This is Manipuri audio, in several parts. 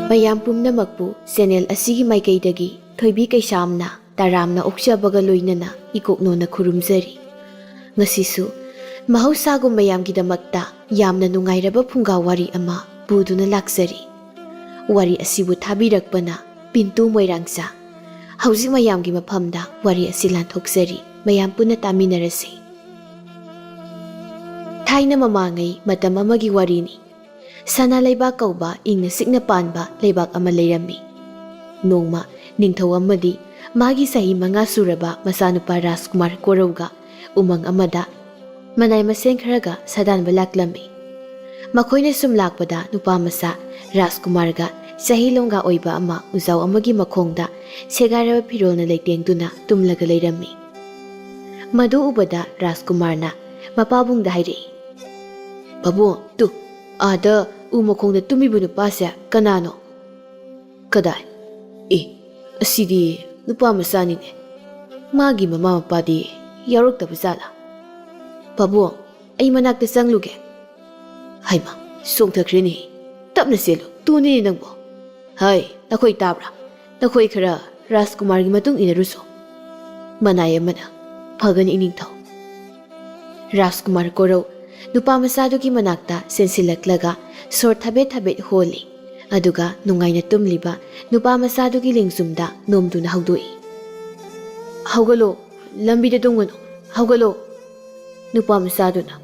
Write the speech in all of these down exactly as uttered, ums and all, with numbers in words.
ꯃꯌꯥꯝ ꯄꯨꯝꯅꯃꯛꯄꯨ ꯆꯦꯅꯦꯜ ꯑꯁꯤꯒꯤ ꯃꯥꯏꯀꯩꯗꯒꯤ ꯊꯣꯏꯕꯤ ꯀꯩꯁꯥꯝꯅ ꯇꯔꯥꯝꯅ ꯑꯣꯛꯆꯕꯒ ꯂꯣꯏꯅꯅ ꯏꯀꯣꯛꯅꯣꯅ ꯈꯨꯔꯨꯝꯖꯔꯤ꯫ ꯉꯁꯤꯁꯨ ꯃꯍꯧꯁꯥꯒꯨꯝ ꯃꯌꯥꯝꯒꯤꯗꯃꯛꯇ ꯌꯥꯝꯅ ꯅꯨꯡꯉꯥꯏꯔꯕ ꯐꯨꯡꯒꯥ ꯋꯥꯔꯤ ꯑꯃ ꯄꯨꯗꯨꯅ ꯂꯥꯛꯆꯔꯤ꯫ ꯋꯥꯔꯤ ꯑꯁꯤꯕꯨ ꯊꯥꯕꯤꯔꯛꯄꯅ ꯄꯤꯟꯇꯨ ꯃꯣꯏꯔꯥꯡꯆꯥ꯫ ꯍꯧꯖꯤꯛ ꯃꯌꯥꯝꯒꯤ ꯃꯐꯝꯗ ꯋꯥꯔꯤ ꯑꯁꯤ ꯂꯥꯟꯊꯣꯛꯆꯔꯤ꯫ ꯃꯌꯥꯝ ꯄꯨꯟꯅ ꯇꯥꯃꯤꯟꯅꯔꯁꯤ꯫ ꯊꯥꯏꯅ ꯃꯃꯥꯡꯉꯩ ꯃꯇꯝ ꯑꯃꯒꯤ ꯋꯥꯔꯤꯅꯤ꯫ ꯁꯅꯥ ꯂꯩꯕꯥꯛ ꯀꯧꯕ ꯏꯪꯅ ꯆꯤꯛꯅ ꯄꯥꯟꯕ ꯂꯩꯕꯥꯛ ꯑꯃ ꯂꯩꯔꯝꯃꯤ꯫ ꯅꯣꯡꯃ ꯅꯤꯡꯊꯧ ꯑꯃꯗꯤ ꯃꯥꯒꯤ ꯆꯍꯤ ꯃꯉꯥ ꯁꯨꯔꯕ ꯃꯆꯥꯅꯨꯄꯥ ꯔꯥꯖꯀꯨꯃꯥꯔ ꯀꯣꯔꯧꯒ ꯎꯃꯪ ꯑꯃꯗ ꯃꯅꯥꯏ ꯃꯁꯦꯟ ꯈꯔꯒ ꯁꯥꯗꯥꯟꯕ ꯂꯥꯛꯂꯝꯃꯤ꯫ ꯃꯈꯣꯏꯅ ꯁꯨꯝ ꯂꯥꯛꯄꯗ ꯅꯨꯄꯥ ꯃꯆꯥ ꯔꯥꯖꯀꯨꯃꯥꯔꯒ ꯆꯍꯤ ꯂꯣꯡꯒꯥ ꯑꯣꯏꯕ ꯑꯃ ꯎꯖꯥꯎ ꯑꯃꯒꯤ ꯃꯈꯣꯡꯗ ꯁꯦꯒꯥꯏꯔꯕ ꯐꯤꯔꯣꯜꯅ ꯂꯩꯇꯦꯡꯗꯨꯅ ꯇꯨꯝꯂꯒ ꯂꯩꯔꯝꯃꯤ꯫ ꯃꯗꯨ ꯎꯕꯗ ꯔꯥꯖꯀꯨꯃꯥꯔꯅ ꯃꯄꯥꯕꯨꯡꯗ ꯍꯥꯏꯔꯛꯏ, "ꯄꯥꯕꯨꯡ, ꯇꯨ, ꯑꯥꯗ ꯎ ꯃꯈꯣꯡꯗ ꯇꯨꯝꯃꯤꯕ ꯅꯨꯄꯥꯁꯦ ꯀꯅꯥꯅꯣ?" "ꯀꯗꯥꯏ? ꯑꯦ, ꯑꯁꯤꯗꯤ ꯅꯨꯄꯥ ꯃꯆꯥꯅꯤꯅꯦ꯫ ꯃꯥꯒꯤ ꯃꯃꯥ ꯃꯄꯥꯗꯤ ꯌꯥꯎꯔꯛꯇꯕ ꯖꯥꯠꯂꯥ? ꯄꯥꯕꯨꯡ, ꯑꯩ ꯃꯅꯥꯛꯇ ꯆꯪꯂꯨꯒꯦ꯫" "ꯍꯩꯃꯥ, ꯆꯣꯡꯊꯈ꯭ꯔꯦꯅꯦ꯫ ꯇꯞꯅ ꯆꯦꯜꯂꯨ, ꯇꯨꯅꯤꯅꯦ ꯅꯪꯕꯣ꯫ ꯍꯩ, ꯅꯈꯣꯏ ꯇꯥꯕ꯭ꯔꯥ? ꯅꯈꯣꯏ ꯈꯔ ꯔꯥꯖꯀꯨꯃꯥꯔꯒꯤ ꯃꯇꯨꯡ ꯏꯟꯅꯔꯨꯁꯣ꯫" ꯃꯅꯥꯏ ꯑꯃꯅ, "ꯐꯒꯅꯤ ꯏꯅꯤꯡꯊꯧ꯫" ꯔꯥꯖꯀꯨꯃꯥꯔ ꯀꯣꯔꯧ ꯅꯨꯄꯥ ꯃꯆꯥꯗꯨꯒꯤ ꯃꯅꯥꯛꯇ ꯆꯦꯟꯁꯤꯜꯂꯛꯂꯒ ꯁꯣꯔ ꯊꯕꯦꯠ ꯊꯕꯦꯠ ꯍꯣꯜꯂꯤ꯫ ꯑꯗꯨꯒ ꯅꯨꯡꯉꯥꯏꯅ ꯇꯨꯝꯂꯤꯕ ꯅꯨꯄꯥ ꯃꯆꯥꯗꯨꯒꯤ ꯂꯦꯡꯖꯨꯝꯗ ꯅꯣꯝꯗꯨꯅ ꯍꯧꯗꯣꯛꯏ꯫ "ꯍꯧꯒꯠꯂꯣ, ꯂꯝꯕꯤꯗ ꯇꯨꯝꯒꯅꯨ, ꯍꯧꯒꯠꯂꯣ꯫" ꯅꯨꯄꯥ ꯃꯆꯥꯗꯨꯅ,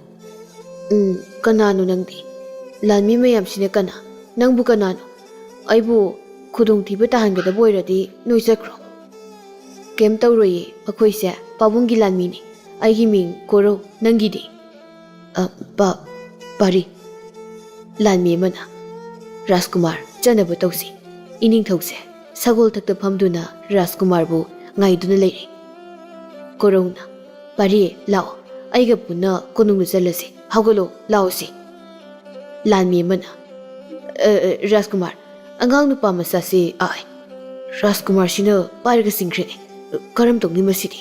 "ꯎꯝ, ꯀꯅꯥꯅꯣ ꯅꯪꯗꯤ? ꯂꯥꯟꯃꯤ ꯃꯌꯥꯝꯁꯤꯅ ꯀꯅꯥ? ꯅꯪꯕꯨ ꯀꯅꯥꯅꯣ? ꯑꯩꯕꯨ ꯈꯨꯗꯣꯡꯊꯤꯕ ꯇꯥꯍꯟꯒꯗꯕ ꯑꯣꯏꯔꯗꯤ ꯅꯣꯏ ꯆꯠꯈ꯭ꯔꯣ꯫" "ꯀꯩꯝ ꯇꯧꯔꯣꯏꯌꯦ, ꯃꯈꯣꯏꯁꯦ ꯄꯥꯕꯨꯡꯒꯤ ꯂꯥꯟꯃꯤꯅꯤ꯫ ꯑꯩꯒꯤ ꯃꯤꯡ ꯀꯣꯔꯧ, ꯅꯪꯒꯤꯗꯤ?" "ꯑ, ꯄ-, ꯄꯥꯔꯤ꯫" ꯂꯥꯟꯃꯤ ꯑꯃꯅ, "ꯔꯥꯖꯀꯨꯃꯥꯔ, ꯆꯠꯅꯕ ꯇꯧꯁꯤ꯫ ꯏꯅꯤꯡꯊꯧꯁꯦ ꯁꯒꯣꯜ ꯊꯛꯇ ꯐꯝꯗꯨꯅ ꯔꯥꯖꯀꯨꯃꯥꯔꯕꯨ ꯉꯥꯏꯗꯨꯅ ꯂꯩꯔꯦ꯫" ꯀꯣꯔꯧꯅ, "ꯄꯥꯔꯤ, ꯂꯥꯛꯑꯣ, ꯑꯩꯒ ꯄꯨꯟꯅ ꯀꯣꯅꯨꯡꯗ ꯆꯠꯂꯁꯤ꯫ ꯍꯧꯒꯠꯂꯣ, ꯂꯥꯛꯑꯣꯁꯤ꯫" ꯂꯥꯟꯃꯤ ꯑꯃꯅ, "ꯑ, ꯑ, ꯔꯥꯖꯀꯨꯃꯥꯔ, ꯑꯉꯥꯡ ꯅꯨꯄꯥ ꯃꯆꯥꯁꯤ ꯑꯥꯏ꯫ ꯔꯥꯖꯀꯨꯃꯥꯔꯁꯤꯅ ꯄꯥꯏꯔꯒ ꯆꯤꯡꯈ꯭ꯔꯦꯅꯦ꯫ ꯀꯔꯝ ꯇꯧꯅꯤ ꯃꯁꯤꯗꯤ?"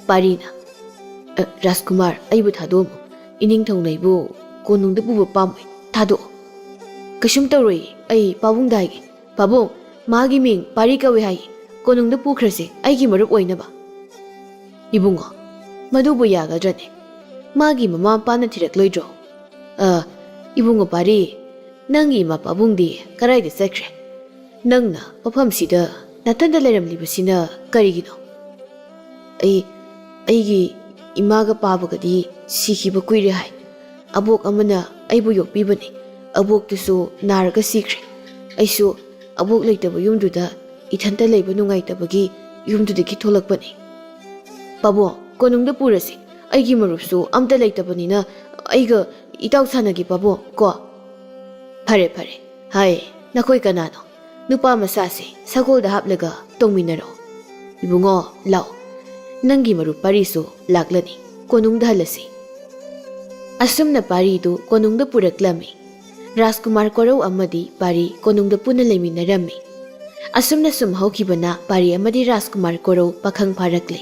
ꯄꯥꯔꯤꯅ, "ꯑ, ꯔꯥꯖꯀꯨꯃꯥꯔ, ꯑꯩꯕꯨ ꯊꯥꯗꯣꯛꯑꯝꯃꯨ꯫ ꯏꯅꯤꯡꯊꯧꯅ ꯑꯩꯕꯨ ꯀꯣꯅꯨꯡꯗ ꯄꯨꯕ ꯄꯥꯝꯃꯣꯏ꯫ ꯊꯥꯗꯣꯛꯑꯣ꯫" "ꯀꯩꯁꯨꯝ ꯇꯧꯔꯣꯏꯌꯦ, ꯑꯩ ꯄꯥꯕꯨꯡꯗ ꯍꯥꯏꯒꯦ꯫ ꯄꯥꯕꯨꯡ, ꯃꯥꯒꯤ ꯃꯤꯡ ꯄꯥꯔꯤ ꯀꯧꯏ ꯍꯥꯏꯌꯦ, ꯀꯣꯅꯨꯡꯗ ꯄꯨꯈ꯭ꯔꯁꯦ, ꯑꯩꯒꯤ ꯃꯔꯨꯞ ꯑꯣꯏꯅꯕ꯫" "ꯏꯕꯨꯡꯉꯣ, ꯃꯗꯨꯕꯨ ꯌꯥꯒꯗ꯭ꯔꯅꯦ? ꯃꯥꯒꯤ ꯃꯃꯥ ꯃꯄꯥꯅ ꯊꯤꯔꯛꯂꯣꯏꯗ꯭ꯔꯣ?" "ꯑ, ꯏꯕꯨꯡꯉꯣ ꯄꯥꯔꯤ, ꯅꯪꯒꯤ ꯏꯃꯥ ꯄꯥꯕꯨꯡꯗꯤ ꯀꯗꯥꯏꯗ ꯆꯠꯈ꯭ꯔꯦ? ꯅꯪꯅ ꯃꯐꯝꯁꯤꯗ ꯅꯥꯊꯟꯗ ꯂꯩꯔꯝꯂꯤꯕꯁꯤꯅ ꯀꯔꯤꯒꯤꯅꯣ?" "ꯑꯩ, ꯑꯩꯒꯤ ꯏꯃꯥꯒ ꯄꯥꯕꯒꯗꯤ ꯁꯤꯈꯤꯕ ꯀꯨꯏꯔꯦ ꯍꯥꯏ꯫ ꯑꯕꯣꯛ ꯑꯃꯅ ꯑꯩꯕꯨ ꯌꯣꯛꯄꯤꯕꯅꯤ꯫ ꯑꯕꯣꯛꯇꯨꯁꯨ ꯅꯥꯔꯒ ꯁꯤꯈ꯭ꯔꯦ꯫ ꯑꯩꯁꯨ ꯑꯕꯣꯛ ꯂꯩꯇꯕ ꯌꯨꯝꯗꯨꯗ ꯏꯊꯟꯇ ꯂꯩꯕ ꯅꯨꯡꯉꯥꯏꯇꯕꯒꯤ ꯌꯨꯝꯗꯨꯗꯒꯤ ꯊꯣꯛꯂꯛꯄꯅꯤ꯫" "ꯄꯥꯕꯨꯡ, ꯀꯣꯅꯨꯡꯗ ꯄꯨꯔꯁꯤ꯫ ꯑꯩꯒꯤ ꯃꯔꯨꯞꯁꯨ ꯑꯝꯇ ꯂꯩꯇꯕꯅꯤꯅ ꯑꯩꯒ ꯏꯇꯥꯎ ꯁꯥꯟꯅꯒꯦ ꯄꯥꯕꯨꯡ ꯀꯣ꯫" "ꯐꯔꯦ, ꯐꯔꯦ꯫ ꯍꯥꯏ, ꯅꯈꯣꯏ ꯀꯅꯥꯅꯣ? ꯅꯨꯄꯥ ꯃꯆꯥꯁꯦ ꯁꯒꯣꯜꯗ ꯍꯥꯞꯂꯒ ꯇꯣꯡꯃꯤꯟꯅꯔꯣ꯫ ꯏꯕꯨꯡꯉꯣ, ꯂꯥꯛꯑꯣ꯫ ꯅꯪꯒꯤ ꯃꯔꯨꯞ ꯄꯥꯔꯤꯁꯨ ꯂꯥꯛꯂꯅꯤ꯫ ꯀꯣꯅꯨꯡꯗ ꯍꯜꯂꯁꯤ꯫" ꯑꯁꯨꯝꯅ ꯄꯥꯔꯤꯗꯨ ꯀꯣꯅꯨꯡꯗ ꯄꯨꯔꯛꯂꯝꯃꯤ꯫ ꯔꯥꯖꯀꯨꯃꯥꯔ ꯀꯣꯔꯧ ꯑꯃꯗꯤ ꯄꯥꯔꯤ ꯀꯣꯅꯨꯡꯗ ꯄꯨꯟꯅ ꯂꯩꯃꯤꯟꯅꯔꯝꯃꯤ꯫ ꯑꯁꯨꯝꯅ ꯁꯨꯝ ꯍꯧꯈꯤꯕꯅ ꯄꯥꯔꯤ ꯑꯃꯗꯤ ꯔꯥꯖꯀꯨꯃꯥꯔ ꯀꯣꯔꯧ ꯄꯥꯈꯪ ꯐꯥꯔꯛꯂꯦ꯫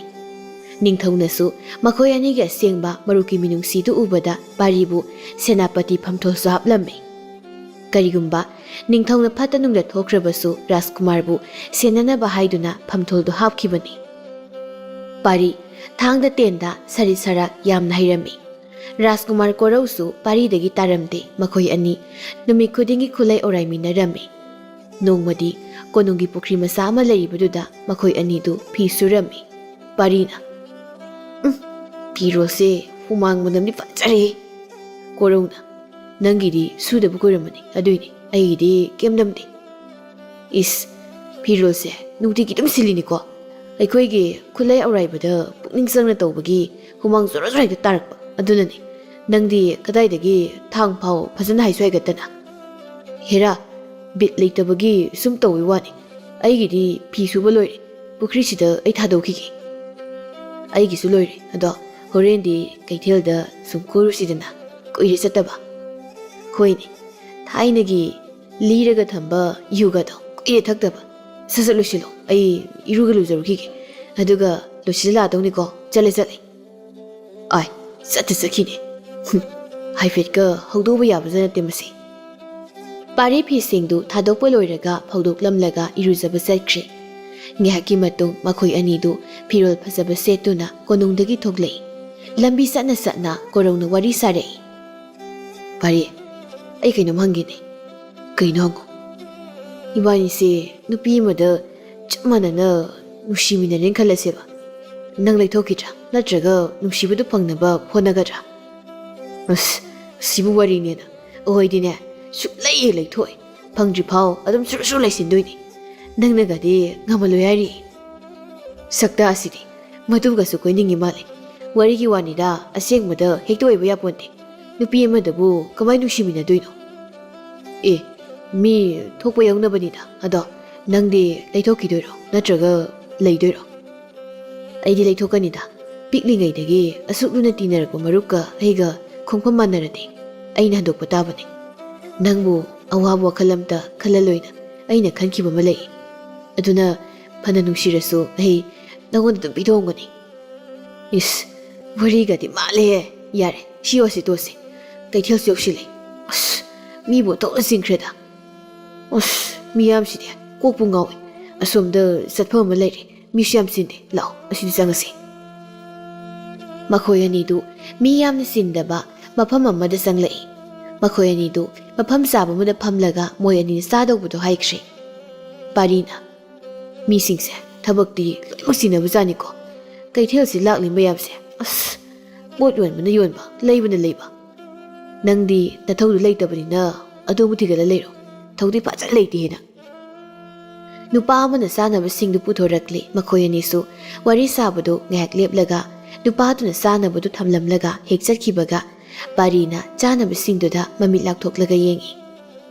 ꯅꯤꯡꯊꯧꯅꯁꯨ ꯃꯈꯣꯏ ꯑꯅꯤꯒꯤ ꯑꯁꯦꯡꯕ ꯃꯔꯨꯞꯀꯤ ꯃꯤꯅꯨꯡꯁꯤꯗꯨ ꯎꯕꯗ ꯄꯥꯔꯤꯕꯨ ꯁꯦꯅꯥꯄꯇꯤ ꯐꯝꯊꯣꯜꯁꯨ ꯍꯥꯞꯂꯝꯃꯤ꯫ ꯀꯔꯤꯒꯨꯝꯕ ꯅꯤꯡꯊꯧꯅ ꯐꯠꯇ ꯅꯨꯡꯗ ꯊꯣꯛꯈ꯭ꯔꯕꯁꯨ ꯔꯥꯖꯀꯨꯃꯥꯔꯕꯨ ꯁꯦꯟꯅꯅꯕ ꯍꯥꯏꯗꯨꯅ ꯐꯝꯊꯣꯜꯗꯨ ꯍꯥꯞꯈꯤꯕꯅꯤ꯫ ꯄꯥꯔꯤ ꯊꯥꯡꯗ ꯇꯦꯟꯗ ꯁꯔꯤꯠ ꯁꯔꯥꯛ ꯌꯥꯝꯅ ꯍꯩꯔꯝꯃꯤ꯫ ꯔꯥꯖꯀꯨꯃꯥꯔ ꯀꯣꯔꯧꯁꯨ ꯄꯥꯔꯤꯗꯒꯤ ꯇꯥꯔꯝꯗꯦ꯫ ꯃꯈꯣꯏ ꯑꯅꯤ ꯅꯨꯃꯤꯠ ꯈꯨꯗꯤꯡꯒꯤ ꯈꯨꯂꯩ ꯑꯣꯔꯥꯏꯃꯤꯟꯅꯔꯝꯃꯤ꯫ ꯅꯣꯡꯃꯗꯤ ꯀꯣꯅꯨꯡꯒꯤ ꯄꯨꯈ꯭ꯔꯤ ꯃꯆꯥ ꯑꯃ ꯂꯩꯔꯤꯕꯗꯨꯗ ꯃꯈꯣꯏ ꯑꯅꯤꯗꯨ ꯐꯤ ꯁꯨꯔꯝꯃꯤ꯫ ꯄꯥꯔꯤꯅ, "ꯎꯝ, ꯐꯤꯔꯣꯜꯁꯦ ꯍꯨꯃꯥꯡ ꯃꯅꯝꯗꯤ ꯐꯖꯔꯦ꯫" ꯀꯣꯔꯧꯅ, "ꯅꯪꯒꯤꯗꯤ ꯁꯨꯗꯕ ꯀꯨꯏꯔꯝꯃꯅꯤ, ꯑꯗꯨꯏꯅꯦ, ꯑꯩꯒꯤꯗꯤ ꯀꯩꯝ ꯅꯝꯗꯦ꯫" "ꯏꯁ, ꯐꯤꯔꯣꯜꯁꯦ ꯅꯨꯡꯇꯤꯒꯤ ꯑꯗꯨꯝ ꯁꯤꯜꯂꯤꯅꯤꯀꯣ꯫ ꯑꯩꯈꯣꯏꯒꯤ ꯈꯨꯠꯂꯩ ꯑꯧꯔꯥꯏꯕꯗ ꯄꯨꯛꯅꯤꯡ ꯆꯪꯅ ꯇꯧꯕꯒꯤ ꯍꯨꯃꯥꯡ ꯖꯣꯔꯣ ꯖꯣꯔꯣ ꯍꯦꯛꯇ ꯇꯥꯔꯛꯄ꯫ ꯑꯗꯨꯅꯅꯦ, ꯅꯪꯗꯤ ꯀꯗꯥꯏꯗꯒꯤ ꯊꯥꯡ ꯐꯥꯎ ꯐꯖꯅ ꯍꯥꯏꯁꯨ ꯍꯥꯏꯒꯠꯇꯅ?" "ꯍꯦꯔꯥ, ꯕꯤꯠ ꯂꯩꯇꯕꯒꯤ ꯁꯨꯝ ꯇꯧꯕꯩ ꯋꯥꯅꯤ꯫ ꯑꯩꯒꯤꯗꯤ ꯐꯤ ꯁꯨꯕ ꯂꯣꯏꯔꯦ꯫ ꯄꯨꯈ꯭ꯔꯤꯁꯤꯗ ꯑꯩ ꯊꯥꯗꯣꯛꯈꯤꯒꯦ꯫" "ꯑꯩꯒꯤꯁꯨ ꯂꯣꯏꯔꯦ꯫ ꯑꯗꯣ ꯍꯣꯔꯦꯟꯗꯤ ꯀꯩꯊꯦꯜꯗ ꯁꯨꯝ ꯀꯣꯏꯔꯨꯁꯤꯗꯅ, ꯀꯨꯏꯔꯦ ꯆꯠꯇꯕ꯫" "ꯍꯣꯏꯅꯦ, ꯊꯥꯏꯅꯒꯤ ꯂꯤꯔꯒ ꯊꯝꯕ ꯌꯨꯒꯗꯣ ꯀꯨꯏꯔꯦ ꯊꯛꯇꯕ꯫ ꯁꯠ ꯁꯠ ꯂꯣꯏꯁꯤꯜꯂꯣ, ꯑꯩ ꯏꯔꯨꯒ ꯂꯨꯖꯔꯨꯈꯤꯒꯦ꯫ ꯑꯗꯨꯒ ꯂꯣꯏꯁꯤꯜꯂ ꯂꯥꯛꯑꯗꯧꯅꯤꯀꯣ꯫ ꯆꯠꯂꯦ, ꯆꯠꯂꯦ꯫" "ꯑꯥꯏ, ꯆꯠꯇ ꯆꯠꯈꯤꯅꯦ꯫ ꯍꯨꯝ, ꯍꯥꯏꯐꯦꯠꯀ ꯍꯧꯗꯣꯛꯎꯕ ꯌꯥꯕꯖꯥꯠ ꯅꯠꯇꯦ ꯃꯁꯤ꯫" ꯄꯥꯔꯤ ꯐꯤꯁꯤꯡꯗꯨ ꯊꯥꯗꯣꯛꯄ ꯂꯣꯏꯔꯒ ꯐꯧꯗꯣꯛꯂꯝꯂꯒ ꯏꯔꯨꯖꯕ ꯆꯠꯈ꯭ꯔꯦ꯫ ꯉꯥꯏꯍꯥꯛꯀꯤ ꯃꯇꯨꯡ ꯃꯈꯣꯏ ꯑꯅꯤꯗꯨ ꯐꯤꯔꯣꯜ ꯐꯖꯕ ꯁꯦꯠꯇꯨꯅ ꯀꯣꯅꯨꯡꯗꯒꯤ ꯊꯣꯛꯂꯛꯏ꯫ ꯂꯝꯕꯤ ꯆꯠꯅ ꯆꯠꯅ ꯀꯣꯔꯧꯅ ꯋꯥꯔꯤ ꯁꯥꯔꯛꯏ꯫ "ꯄꯥꯔꯤ, ꯑꯩ ꯀꯩꯅꯣꯝ ꯍꯪꯒꯦꯅꯦ꯫" "ꯀꯩꯅꯣ ꯍꯪꯉꯣ꯫" "ꯏꯕꯥꯅꯤꯁꯦ ꯅꯨꯄꯤ ꯑꯃꯗ ꯆꯞ ꯃꯥꯟꯅꯅ ꯅꯨꯡꯁꯤꯃꯤꯟꯅꯔꯦꯅ ꯈꯜꯂꯁꯦꯕ꯫ ꯅꯪ ꯂꯩꯊꯣꯛꯈꯤꯗ꯭ꯔꯥ? ꯅꯠꯇ꯭ꯔꯒ ꯅꯨꯡꯁꯤꯕꯗꯨ ꯐꯪꯅꯕ ꯍꯣꯠꯅꯒꯗ꯭ꯔꯥ?" "ꯑꯁ, ꯁꯤꯕꯨ ꯋꯥꯔꯤꯅꯦꯅ꯫ ꯑꯩꯈꯣꯏꯗꯤꯅꯦ ꯁꯨꯛꯂꯩ ꯍꯦꯛ ꯂꯩꯊꯣꯛꯑꯣꯏ꯫ ꯐꯪꯗ꯭ꯔꯤ ꯐꯥꯎ ꯑꯗꯨꯝ ꯁꯨꯔ ꯁꯨꯔ ꯂꯩꯁꯤꯟꯗꯣꯏꯅꯤ꯫ ꯅꯪꯅꯒꯗꯤ ꯉꯝꯃꯜꯂꯣꯏ ꯍꯥꯏꯔꯤ꯫" "ꯁꯛꯇꯥ ꯑꯁꯤꯗꯤ ꯃꯗꯨꯒꯁꯨ ꯀꯣꯏꯅꯤꯡꯉꯤ ꯃꯥꯜꯂꯦ꯫ ꯋꯥꯔꯤꯒꯤ ꯋꯥꯅꯤꯗ, ꯑꯁꯦꯡꯕꯗ ꯍꯦꯛꯇ ꯑꯣꯏꯕ ꯌꯥꯄꯣꯟꯇꯦ꯫ ꯅꯨꯄꯤ ꯑꯃꯗꯕꯨ ꯀꯃꯥꯏ ꯅꯨꯡꯁꯤꯃꯤꯟꯅꯗꯣꯏꯅꯣ?" "ꯑꯦ, ꯃꯤ ꯊꯣꯛꯄ ꯌꯥꯎꯅꯕꯅꯤꯗ꯫ ꯑꯗꯣ ꯅꯪꯗꯤ ꯂꯩꯊꯣꯛꯈꯤꯗꯣꯏꯔꯣ, ꯅꯠꯇ꯭ꯔꯒ ꯂꯩꯗꯣꯏꯔꯣ?" "ꯑꯩꯗꯤ ꯂꯩꯊꯣꯛꯀꯅꯤꯗ꯫ ꯄꯤꯛꯂꯤꯉꯩꯗꯒꯤ ꯑꯁꯨꯛ ꯂꯨꯅ ꯇꯤꯟꯅꯔꯛꯄ ꯃꯔꯨꯞꯀ ꯑꯩꯒ ꯈꯣꯡꯐꯝ ꯃꯥꯟꯅꯔꯗꯤ ꯑꯩꯅ ꯍꯟꯗꯣꯛꯄ ꯇꯥꯕꯅꯤ꯫ ꯅꯪꯕꯨ ꯑꯋꯥꯕ ꯋꯥꯈꯜ ꯑꯝꯇ ꯈꯜꯍꯜꯂꯣꯏꯅ ꯑꯩꯅ ꯈꯟꯈꯤꯕ ꯑꯃ ꯂꯩ꯫ ꯑꯗꯨꯅ ꯐꯅ ꯅꯨꯡꯁꯤꯔꯁꯨ ꯑꯩ ꯅꯉꯣꯟꯗ ꯑꯗꯨꯝ ꯄꯤꯊꯣꯛꯑꯝꯒꯅꯤ꯫" "ꯏꯁ, ꯋꯥꯔꯤꯒꯗꯤ ꯃꯥꯜꯂꯦꯍꯦ꯫ ꯌꯥꯔꯦ, ꯁꯤ ꯋꯥꯁꯤ ꯇꯣꯛꯑꯁꯤ꯫ ꯀꯩꯊꯦꯜꯁꯨ ꯌꯧꯁꯤꯜꯂꯦ꯫ ꯑꯁ, ꯃꯤꯕꯨ ꯑꯣꯟꯊꯣꯛꯅ ꯆꯤꯟꯈ꯭ꯔꯦꯗ꯫ ꯑꯁ, ꯃꯤꯌꯥꯝꯁꯤꯗꯤ ꯀꯣꯛꯄꯨ ꯉꯥꯎꯏ꯫ ꯑꯁꯣꯝꯗ ꯆꯠꯐꯝ ꯑꯃ ꯂꯩꯔꯦ꯫ ꯃꯤꯁꯨ ꯌꯥꯝ ꯆꯤꯟꯗꯦ꯫ ꯂꯥꯛꯑꯣ, ꯑꯁꯤꯗ ꯆꯪꯉꯁꯤ꯫" ꯃꯈꯣꯏ ꯑꯅꯤꯗꯨ ꯃꯤ ꯌꯥꯝꯅ ꯆꯤꯟꯗꯕ ꯃꯐꯝ ꯑꯃꯗ ꯆꯪꯂꯛꯏ꯫ ꯃꯈꯣꯏ ꯑꯅꯤꯗꯨ ꯃꯐꯝ ꯆꯥꯕ ꯑꯃꯗ ꯐꯝꯂꯒ ꯃꯣꯏ ꯑꯅꯤꯅ ꯆꯥꯗꯧꯕꯗꯣ ꯍꯥꯏꯈ꯭ꯔꯦ꯫ ꯄꯥꯔꯤꯅ, "ꯃꯤꯁꯤꯡꯁꯦ ꯊꯕꯛꯇꯤ ꯂꯣꯏꯅꯃꯛ ꯆꯤꯟꯅꯕꯖꯥꯠꯅꯤꯀꯣ꯫ ꯀꯩꯊꯦꯜꯁꯤ ꯂꯥꯛꯂꯤ ꯃꯌꯥꯝꯁꯦ꯫ ꯑꯁ, ꯄꯣꯠ ꯌꯣꯟꯕꯅ ꯌꯣꯟꯕ, ꯂꯩꯕꯅ ꯂꯩꯕ꯫ ꯅꯪꯗꯤ ꯅꯊꯧꯗꯨ ꯂꯩꯇꯕꯅꯤꯅ ꯑꯗꯨꯕꯨ ꯊꯤꯒꯠꯂ ꯂꯩꯔꯣ꯫ ꯊꯧꯗꯤ ꯐꯖꯅ ꯂꯩꯇꯦꯍꯦ ꯅꯪ꯫" ꯅꯨꯄꯥ ꯑꯃꯅ ꯆꯥꯅꯕꯁꯤꯡꯗꯨ ꯄꯨꯊꯣꯔꯛꯂꯦ꯫ ꯃꯈꯣꯏ ꯑꯅꯤꯁꯨ ꯋꯥꯔꯤ ꯁꯥꯕꯗꯨ ꯉꯥꯏꯍꯥꯛ ꯂꯦꯞꯂꯒ ꯅꯨꯄꯥꯗꯨꯅ ꯆꯥꯅꯕꯗꯨ ꯊꯝꯂꯝꯂꯒ ꯍꯦꯛ ꯆꯠꯈꯤꯕꯒ ꯄꯥꯔꯤꯅ ꯆꯥꯅꯕꯁꯤꯡꯗꯨꯗ ꯃꯃꯤꯠ ꯂꯥꯎꯊꯣꯛꯂꯒ ꯌꯦꯡꯏ꯫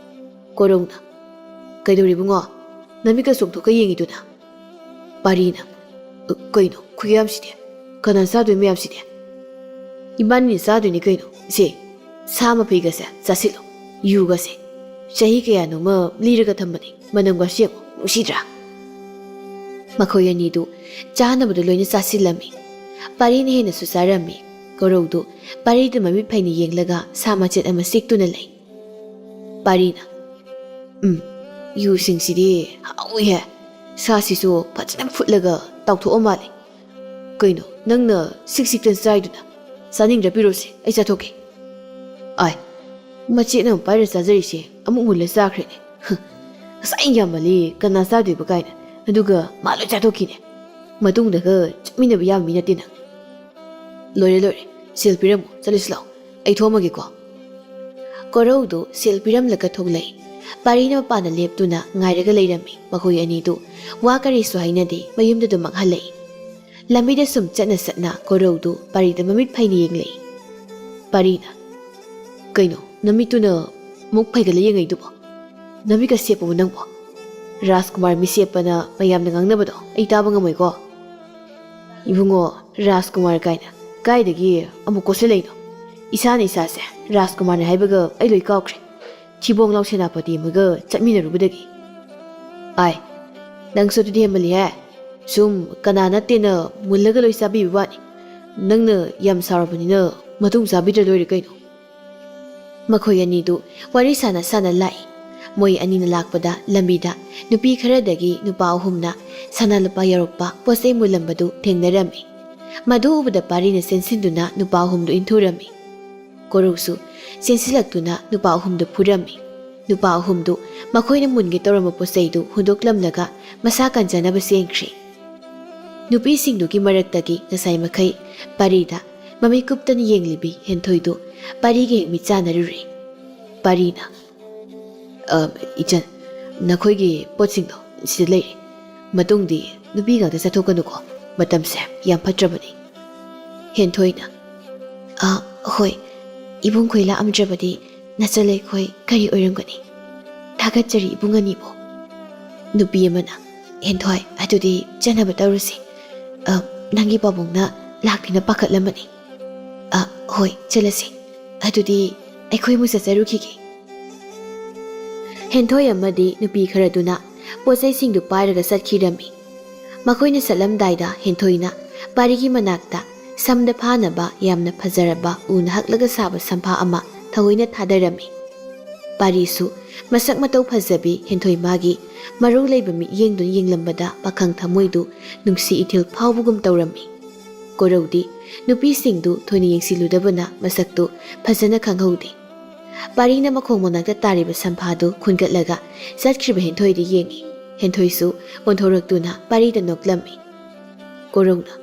ꯀꯣꯔꯧꯅ, "ꯀꯩꯗꯧꯔꯤꯕꯨꯡꯉꯣ? ꯅꯃꯤꯠꯀ ꯆꯣꯡꯊꯣꯛꯀ ꯌꯦꯡꯉꯤꯗꯨꯅ?" ꯄꯥꯔꯤꯅ, "ꯀꯩꯅꯣ ꯈꯨꯌꯥꯝꯁꯤꯗꯤ? ꯀꯅꯥ ꯆꯥꯗꯣꯏ ꯃꯌꯥꯝꯁꯤꯗꯤ?" "ꯏꯕꯥꯅꯤꯅ ꯆꯥꯗꯣꯏꯅꯤ ꯀꯩꯅꯣ꯫ ꯁꯦ, ꯁꯥ ꯃꯐꯩꯒꯁꯦ ꯆꯥꯁꯤꯜꯂꯣ, ꯌꯨꯒꯁꯦ꯫ ꯆꯍꯤ ꯀꯌꯥꯅꯣꯃ ꯂꯤꯔꯒ ꯊꯝꯕꯅꯤ, ꯃꯅꯝꯒꯁꯦ ꯌꯦꯡꯉꯣ, ꯅꯨꯡꯁꯤꯗ꯭ꯔꯥ?" ꯃꯈꯣꯏ ꯑꯅꯤꯗꯨ ꯆꯥꯅꯕꯗꯨ ꯂꯣꯏꯅ ꯆꯥꯁꯤꯜꯂꯝꯃꯤ꯫ ꯄꯥꯔꯤꯅ ꯍꯦꯟꯅꯁꯨ ꯆꯥꯔꯝꯃꯤ꯫ ꯀꯣꯔꯧꯗꯨ ꯄꯥꯔꯤꯗ ꯃꯃꯤꯠ ꯐꯩꯅ ꯌꯦꯡꯂꯒ ꯁꯥ ꯃꯆꯦꯠ ꯑꯃ ꯆꯤꯛꯇꯨꯅ ꯂꯩ꯫ ꯄꯥꯔꯤꯅ, ꯎꯝ, ꯌꯨꯁꯤꯡꯁꯤꯗꯤ ꯍꯥꯎꯏꯍꯦ꯫ ꯁꯥꯁꯤꯁꯨ ꯐꯖꯅ ꯐꯨꯠꯂꯒ ꯇꯥꯎꯊꯣꯛꯑ ꯃꯥꯜꯂꯦ꯫ ꯀꯩꯅꯣ, ꯅꯪꯅ ꯁꯤꯛ ꯁꯤꯛꯇꯅ ꯆꯥꯏꯗꯨꯅ? ꯆꯥꯅꯤꯡꯗ꯭ꯔ ꯄꯤꯔꯣꯁꯦ, ꯑꯩ ꯆꯥꯊꯣꯛꯀꯦ꯫ ꯑꯥꯏ, ꯃꯆꯦꯠ ꯑꯃ ꯄꯥꯏꯔ ꯆꯥꯖꯔꯤꯁꯦ ꯑꯃꯨꯛ ꯃꯨꯜꯂ ꯆꯥꯈ꯭ꯔꯦꯅꯦ꯫ ꯍ, ꯉꯁꯥꯏ ꯌꯥꯝꯃꯜꯂꯤ, ꯀꯅꯥ ꯆꯥꯗꯣꯏꯕ ꯀꯥꯏꯅ, ꯑꯗꯨꯒ ꯃꯥ ꯂꯣꯏ ꯆꯥꯊꯣꯛꯈꯤꯅꯦ꯫ ꯃꯇꯨꯡꯗꯒ ꯆꯠꯃꯤꯟꯅꯕ ꯌꯥꯕ ꯃꯤ ꯅꯠꯇꯦ ꯅꯪ꯫ ꯂꯣꯏꯔꯦ, ꯂꯣꯏꯔꯦ, ꯁꯦꯜ ꯄꯤꯔꯝꯃꯣ, ꯆꯠꯂꯁꯤ ꯂꯥꯛꯑꯣ, ꯑꯩ ꯊꯣꯛꯑꯝꯃꯒꯦꯀꯣ꯫ ꯀꯣꯔꯧꯗꯨ ꯁꯦꯜ ꯄꯤꯔꯝꯂꯒ ꯊꯣꯛꯂꯛꯏ꯫ ꯄꯥꯔꯤꯅ ꯃꯄꯥꯟꯗ ꯂꯦꯞꯇꯨꯅ ꯉꯥꯏꯔꯒ ꯂꯩꯔꯝꯃꯤ꯫ ꯃꯈꯣꯏ ꯑꯅꯤꯗꯨ ꯋꯥ ꯀꯔꯤꯁꯨ ꯍꯥꯏꯅꯗꯦ, ꯃꯌꯨꯝꯗ ꯑꯗꯨꯃꯛ ꯍꯜꯂꯛꯏ꯫ ꯂꯝꯕꯤꯗ ꯁꯨꯝ ꯆꯠꯅ ꯆꯠꯅ ꯀꯣꯔꯧꯗꯨ ꯄꯥꯔꯤꯗ ꯃꯃꯤꯠ ꯐꯩꯅ ꯌꯦꯡꯂꯛꯏ꯫ ꯄꯥꯔꯤꯅ, "ꯀꯩꯅꯣ, ꯅꯃꯤꯠꯇꯨꯅ ꯑꯃꯨꯛ ꯐꯩꯒꯠꯂ ꯌꯦꯡꯉꯛꯏꯗꯨꯕꯣ? ꯅꯃꯤꯠꯀ ꯁꯦꯞꯄꯕꯣ ꯅꯪꯕꯣ? ꯔꯥꯖꯀꯨꯃꯥꯔ ꯃꯤꯁꯦꯞꯄꯅ ꯃꯌꯥꯝꯅ ꯉꯥꯡꯅꯕꯗꯣ ꯑꯩ ꯇꯥꯕ ꯉꯝꯃꯣꯏꯀꯣ?" "ꯏꯕꯨꯡꯉꯣ, ꯔꯥꯖꯀꯨꯃꯥꯔ ꯀꯥꯏꯅ ꯀꯥꯏꯗꯒꯤ ꯑꯃꯨꯛ ꯀꯣꯠꯁꯤꯜꯂꯛꯏꯅꯣ? ꯏꯁꯥꯅ ꯏꯁꯥꯁꯦ ꯔꯥꯖꯀꯨꯃꯥꯔꯅꯦ ꯍꯥꯏꯕꯒ ꯑꯩ ꯂꯣꯏ ꯀꯥꯎꯈ꯭ꯔꯦ꯫ ꯊꯤꯕꯣꯡ ꯂꯥꯎ ꯁꯦꯅꯥꯄꯇꯤ ꯑꯃꯒ ꯆꯠꯃꯤꯟꯅꯔꯨꯕꯗꯒꯤ꯫" "ꯑꯥꯏ, ꯅꯪꯁꯨ ꯑꯗꯨꯗꯤ ꯍꯦꯟꯃꯜꯂꯤꯍꯦ꯫ ꯁꯨꯝ ꯀꯅꯥ ꯅꯠꯇꯦꯅ ꯃꯨꯜꯂꯒ ꯂꯣꯏ ꯆꯥꯕꯤꯕ ꯋꯥꯅꯤ꯫ ꯅꯪꯅ ꯌꯥꯝ ꯁꯥꯎꯔꯕꯅꯤꯅ ꯃꯇꯨꯡ ꯆꯥꯕꯤꯗ꯭ꯔ ꯂꯣꯏꯔꯦ ꯀꯩꯅꯣ꯫" ꯃꯈꯣꯏ ꯑꯅꯤꯗꯨ ꯋꯥꯔꯤ ꯁꯥꯟꯅ ꯁꯥꯟꯅ ꯂꯥꯛꯏ꯫ ꯃꯣꯏ ꯑꯅꯤꯅ ꯂꯥꯛꯄꯗ ꯂꯝꯕꯤꯗ ꯅꯨꯄꯤ ꯈꯔꯗꯒꯤ ꯅꯨꯄꯥ ꯑꯍꯨꯝꯅ ꯁꯅꯥ ꯂꯨꯄꯥ ꯌꯥꯎꯔꯛꯄ ꯄꯣꯠ ꯆꯩ ꯃꯨꯜꯂꯝꯕꯗꯨ ꯊꯦꯡꯅꯔꯝꯃꯤ꯫ ꯃꯗꯨ ꯎꯕꯗ ꯄꯥꯔꯤꯅ ꯆꯦꯟꯁꯤꯟꯗꯨꯅ ꯅꯨꯄꯥ ꯑꯍꯨꯝꯗꯨ ꯏꯟꯊꯨꯔꯝꯃꯤ꯫ ꯀꯣꯔꯧꯁꯨ ꯆꯦꯟꯁꯤꯜꯂꯛꯇꯨꯅ ꯅꯨꯄꯥ ꯑꯍꯨꯝꯗꯨ ꯐꯨꯔꯝꯃꯤ꯫ ꯅꯨꯄꯥ ꯑꯍꯨꯝꯗꯨ ꯃꯈꯣꯏꯅ ꯃꯨꯟꯒꯦ ꯇꯧꯔꯝꯕ ꯄꯣꯠ ꯆꯩꯗꯨ ꯍꯨꯟꯗꯣꯛꯂꯝꯂꯒ ꯃꯁꯥ ꯀꯟꯖꯅꯕ ꯆꯦꯟꯈ꯭ꯔꯤ꯫ ꯅꯨꯄꯤꯁꯤꯡꯗꯨꯒꯤ ꯃꯔꯛꯇꯒꯤ ꯉꯁꯥꯏ ꯃꯈꯩ ꯄꯥꯔꯤꯗ ꯃꯃꯤꯠ ꯀꯨꯞꯇꯅ ꯌꯦꯡꯂꯤꯕꯤ ꯍꯦꯟꯊꯣꯏꯗꯨ ꯄꯥꯔꯤꯒ ꯍꯦꯛ ꯃꯤꯠ ꯆꯥꯟꯅꯔꯨꯔꯦ꯫ ꯄꯥꯔꯤꯅ, "ꯑ, ꯏꯆꯟ, ꯅꯈꯣꯏꯒꯤ ꯄꯣꯠꯁꯤꯡꯗꯣ ꯁꯤꯗ ꯂꯩꯔꯦ꯫ ꯃꯇꯨꯡꯗꯤ ꯅꯨꯄꯤ ꯉꯥꯛꯇ ꯆꯠꯊꯣꯛꯀꯅꯨꯀꯣ, ꯃꯇꯝꯁꯦ ꯌꯥꯝ ꯐꯠꯇ꯭ꯔꯕꯅꯤ꯫" ꯍꯦꯟꯊꯣꯏꯅ, "ꯑ, ꯍꯣꯏ, ꯏꯕꯨꯡꯈꯣꯏ ꯂꯥꯛꯑꯝꯗ꯭ꯔꯕꯗꯤ ꯅꯆꯜ ꯑꯩꯈꯣꯏ ꯀꯔꯤ ꯑꯣꯏꯔꯝꯒꯅꯤ? ꯊꯥꯒꯠꯆꯔꯤ ꯏꯕꯨꯡ ꯑꯅꯤꯕꯨ꯫" ꯅꯨꯄꯤ ꯑꯃꯅ, "ꯍꯦꯟꯊꯣꯏ, ꯑꯗꯨꯗꯤ ꯆꯠꯅꯕ ꯇꯧꯔꯁꯤ꯫ ꯑ, ꯅꯪꯒꯤ ꯄꯥꯕꯨꯡꯅ ꯂꯥꯛꯇꯦꯅ ꯄꯥꯈꯠꯂꯝꯃꯅꯤ꯫ ꯑ, ꯍꯣꯏ, ꯆꯠꯂꯁꯤ꯫ ꯑꯗꯨꯗꯤ ꯑꯩꯈꯣꯏ ꯑꯃꯨꯛ ꯆꯠꯆꯔꯨꯈꯤꯒꯦ꯫" ꯍꯦꯟꯊꯣꯏ ꯑꯃꯗꯤ ꯅꯨꯄꯤ ꯈꯔꯗꯨꯅ ꯄꯣꯠꯆꯩꯁꯤꯡꯗꯨ ꯄꯥꯏꯔꯒ ꯆꯠꯈꯤꯔꯝꯃꯤ꯫ ꯃꯈꯣꯏꯅ ꯆꯠꯂꯝꯗꯥꯏꯗ ꯍꯦꯟꯊꯣꯏꯅ ꯄꯥꯔꯤꯒꯤ ꯃꯅꯥꯛꯇ ꯁꯝꯗ ꯐꯥꯅꯕ ꯌꯥꯝꯅ ꯐꯖꯔꯕ ꯎꯅ ꯍꯛꯂꯒ ꯁꯥꯕ ꯁꯝꯐꯥ ꯑꯃ ꯊꯑꯣꯏꯅ ꯊꯥꯗꯔꯝꯃꯤ꯫ ꯄꯥꯔꯤꯁꯨ ꯃꯁꯛ ꯃꯇꯧ ꯐꯖꯕꯤ ꯍꯦꯟꯊꯣꯏ ꯃꯥꯒꯤ ꯃꯔꯧ ꯂꯩꯕ ꯃꯤꯠꯌꯦꯡꯗꯨꯅ ꯌꯦꯡꯂꯝꯕꯗ ꯄꯥꯈꯪ ꯊꯃꯣꯏꯗꯨ ꯅꯨꯡꯁꯤ ꯏꯊꯤꯜ ꯐꯥꯎꯕꯒꯨꯝ ꯇꯧꯔꯝꯃꯤ꯫ ꯀꯣꯔꯧꯗꯤ ꯅꯨꯄꯤꯁꯤꯡꯗꯨ ꯊꯣꯏꯅ ꯌꯦꯡꯁꯤꯜꯂꯨꯗꯕꯅ ꯃꯁꯛꯇꯨ ꯐꯖꯅ ꯈꯪꯍꯧꯗꯦ꯫ ꯄꯥꯔꯤꯅ ꯃꯈꯣꯡ ꯃꯅꯥꯛꯇ ꯇꯥꯔꯤꯕ ꯁꯝꯐꯥꯗꯨ ꯈꯨꯟꯒꯠꯂꯒ ꯆꯠꯈ꯭ꯔꯤꯕ ꯍꯦꯟꯊꯣꯏꯗ ꯌꯦꯡꯉꯤ꯫ ꯍꯦꯟꯊꯣꯏꯁꯨ ꯑꯣꯟꯊꯣꯔꯛꯇꯨꯅ ꯄꯥꯔꯤꯗ ꯅꯣꯛꯂꯝꯃꯤ꯫ ꯀꯣꯔꯧꯅ,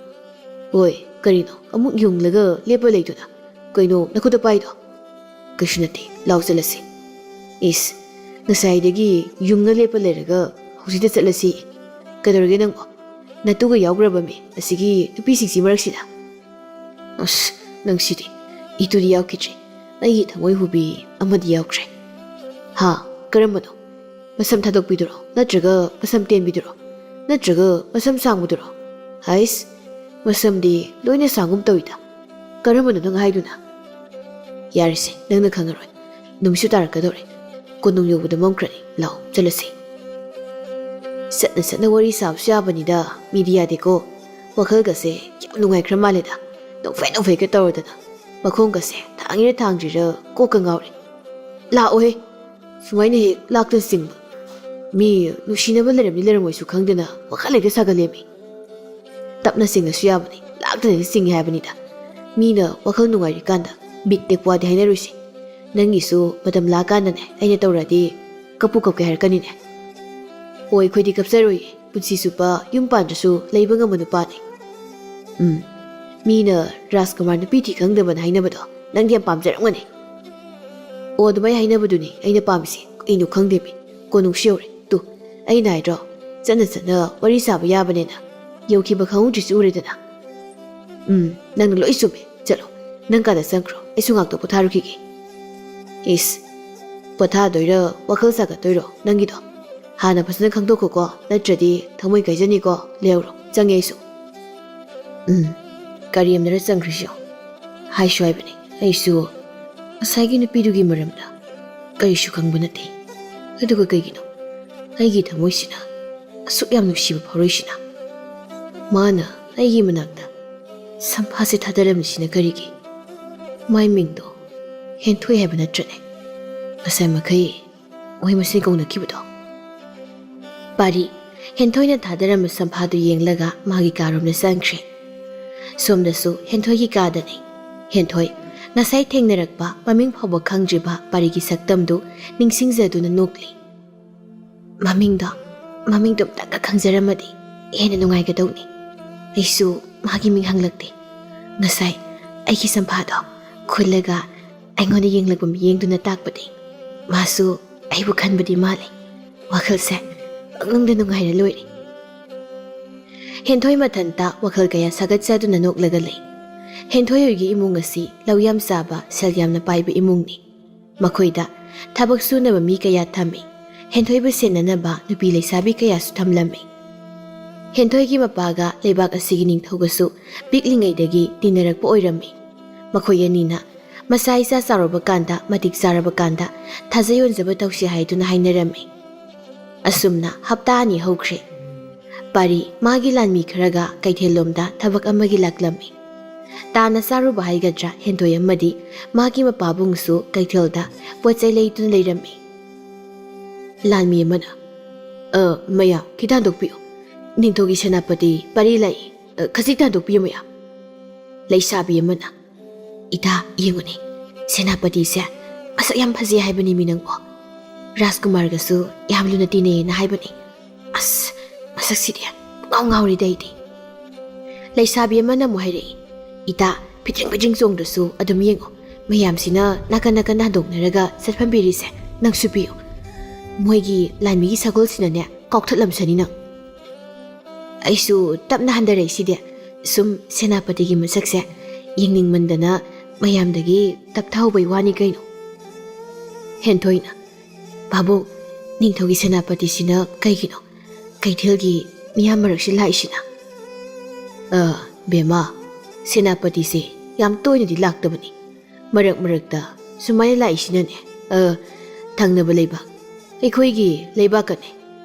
"ꯑꯣꯏ, ꯀꯔꯤꯅꯣ ꯑꯃꯨꯛ ꯌꯨꯡꯂꯒ ꯂꯦꯞꯄ ꯂꯩꯗꯨꯅ? ꯀꯩꯅꯣ ꯅꯈꯨꯠꯇ ꯄꯥꯏꯗꯣ?" "ꯀꯩꯁꯨ ꯅꯠꯇꯦ, ꯂꯥꯎ ꯆꯠꯂꯁꯤ꯫" "ꯏꯁ, ꯉꯁꯥꯏꯗꯒꯤ ꯌꯨꯡꯅ ꯂꯦꯞꯄ ꯂꯩꯔꯒ ꯍꯧꯖꯤꯛꯇ ꯆꯠꯂꯁꯤ? ꯀꯩꯗꯧꯔꯒꯦ ꯅꯪꯕꯣ? ꯅꯇꯨꯒ ꯌꯥꯎꯈ꯭ꯔꯕ ꯃꯤ ꯑꯁꯤꯒꯤ ꯅꯨꯄꯤꯁꯤꯡꯁꯤ ꯃꯔꯛꯁꯤꯗ?" "ꯑꯁ, ꯅꯪꯁꯤꯗꯤ꯫ ꯏꯇꯨꯗꯤ ꯌꯥꯎꯈꯤꯗ꯭ꯔꯦ꯫ ꯑꯩꯒꯤ ꯊꯃꯣꯏ ꯍꯨꯕꯤ ꯑꯃꯗꯤ ꯌꯥꯎꯈ꯭ꯔꯦ꯫" "ꯍꯥ? ꯀꯔꯝꯕꯅꯣ? ꯃꯁꯝ ꯊꯥꯗꯣꯛꯄꯤꯗꯨꯔꯣ? ꯅꯠꯇ꯭ꯔꯒ ꯃꯁꯝ ꯇꯦꯟꯕꯤꯗꯨꯔꯣ? ꯅꯠꯇ꯭ꯔꯒ ꯃꯁꯝ ꯁꯥꯡꯕꯗꯨꯔꯣ? ꯍꯥꯏꯁ, ꯃꯁꯝꯗꯤ ꯂꯣꯏꯅ ꯁꯥꯡꯒꯨꯝ ꯇꯧꯏꯗ꯫ ꯀꯔꯝꯕꯅꯣ ꯅꯪ ꯍꯥꯏꯗꯨꯅ?" "ꯌꯥꯔꯦꯁꯦ, ꯅꯪꯅ ꯈꯪꯉꯔꯣꯏ꯫ ꯅꯨꯃꯤꯠꯁꯨ ꯇꯥꯔꯛꯀꯗꯧꯔꯦ꯫ ꯀꯣꯅꯨꯡ ꯌꯧꯕꯗ ꯃꯝꯈ꯭ꯔꯅꯤ꯫ ꯂꯥꯎ, ꯆꯠꯂꯁꯤ꯫" ꯆꯠꯅ ꯆꯠꯅ ꯋꯥꯔꯤ ꯁꯥꯕꯁꯨ ꯌꯥꯕꯅꯤꯗ, ꯃꯤꯗꯤ ꯌꯥꯗꯦꯀꯣ꯫ ꯋꯥꯈꯜꯒꯁꯦ ꯌꯥꯝ ꯅꯨꯡꯉꯥꯏꯈ꯭ꯔ ꯃꯥꯜꯂꯦꯗ꯫ ꯅꯣꯛꯐꯦꯠ ꯅꯣꯛꯐꯦꯠꯀ ꯇꯧꯔꯗꯅ꯫ ꯃꯈꯣꯡꯒꯁꯦ ꯊꯥꯡꯉꯤꯔ ꯊꯥꯡꯗ꯭ꯔꯤꯔ ꯀꯣꯛꯀ ꯉꯥꯎꯔꯦ꯫ "ꯂꯥꯛꯑꯣꯍꯦ꯫ ꯁꯨꯃꯥꯏꯅ ꯍꯦꯛ ꯂꯥꯛꯇꯅ ꯆꯤꯡꯕ꯫ ꯃꯤ ꯅꯨꯡꯁꯤꯅꯕ ꯂꯩꯔꯝꯅꯤ ꯂꯩꯔꯝꯃꯣꯏꯁꯨ ꯈꯪꯗꯅ ꯋꯥꯈꯜ ꯍꯦꯛꯇ ꯁꯥꯒꯠꯂꯦꯃꯤ꯫" "ꯇꯞꯅ ꯆꯤꯡꯉꯁꯨ ꯌꯥꯕꯅꯤ, ꯂꯥꯛꯇꯅ ꯍꯦꯛꯇ ꯆꯤꯡꯉꯦ ꯍꯥꯏꯕꯅꯤꯗ꯫ ꯃꯤꯅ ꯋꯥꯈꯜ ꯅꯨꯡꯉꯥꯏꯔꯤꯀꯥꯟꯗ ꯕꯤꯠ ꯇꯦꯛꯄ ꯋꯥꯗꯤ ꯍꯥꯏꯅꯔꯣꯏꯁꯦ꯫ ꯅꯪꯒꯤꯁꯨ ꯃꯇꯝ ꯂꯥꯛꯑꯀꯥꯟꯗꯅꯦ ꯑꯩꯅ ꯇꯧꯔꯗꯤ ꯀꯞꯄꯨ ꯀꯞꯀꯦ ꯍꯥꯏꯔꯛꯀꯅꯤꯅꯦ꯫" "ꯑꯣ, ꯑꯩꯈꯣꯏꯗꯤ ꯀꯞꯆꯔꯣꯏꯌꯦ꯫ ꯄꯨꯟꯁꯤ ꯆꯨꯞꯄ ꯌꯨꯝ ꯄꯥꯟꯗ꯭ꯔꯁꯨ ꯂꯩꯕ ꯉꯝꯕ ꯅꯨꯄꯥꯅꯤ꯫" "ꯎꯝ, ꯃꯤꯅ ꯔꯥꯖꯀꯨꯃꯥꯔ ꯅꯨꯄꯤ ꯊꯤ ꯈꯪꯗꯕꯅ ꯍꯥꯏꯅꯕꯗꯣ ꯅꯪꯗꯤ ꯌꯥꯝ ꯄꯥꯝꯖꯔꯝꯒꯅꯤ꯫" "ꯑꯣ, ꯑꯗꯨꯃꯥꯏꯅ ꯍꯥꯏꯅꯕꯗꯨꯅꯤ ꯑꯩꯅ ꯄꯥꯝꯃꯤꯁꯦ꯫ ꯀꯩꯅꯣ ꯈꯪꯗꯦꯃꯤ, ꯀꯣꯅꯨꯡꯁꯨ ꯌꯧꯔꯦ꯫ ꯇꯨ, ꯑꯩꯅ ꯍꯥꯏꯗ꯭ꯔꯣ, ꯆꯠꯅ ꯆꯠꯅ ꯋꯥꯔꯤ ꯁꯥꯕ ꯌꯥꯕꯅꯦꯅ꯫ ꯌꯧꯈꯤꯕ ꯈꯪꯍꯧꯗ꯭ꯔꯤꯁꯤ ꯎꯔꯦꯗꯅ꯫" "ꯎꯝ, ꯅꯪꯅ ꯂꯣꯏ ꯆꯨꯝꯃꯦ꯫ ꯆꯠꯂꯣ, ꯅꯪ ꯀꯥꯗ ꯆꯪꯈ꯭ꯔꯣ, ꯑꯩꯁꯨ ꯉꯥꯛꯇ ꯄꯣꯊꯥꯔꯨꯈꯤꯒꯦ꯫" "ꯏꯁ, ꯄꯣꯊꯥꯗꯣꯏꯔ ꯋꯥꯈꯜ ꯁꯥꯒꯠꯇꯣꯏꯔꯣ ꯅꯪꯒꯤꯗꯣ? ꯍꯥꯟꯅ ꯐꯖꯅ ꯈꯪꯗꯣꯛꯈꯣꯀꯣ, ꯅꯠꯇ꯭ꯔꯗꯤ ꯊꯃꯣꯏ ꯀꯥꯏꯖꯅꯤꯀꯣ꯫ ꯂꯩꯍꯧꯔꯣ, ꯆꯪꯉꯦ ꯑꯩꯁꯨ꯫" "ꯎꯝ, ꯀꯔꯤ ꯑꯃꯅꯔ ꯆꯪꯈ꯭ꯔꯤꯁꯤꯌꯣ? ꯍꯥꯏꯁꯨ ꯍꯥꯏꯕꯅꯤ, ꯑꯩꯁꯨ ꯉꯁꯥꯏꯒꯤ ꯅꯨꯄꯤꯗꯨꯒꯤ ꯃꯔꯝꯗ ꯀꯔꯤꯁꯨ ꯈꯪꯕ ꯅꯠꯇꯦ꯫ ꯑꯗꯨꯒ ꯀꯩꯒꯤꯅꯣ ꯑꯩꯒꯤ ꯊꯃꯣꯏꯁꯤꯅ ꯑꯁꯨꯛ ꯌꯥꯝ ꯅꯨꯡꯁꯤꯕ ꯐꯥꯎꯔꯛꯏꯁꯤꯅ? ꯃꯥꯅ ꯑꯩꯒꯤ ꯃꯅꯥꯛꯇ ꯁꯝꯐꯥꯁꯦ ꯊꯥꯗꯔꯝꯃꯤꯁꯤꯅ ꯀꯔꯤꯒꯤ? ꯃꯥꯏ ꯃꯤꯡꯗꯣ ꯍꯦꯟꯊꯣꯏ ꯍꯥꯏꯕ ꯅꯠꯇ꯭ꯔꯅꯦ?" ꯉꯁꯥꯏ ꯃꯈꯩ ꯃꯣꯏ ꯃꯁꯦꯟ ꯀꯧꯅꯈꯤꯕꯗꯣ꯫ ꯄꯥꯔꯤ ꯍꯦꯟꯊꯣꯏꯅ ꯊꯥꯗꯔꯝꯕ ꯁꯝꯐꯥꯗꯨ ꯌꯦꯡꯂꯒ ꯃꯥꯒꯤ ꯀꯥꯔꯣꯝꯗ ꯆꯪꯈ꯭ꯔꯦ꯫ ꯁꯣꯝꯗꯁꯨ ꯍꯦꯟꯊꯣꯏꯒꯤ ꯀꯥꯗꯅꯤ꯫ ꯍꯦꯟꯊꯣꯏ ꯉꯁꯥꯏ ꯊꯦꯡꯅꯔꯛꯄ ꯃꯃꯤꯡ ꯐꯥꯎꯕ ꯈꯪꯗ꯭ꯔꯤꯕ ꯄꯥꯔꯤꯒꯤ ꯁꯛꯇꯝꯗꯨ ꯅꯤꯡꯁꯤꯡꯖꯗꯨꯅ ꯅꯣꯛꯂꯤ꯫ ꯃꯃꯤꯡꯗꯣ, ꯃꯃꯤꯡꯗꯣ ꯑꯝꯇꯪꯒ ꯈꯪꯖꯔꯝꯃꯗꯤ ꯍꯦꯟꯅ ꯅꯨꯡꯉꯥꯏꯒꯗꯧꯅꯤ꯫ ꯑꯩꯁꯨ ꯃꯥꯒꯤ ꯃꯤꯡ ꯍꯪꯂꯛꯇꯦ꯫ ꯉꯁꯥꯏ ꯑꯩꯒꯤ ꯁꯝꯐꯥꯗꯣ ꯈꯨꯜꯂꯒ ꯑꯩꯉꯣꯟꯗ ꯌꯦꯡꯂꯛꯄ ꯃꯤꯠꯌꯦꯡꯗꯨꯅ ꯇꯥꯛꯄꯗꯤ ꯃꯥꯁꯨ ꯑꯩꯕꯨ ꯈꯟꯕꯗꯤ ꯃꯥꯜꯂꯦ꯫ ꯋꯥꯈꯜꯁꯦ ꯄꯪꯅꯨꯡꯗ ꯅꯨꯡꯉꯥꯏꯔ ꯂꯣꯏꯔꯦ꯫ ꯍꯦꯟꯊꯣꯏ ꯃꯊꯟꯇ ꯋꯥꯈꯜ ꯀꯌꯥ ꯁꯥꯒꯠꯆꯗꯨꯅ ꯅꯣꯛꯂꯒ ꯂꯩ꯫ ꯍꯦꯟꯊꯣꯏ ꯍꯣꯏꯒꯤ ꯏꯃꯨꯡ ꯑꯁꯤ ꯂꯧ ꯌꯥꯝ ꯆꯥꯕ, ꯁꯦꯜ ꯌꯥꯝꯅ ꯄꯥꯏꯕ ꯏꯃꯨꯡꯅꯤ꯫ ꯃꯈꯣꯏꯗ ꯊꯕꯛ ꯁꯨꯅꯕ ꯃꯤ ꯀꯌꯥ ꯊꯝꯃꯤ꯫ ꯍꯦꯟꯊꯣꯏꯕꯨ ꯁꯦꯟꯅꯅꯕ ꯅꯨꯄꯤ ꯂꯩꯁꯥꯕꯤ ꯀꯌꯥꯁꯨ ꯊꯝꯂꯝꯃꯤ꯫ ꯍꯦꯟꯊꯣꯏꯒꯤ ꯃꯄꯥꯒ ꯂꯩꯕꯥꯛ ꯑꯁꯤꯒꯤ ꯅꯤꯡꯊꯧꯒꯁꯨ ꯄꯤꯛꯂꯤꯉꯩꯗꯒꯤ ꯇꯤꯟꯅꯔꯛꯄ ꯑꯣꯏꯔꯝꯃꯤ꯫ ꯃꯈꯣꯏ ꯑꯅꯤꯅ ꯃꯆꯥ ꯏꯆꯥ ꯆꯥꯎꯔꯕ ꯀꯥꯟꯗ, ꯃꯇꯤꯛ ꯆꯥꯔꯕ ꯀꯥꯟꯗ ꯊꯥꯖ ꯌꯣꯟꯖꯕ ꯇꯧꯁꯤ ꯍꯥꯏꯗꯨꯅ ꯍꯥꯏꯅꯔꯝꯃꯤ꯫ ꯑꯁꯨꯝꯅ ꯍꯞꯇꯥ ꯑꯅꯤ ꯍꯧꯈ꯭ꯔꯦ꯫ ꯄꯥꯔꯤ ꯃꯥꯒꯤ ꯂꯥꯟꯃꯤ ꯈꯔꯒ ꯀꯩꯊꯦꯜꯂꯣꯝꯗ ꯊꯕꯛ ꯑꯃꯒꯤ ꯂꯥꯛꯂꯝꯃꯤ꯫ ꯇꯥꯅ ꯆꯥꯔꯨꯕ ꯍꯥꯏꯒꯗ꯭ꯔꯥ, ꯍꯦꯟꯊꯣꯏ ꯑꯃꯗꯤ ꯃꯥꯒꯤ ꯃꯄꯥꯕꯨꯡꯁꯨ ꯀꯩꯊꯦꯜꯗ ꯄꯣꯠ ꯆꯩ ꯂꯩꯗꯨꯅ ꯂꯩꯔꯝꯃꯤ꯫ ꯂꯥꯟꯃꯤ ꯑꯃꯅ, "ꯑ, ꯃꯌꯥ, ꯈꯤꯇ ꯍꯟꯗꯣꯛꯄꯤꯌꯨ꯫ ꯅꯤꯡꯊꯧꯒꯤ ꯁꯦꯅꯥꯄꯇꯤ ꯄꯥꯔꯤ ꯂꯥꯛꯏ꯫ ꯑ, ꯈꯖꯤꯛꯇ ꯍꯟꯗꯣꯛꯄꯤꯌꯨ, ꯃꯌꯥ꯫" ꯂꯩꯁꯥꯕꯤ ꯑꯃꯅ, "ꯏꯇꯥ, ꯌꯦꯡꯉꯨꯅꯦ, ꯁꯦꯅꯥꯄꯇꯤꯁꯦ ꯃꯁꯛ ꯌꯥꯝ ꯐꯖꯩ ꯍꯥꯏꯕꯅꯤ ꯃꯤ ꯅꯪꯕꯣ꯫ ꯔꯥꯖꯀꯨꯃꯥꯔꯒꯁꯨ ꯌꯥꯝ ꯂꯨꯅ ꯇꯤꯟꯅꯩꯌꯦꯅ ꯍꯥꯏꯕꯅꯤ꯫ ꯑꯁ, ꯃꯁꯛꯁꯤꯗꯤ ꯉꯥꯎ ꯉꯥꯎꯔꯤꯗ ꯑꯩꯗꯤ꯫" ꯂꯩꯁꯥꯕꯤ ꯑꯃꯅ ꯑꯃꯨꯛ ꯍꯥꯏꯔꯛꯏ, "ꯏꯇꯥ, ꯐꯤꯗ꯭ꯔꯤꯡ ꯐꯤꯗ꯭ꯔꯤꯡ ꯆꯣꯡꯗ꯭ꯔꯁꯨ ꯑꯗꯨꯝ ꯌꯦꯡꯉꯣ꯫ ꯃꯌꯥꯝꯁꯤꯅ ꯅꯥꯀꯟ ꯅꯥꯀꯟꯗ ꯍꯟꯗꯣꯛꯅꯔꯒ ꯆꯠꯐꯝ ꯄꯤꯔꯤꯁꯦ ꯅꯪꯁꯨ ꯄꯤꯌꯨ꯫ ꯃꯣꯏꯒꯤ ꯂꯥꯟꯃꯤꯒꯤ ꯁꯒꯣꯜꯁꯤꯅꯅꯦ ꯀꯥꯎꯊꯠꯂꯝꯁꯅꯤ ꯅꯪ꯫" ꯑꯩꯁꯨ ꯇꯞꯅ ꯍꯟꯊꯔꯛꯏꯁꯤꯗꯤ꯫ ꯁꯨꯝ ꯁꯦꯅꯥꯄꯇꯤꯒꯤ ꯃꯁꯛꯁꯦ ꯌꯦꯡꯅꯤꯡꯃꯟꯗꯅ ꯃꯌꯥꯝꯗꯒꯤ ꯇꯞꯊꯍꯧꯕꯩ ꯋꯥꯅꯤ ꯀꯩꯅꯣ꯫ ꯍꯦꯟꯊꯣꯏꯅ, "ꯄꯥꯕꯨꯡ, ꯅꯤꯡꯊꯧꯒꯤ ꯁꯦꯅꯥꯄꯇꯤꯁꯤꯅ ꯀꯩꯒꯤꯅꯣ ꯀꯩꯊꯦꯜꯒꯤ ꯃꯤꯌꯥꯝ ꯃꯔꯛꯁꯤ ꯂꯥꯛꯏꯁꯤꯅ?" "ꯑ, ꯕꯦꯝꯃ, ꯁꯦꯅꯥꯄꯇꯤꯁꯦ ꯌꯥꯝ ꯇꯣꯏꯅꯗꯤ ꯂꯥꯛꯇꯕꯅꯤ꯫ ꯃꯔꯛ ꯃꯔꯛꯇ ꯁꯨꯃꯥꯏꯅ ꯂꯥꯛꯏꯁꯤꯅꯅꯦ, ꯑ, ꯊꯪꯅꯕ ꯂꯩꯕꯥꯛ, ꯑꯩꯈꯣꯏꯒꯤ ꯂꯩꯕꯥꯛꯀꯅꯦ,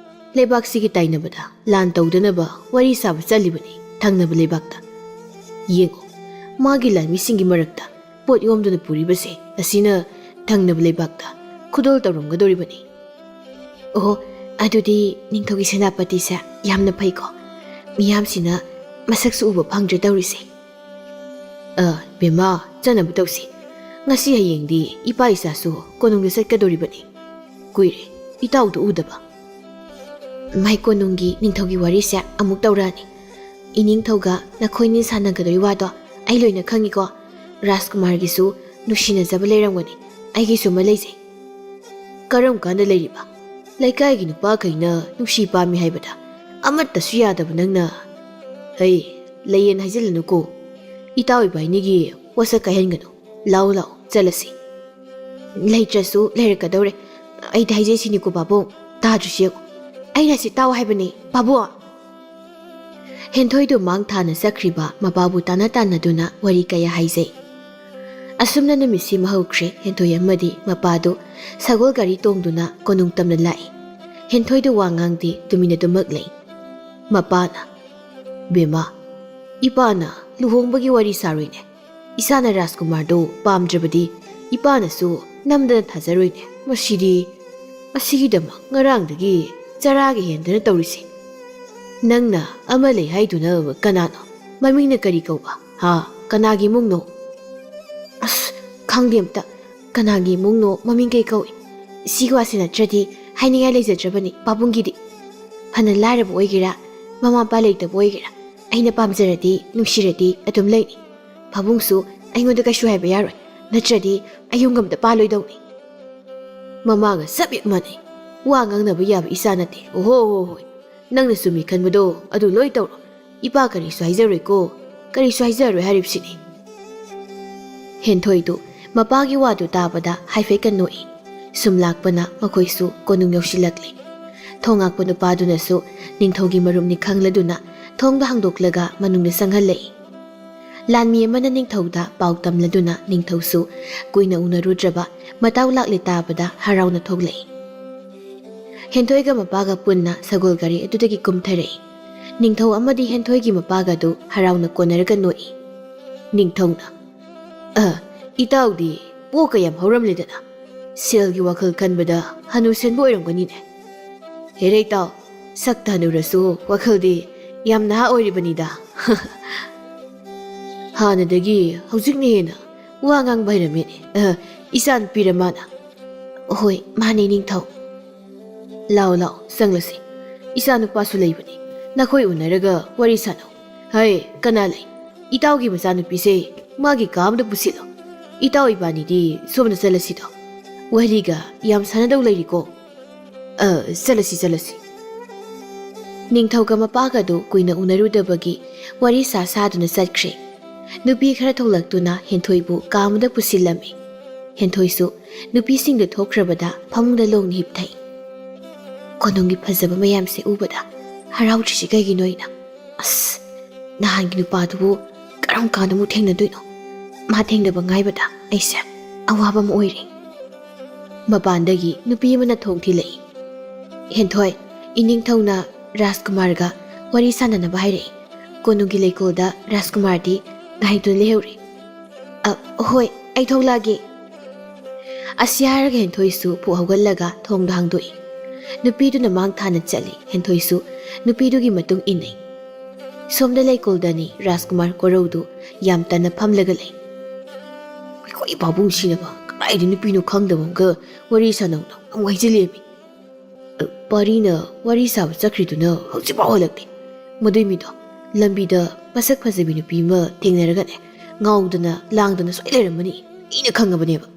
ꯂꯩꯕꯥꯛꯁꯤꯒꯤ ꯇꯥꯏꯅꯕꯗ ꯂꯥꯟ ꯇꯧꯗꯅꯕ ꯋꯥꯔꯤ ꯁꯥꯕ ꯆꯠꯂꯤꯕꯅꯤ ꯊꯪꯅꯕ ꯂꯩꯕꯥꯛꯇ꯫ ꯌꯦꯡꯉꯨ, ꯃꯥꯒꯤ ꯂꯥꯟꯃꯤꯁꯤꯡꯒꯤ ꯃꯔꯛꯇ ꯄꯣꯠ ꯌꯣꯝꯗꯨꯅ ꯄꯨꯔꯤꯕꯁꯦ ꯑꯁꯤꯅ ꯊꯪꯅꯕ ꯂꯩꯕꯥꯛꯇ ꯈꯨꯗꯣꯜ ꯇꯧꯔꯝꯒꯗꯧꯔꯤꯕꯅꯤ꯫ ꯑꯣꯍꯣ, ꯑꯗꯨꯗꯤ ꯅꯤꯡꯊꯧꯒꯤ ꯁꯦꯅꯥꯄꯇꯤꯁꯦ ꯌꯥꯝꯅ ꯐꯩꯀꯣ꯫ ꯃꯤꯌꯥꯝꯁꯤꯅ ꯃꯁꯛꯁꯨ ꯎꯕ ꯐꯪꯗ꯭ꯔꯦ ꯇꯧꯔꯤꯁꯦ꯫ ꯑ, ꯕꯦꯝꯃ, ꯆꯠꯅꯕ ꯇꯧꯁꯤ꯫ ꯉꯁꯤ ꯍꯌꯦꯡꯗꯤ ꯏꯄꯥ ꯏꯆꯥꯁꯨ ꯀꯣꯅꯨꯡꯗ ꯆꯠꯀꯗꯧꯔꯤꯕꯅꯤ꯫ ꯀꯨꯏꯔꯦ ꯏꯇꯥꯎꯗꯨ ꯎꯗꯕ꯫ ꯃꯥꯏ ꯀꯣꯅꯨꯡꯒꯤ ꯅꯤꯡꯊꯧꯒꯤ ꯋꯥꯔꯤꯁꯦ ꯑꯃꯨꯛ ꯇꯧꯔꯛꯑꯅꯤ꯫ ꯏꯅꯤꯡꯊꯧꯒ ꯅꯈꯣꯏꯅꯤ ꯁꯥꯟꯅꯒꯗꯣꯏ ꯋꯥꯗꯣ ꯑꯩ ꯂꯣꯏꯅ ꯈꯪꯉꯤꯀꯣ꯫ ꯔꯥꯖꯀꯨꯃꯥꯔꯒꯤꯁꯨ ꯅꯨꯡꯁꯤꯅꯖꯕ ꯂꯩꯔꯝꯒꯅꯤ꯫ ꯑꯩꯒꯤꯁꯨ ꯑꯃ ꯂꯩꯖꯩ꯫ ꯀꯔꯝ ꯀꯥꯟꯗ ꯂꯩꯔꯤꯕ? ꯂꯩꯀꯥꯏꯒꯤ ꯅꯨꯄꯥꯈꯩꯅ ꯅꯨꯡꯁꯤ ꯄꯥꯝꯃꯤ ꯍꯥꯏꯕꯗ ꯑꯃꯠꯇꯁꯨ ꯌꯥꯗꯕ ꯅꯪꯅ꯫ ꯍꯩ, ꯂꯩꯌꯦꯅ ꯍꯥꯏꯖꯤꯜꯂꯅꯨꯀꯣ꯫ ꯏꯇꯥꯎ ꯏꯕꯥꯏꯅꯤꯒꯤ ꯋꯥꯁꯛ ꯀꯥꯏꯍꯟꯒꯅꯨ꯫ ꯂꯥꯛꯑꯣ, ꯂꯥꯛꯑꯣ, ꯆꯠꯂꯁꯤ꯫ ꯂꯩꯇ꯭ꯔꯁꯨ ꯂꯩꯔꯛꯀꯗꯧꯔꯦ꯫ ꯑꯩꯗꯤ ꯍꯥꯏꯖꯩꯁꯤꯅꯤꯀꯣ ꯄꯥꯕꯨꯡ, ꯇꯥꯗ꯭ꯔꯤꯁꯤ ꯌꯦꯡꯉꯨ꯫ ꯑꯩꯅ ꯁꯤ ꯇꯥꯎ ꯍꯥꯏꯕꯅꯤ ꯄꯥꯕꯨꯡ꯫ ꯍꯦꯟꯊꯣꯏꯗꯨ ꯃꯥꯡ ꯊꯥꯅ ꯆꯠꯈ꯭ꯔꯤꯕ ꯃꯄꯥꯕꯨ ꯇꯥꯟꯅ ꯇꯥꯟꯅꯗꯨꯅ ꯋꯥꯔꯤ ꯀꯌꯥ ꯍꯥꯏꯖꯩ꯫ ꯑꯁꯨꯝꯅ ꯅꯨꯃꯤꯠꯁꯤꯃ ꯍꯧꯈ꯭ꯔꯦ꯫ ꯍꯦꯟꯊꯣꯏ ꯑꯃꯗꯤ ꯃꯄꯥꯗꯨ ꯁꯒꯣꯜ ꯒꯥꯔꯤ ꯇꯣꯡꯗꯨꯅ ꯀꯣꯅꯨꯡ ꯇꯝꯅ ꯂꯥꯛꯏ꯫ ꯍꯦꯟꯊꯣꯏꯗꯨ ꯋꯥ ꯉꯥꯡꯗꯦ, ꯇꯨꯃꯤꯟꯅ ꯑꯗꯨꯃꯛ ꯂꯩ꯫ ꯃꯄꯥꯅ, "ꯕꯦꯝꯃ, ꯏꯄꯥꯅ ꯂꯨꯍꯣꯡꯕꯒꯤ ꯋꯥꯔꯤ ꯁꯥꯔꯣꯏꯅꯦ꯫ ꯏꯆꯥꯅ ꯔꯥꯖꯀꯨꯃꯥꯔꯗꯨ ꯄꯥꯝꯗ꯭ꯔꯕꯗꯤ ꯏꯄꯥꯅꯁꯨ ꯅꯝꯗꯅ ꯊꯥꯖꯔꯣꯏꯅꯦ꯫ ꯃꯁꯤꯗꯤ, ꯃꯁꯤꯒꯤꯗꯃꯛ ꯉꯔꯥꯡꯗꯒꯤ ꯆꯔꯥꯒ ꯍꯦꯟꯗꯅ ꯇꯧꯔꯤꯁꯦ꯫ ꯅꯪꯅ ꯑꯃ ꯂꯩ ꯍꯥꯏꯗꯨꯅ ꯀꯅꯥꯅꯣ? ꯃꯃꯤꯡꯅ ꯀꯔꯤ ꯀꯧꯕ? ꯍꯥ? ꯀꯅꯥꯒꯤ ꯏꯃꯨꯡꯅꯣ?" "ꯑꯁ, ꯈꯪꯗꯦ ꯑꯝꯇ꯫ ꯀꯅꯥꯒꯤ ꯏꯃꯨꯡꯅꯣ, ꯃꯃꯤꯡ ꯀꯩ ꯀꯧꯏ? ꯁꯤꯒꯤ ꯋꯥꯁꯦ ꯅꯠꯇ꯭ꯔꯗꯤ ꯍꯥꯏꯅꯤꯡꯉꯥꯏ ꯂꯩꯖꯗ꯭ꯔꯕꯅꯤ ꯄꯥꯕꯨꯡꯒꯤꯗꯤ꯫ ꯐꯅ ꯂꯥꯏꯔꯕ ꯑꯣꯏꯒꯦꯔꯥ, ꯃꯃꯥ ꯃꯄꯥ ꯂꯩꯇꯕ ꯑꯣꯏꯒꯦꯔꯥ, ꯑꯩꯅ ꯄꯥꯝꯖꯔꯗꯤ, ꯅꯨꯡꯁꯤꯔꯗꯤ ꯑꯗꯨꯝ ꯂꯩꯅꯤ꯫ ꯄꯥꯕꯨꯡꯁꯨ ꯑꯩꯉꯣꯟꯗ ꯀꯩꯁꯨ ꯍꯥꯏꯕ ꯌꯥꯔꯣꯏ, ꯅꯠꯇ꯭ꯔꯗꯤ ꯑꯩ ꯌꯨꯝꯒ ꯑꯝꯇ ꯄꯥꯜꯂꯣꯏꯗꯧꯅꯤ꯫" ꯃꯃꯥꯒ ꯆꯞ ꯍꯦꯛ ꯃꯥꯟꯅꯩ꯫ ꯋꯥ ꯉꯥꯡꯅꯕ ꯌꯥꯕ ꯏꯆꯥ ꯅꯠꯇꯦ꯫ ꯑꯣꯍꯣ, ꯍꯣ, ꯍꯣꯏ꯫ ꯅꯪꯅ ꯆꯨꯝꯃꯤ ꯈꯟꯕꯗꯣ ꯑꯗꯨ ꯂꯣꯏ ꯇꯧꯔꯣ꯫ ꯏꯄꯥ ꯀꯔꯤꯁꯨ ꯍꯥꯏꯖꯔꯣꯏꯀꯣ꯫ ꯀꯔꯤꯁꯨ ꯍꯥꯏꯖꯔꯣꯏ ꯍꯥꯏꯔꯤꯕꯁꯤꯅꯤ꯫ ꯍꯦꯟꯊꯣꯏꯗꯨ ꯃꯄꯥꯒꯤ ꯋꯥꯗꯨ ꯇꯥꯕꯗ ꯍꯥꯏꯐꯦꯠꯀ ꯅꯣꯛꯏ꯫ ꯁꯨꯝ ꯂꯥꯛꯄꯅ ꯃꯈꯣꯏꯁꯨ ꯀꯣꯅꯨꯡ ꯌꯧꯁꯤꯜꯂꯛꯂꯤ꯫ ꯊꯣꯡ ꯉꯥꯛꯄ ꯅꯨꯄꯥꯗꯨꯅꯁꯨ ꯅꯤꯡꯊꯧꯒꯤ ꯃꯔꯨꯞꯅꯤ ꯈꯪꯂꯗꯨꯅ ꯊꯣꯡꯗ ꯍꯥꯡꯗꯣꯛꯂꯒ ꯃꯅꯨꯡꯗ ꯆꯪꯍꯜꯂꯛꯏ꯫ ꯂꯥꯟꯃꯤ ꯑꯃꯅ ꯅꯤꯡꯊꯧꯗ ꯄꯥꯎ ꯇꯝꯂꯗꯨꯅ ꯅꯤꯡꯊꯧꯁꯨ ꯀꯨꯏꯅ ꯎꯅꯔꯨꯗ꯭ꯔꯕ ꯃꯇꯥꯎ ꯂꯥꯛꯂꯦ ꯇꯥꯕꯗ ꯍꯔꯥꯎꯅ ꯊꯣꯛꯂꯛꯏ꯫ ꯍꯦꯟꯊꯣꯏꯒ ꯃꯄꯥꯒ ꯄꯨꯟꯅ ꯁꯒꯣꯜ ꯒꯥꯔꯤ ꯑꯗꯨꯗꯒꯤ ꯀꯨꯝꯊꯔꯛꯏ꯫ ꯅꯤꯡꯊꯧ ꯑꯃꯗꯤ ꯍꯦꯟꯊꯣꯏꯒꯤ ꯃꯄꯥꯒꯗꯨ ꯍꯔꯥꯎꯅ ꯀꯣꯟꯅꯔꯒ ꯅꯣꯛꯏ꯫ ꯅꯤꯡꯊꯧꯅ, "ꯑ, ꯏꯇꯥꯎꯗꯤ ꯄꯣꯛꯀ ꯌꯥꯝ ꯍꯧꯔꯝꯂꯦꯗꯅ꯫ ꯁꯦꯜꯒꯤ ꯋꯥꯈꯜ ꯈꯟꯕꯗ ꯍꯅꯨꯁꯟꯕ ꯑꯣꯏꯔꯝꯒꯅꯤꯅꯦ꯫ ꯍꯦꯔꯦ ꯏꯇꯥꯎ, ꯁꯛꯇ ꯍꯅꯨꯔꯁꯨ ꯋꯥꯈꯜꯗꯤ ꯌꯥꯝ ꯅꯍꯥ ꯑꯣꯏꯔꯤꯕꯅꯤꯗ꯫ ꯍꯥꯟꯅꯗꯒꯤ ꯍꯧꯖꯤꯛꯅ ꯍꯦꯟꯅ ꯋꯥ ꯉꯥꯡꯕ ꯍꯩꯔꯝꯃꯦꯅꯦ꯫ ꯑ, ꯏꯆꯥ ꯅꯨꯄꯤꯔ ꯃꯥꯅ? ꯍꯣꯏ, ꯃꯥꯅꯦ ꯅꯤꯡꯊꯧ꯫ ꯂꯥꯎ ꯂꯥꯎ, ꯆꯪꯂꯁꯤ꯫ ꯏꯆꯥ ꯅꯨꯄꯥꯁꯨ ꯂꯩꯕꯅꯤ, ꯅꯈꯣꯏ ꯎꯅꯔꯒ ꯋꯥꯔꯤ ꯁꯥꯟꯅꯧ꯫ ꯍꯩ, ꯀꯅꯥ ꯂꯩ? ꯏꯇꯥꯎꯒꯤ ꯃꯆꯥꯅꯨꯄꯤꯁꯦ ꯃꯥꯒꯤ ꯀꯥ ꯑꯃꯗ ꯄꯨꯁꯤꯜꯂꯣ꯫ ꯏꯇꯥꯎ ꯏꯕꯥꯅꯤꯗꯤ ꯁꯣꯝꯗ ꯆꯠꯂꯁꯤꯗꯣ꯫ ꯋꯥꯔꯤꯒ ꯌꯥꯝ ꯁꯥꯟꯅꯗꯧ ꯂꯩꯔꯤꯀꯣ꯫ ꯑ, ꯆꯠꯂꯁꯤ, ꯆꯠꯂꯁꯤ꯫ ꯅꯤꯡꯊꯧꯒ ꯃꯄꯥꯒꯗꯨ ꯀꯨꯏꯅ ꯎꯅꯔꯨꯗꯕꯒꯤ ꯋꯥꯔꯤ ꯁꯥ ꯁꯥꯗꯨꯅ ꯆꯠꯈ꯭ꯔꯦ꯫ ꯅꯨꯄꯤ ꯈꯔ ꯊꯣꯛꯂꯛꯇꯨꯅ ꯍꯦꯟꯊꯣꯏꯕꯨ ꯀꯥ ꯑꯃꯗ ꯄꯨꯁꯤꯜꯂꯝꯃꯤ꯫ ꯍꯦꯟꯊꯣꯏꯁꯨ ꯅꯨꯄꯤꯁꯤꯡꯗꯨ ꯊꯣꯛꯈ꯭ꯔꯕꯗ ꯐꯃꯨꯡꯗ ꯂꯣꯡꯅ ꯍꯤꯞꯊꯩ꯫ ꯀꯣꯅꯨꯡꯒꯤ ꯐꯖꯕ ꯃꯌꯥꯝꯁꯦ ꯎꯕꯗ ꯍꯔꯥꯎꯗ꯭ꯔꯤꯁꯤ ꯀꯩꯒꯤꯅꯣ ꯑꯩꯅ? ꯑꯁ, ꯅꯍꯥꯟꯒꯤ ꯅꯨꯄꯥꯗꯨꯕꯨ ꯀꯔꯝ ꯀꯥꯟꯗ ꯑꯃꯨꯛ ꯊꯦꯡꯅꯗꯣꯏꯅꯣ? ꯃꯥ ꯊꯦꯡꯅꯕ ꯉꯥꯏꯕꯗ ꯑꯩꯁꯦ ꯑꯋꯥꯕ ꯑꯃ ꯑꯣꯏꯔꯦ꯫ ꯃꯄꯥꯟꯗꯒꯤ ꯅꯨꯄꯤ ꯑꯃꯅ ꯊꯣꯡ ꯊꯤꯜꯂꯛꯏ꯫ "ꯍꯦꯟꯊꯣꯏ, ꯏꯅꯤꯡꯊꯧꯅ ꯔꯥꯖꯀꯨꯃꯥꯔꯒ ꯋꯥꯔꯤ ꯁꯥꯟꯅꯅꯕ ꯍꯥꯏꯔꯛꯏ꯫ ꯀꯣꯅꯨꯡꯒꯤ ꯂꯩꯀꯣꯜꯗ ꯔꯥꯖꯀꯨꯃꯥꯔꯗꯤ ꯉꯥꯏꯗꯨꯅ ꯂꯩꯍꯧꯔꯤ꯫" "ꯑ, ꯍꯣꯏ, ꯑꯩ ꯊꯣꯛꯂꯛꯑꯒꯦ꯫" ꯑꯁꯤ ꯍꯥꯏꯔꯒ ꯍꯦꯟꯊꯣꯏꯁꯨ ꯄꯨꯛ ꯍꯧꯒꯠꯂꯒ ꯊꯣꯡꯗꯣ ꯍꯥꯡꯗꯣꯛꯏ꯫ ꯅꯨꯄꯤꯗꯨꯅ ꯃꯥꯡ ꯊꯥꯅ ꯆꯠꯂꯤ꯫ ꯍꯦꯟꯊꯣꯏꯁꯨ ꯅꯨꯄꯤꯗꯨꯒꯤ ꯃꯇꯨꯡ ꯏꯟꯅꯩ꯫ ꯁꯣꯝꯗ ꯂꯩꯀꯣꯜꯗꯅꯤ ꯔꯥꯖꯀꯨꯃꯥꯔ ꯀꯣꯔꯧꯗꯨ ꯌꯥꯝ ꯇꯟꯅ ꯐꯝꯂꯒ ꯂꯩ꯫ "ꯑꯩꯈꯣꯏ ꯄꯥꯕꯨꯡꯁꯤꯅꯕ ꯀꯗꯥꯏꯗ ꯅꯨꯄꯤꯅꯣ ꯈꯪꯗꯕ ꯑꯃꯒ ꯋꯥꯔꯤ ꯁꯥꯟꯅꯧꯅ ꯑꯃꯨꯛ ꯍꯥꯏꯖꯤꯜꯂꯦꯃꯤ꯫ ꯄꯥꯔꯤꯅ ꯋꯥꯔꯤ ꯁꯥꯕ ꯆꯠꯈ꯭ꯔꯤꯗꯨꯅ ꯍꯧꯖꯤꯛꯐꯥꯎ ꯍꯜꯂꯛꯇꯦ꯫ ꯃꯗꯨꯏ ꯃꯤꯗꯣ ꯂꯝꯕꯤꯗ ꯃꯁꯛ ꯐꯖꯕꯤ ꯅꯨꯄꯤ ꯑꯃ ꯊꯦꯡꯅꯔꯒꯅꯦ, ꯉꯥꯎꯗꯅ ꯂꯥꯡꯗꯅ ꯁꯣꯏ ꯂꯩꯔꯝꯃꯅꯤ꯫ ꯑꯩꯅ ꯈꯪꯉꯕꯅꯦꯕ꯫"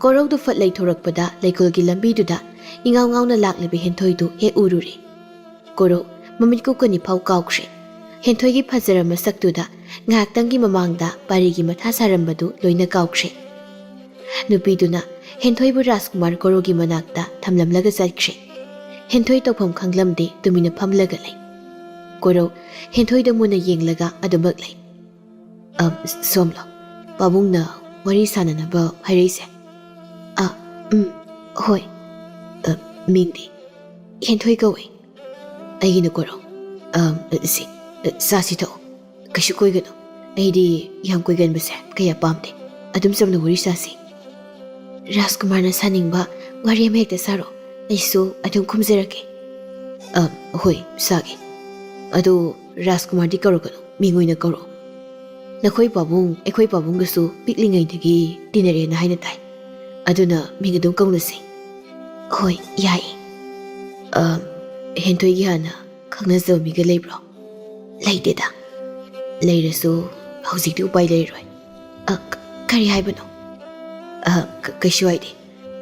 ꯀꯣꯔꯧꯗꯨ ꯐꯠ ꯂꯩꯊꯣꯔꯛꯄꯗ ꯂꯩꯀꯣꯜꯒꯤ ꯂꯝꯕꯤꯗꯨꯗ ꯏꯉꯥꯎ ꯉꯥꯎꯅ ꯂꯥꯛꯂꯤꯕ ꯍꯦꯟꯊꯣꯏꯗꯨ ꯍꯦꯛ ꯎꯔꯨꯔꯦ꯫ ꯀꯣꯔꯧ ꯃꯃꯤꯠ ꯀꯨꯞꯀꯅꯤ ꯐꯥꯎ ꯀꯥꯎꯈ꯭ꯔꯦ꯫ ꯍꯦꯟꯊꯣꯏꯒꯤ ꯐꯖꯔꯕ ꯃꯁꯛꯇꯨꯗ ꯉꯥꯏꯍꯥꯛꯇꯪꯒꯤ ꯃꯃꯥꯡꯗ ꯄꯥꯔꯤꯒꯤ ꯃꯊꯥ ꯁꯥꯔꯝꯕꯗꯨ ꯂꯣꯏꯅ ꯀꯥꯎꯈ꯭ꯔꯦ꯫ ꯅꯨꯄꯤꯗꯨꯅ ꯍꯦꯟꯊꯣꯏꯕꯨ ꯔꯥꯖꯀꯨꯃꯥꯔ ꯀꯣꯔꯧꯒꯤ ꯃꯅꯥꯛꯇ ꯊꯝꯂꯝꯂꯒ ꯆꯠꯈ꯭ꯔꯦ꯫ ꯍꯦꯟꯊꯣꯏ ꯇꯧꯐꯝ ꯈꯪꯂꯝꯗꯦ, ꯇꯨꯃꯤꯟꯅ ꯐꯝꯂꯒ ꯂꯩ꯫ ꯀꯣꯔꯧ ꯍꯦꯟꯊꯣꯏꯗ ꯃꯨꯟꯅ ꯌꯦꯡꯂꯒ ꯑꯗꯨꯃꯛ ꯂꯩ꯫ "ꯑ, ꯁꯣꯝꯂꯣ, ꯄꯥꯕꯨꯡꯅ ꯋꯥꯔꯤ ꯁꯥꯟꯅꯅꯕ ꯍꯥꯏꯔꯛꯏꯁꯦ?" "ꯑ, ꯎꯝ, ꯍꯣꯏ꯫" "ꯑ, ꯃꯤꯡꯗꯤ?" "ꯍꯦꯟꯊꯣꯏ ꯀꯧꯏ꯫" "ꯑꯩꯒꯤꯅ ꯀꯣꯔꯧ꯫ ꯑ, ꯁꯤ, ꯆꯥꯁꯤ ꯊꯛꯑꯣ꯫ ꯀꯩꯁꯨ ꯀꯣꯏꯒꯅꯨ꯫ ꯑꯩꯗꯤ ꯌꯥꯝ ꯀꯣꯏꯒꯟꯕꯁꯦ ꯀꯌꯥ ꯄꯥꯝꯗꯦ꯫ ꯑꯗꯨꯝ ꯆꯝꯅ ꯋꯥꯔꯤ ꯁꯥꯁꯤ꯫" ꯔꯥꯖꯀꯨꯃꯥꯔꯅ ꯁꯥꯅꯤꯡꯕ ꯋꯥꯔꯤ ꯑꯃ ꯍꯦꯛꯇ ꯁꯥꯔꯣ, ꯑꯩꯁꯨ ꯑꯗꯨꯝ ꯈꯨꯝꯖꯔꯛꯀꯦ꯫ ꯑ, ꯍꯣꯏ, ꯁꯥꯒꯦ꯫ ꯑꯗꯣ ꯔꯥꯖꯀꯨꯃꯥꯔꯗꯤ ꯀꯧꯔꯛꯀꯅꯨ, ꯃꯤꯡ ꯑꯣꯏꯅ ꯀꯧꯔꯛꯑꯣ꯫ ꯅꯈꯣꯏ ꯄꯥꯕꯨꯡ ꯑꯩꯈꯣꯏ ꯄꯥꯕꯨꯡꯒꯁꯨ ꯄꯤꯛꯂꯤꯉꯩꯗꯒꯤ ꯇꯤꯟꯅꯔꯦꯅ ꯍꯥꯏꯅ ꯇꯥꯏ, ꯑꯗꯨꯅ ꯃꯤꯡ ꯑꯗꯨꯝ ꯀꯧꯅꯁꯤ꯫ ꯍꯣꯏ, ꯌꯥꯏ꯫ ꯑ, ꯍꯦꯟꯊꯣꯏꯒꯤ ꯍꯥꯟꯅ ꯈꯪꯅꯖꯕ ꯃꯤꯒ ꯂꯩꯕ꯭ꯔꯣ? ꯂꯩꯇꯦꯗ꯫ ꯂꯩꯔꯁꯨ ꯍꯧꯖꯤꯛꯇꯤ ꯎꯄꯥꯏ ꯂꯩꯔꯣꯏ꯫ ꯑ, ꯀ-, ꯀꯔꯤ ꯍꯥꯏꯕꯅꯣ? ꯑ, ꯀ-, ꯀꯩꯁꯨ ꯍꯥꯏꯗꯦ꯫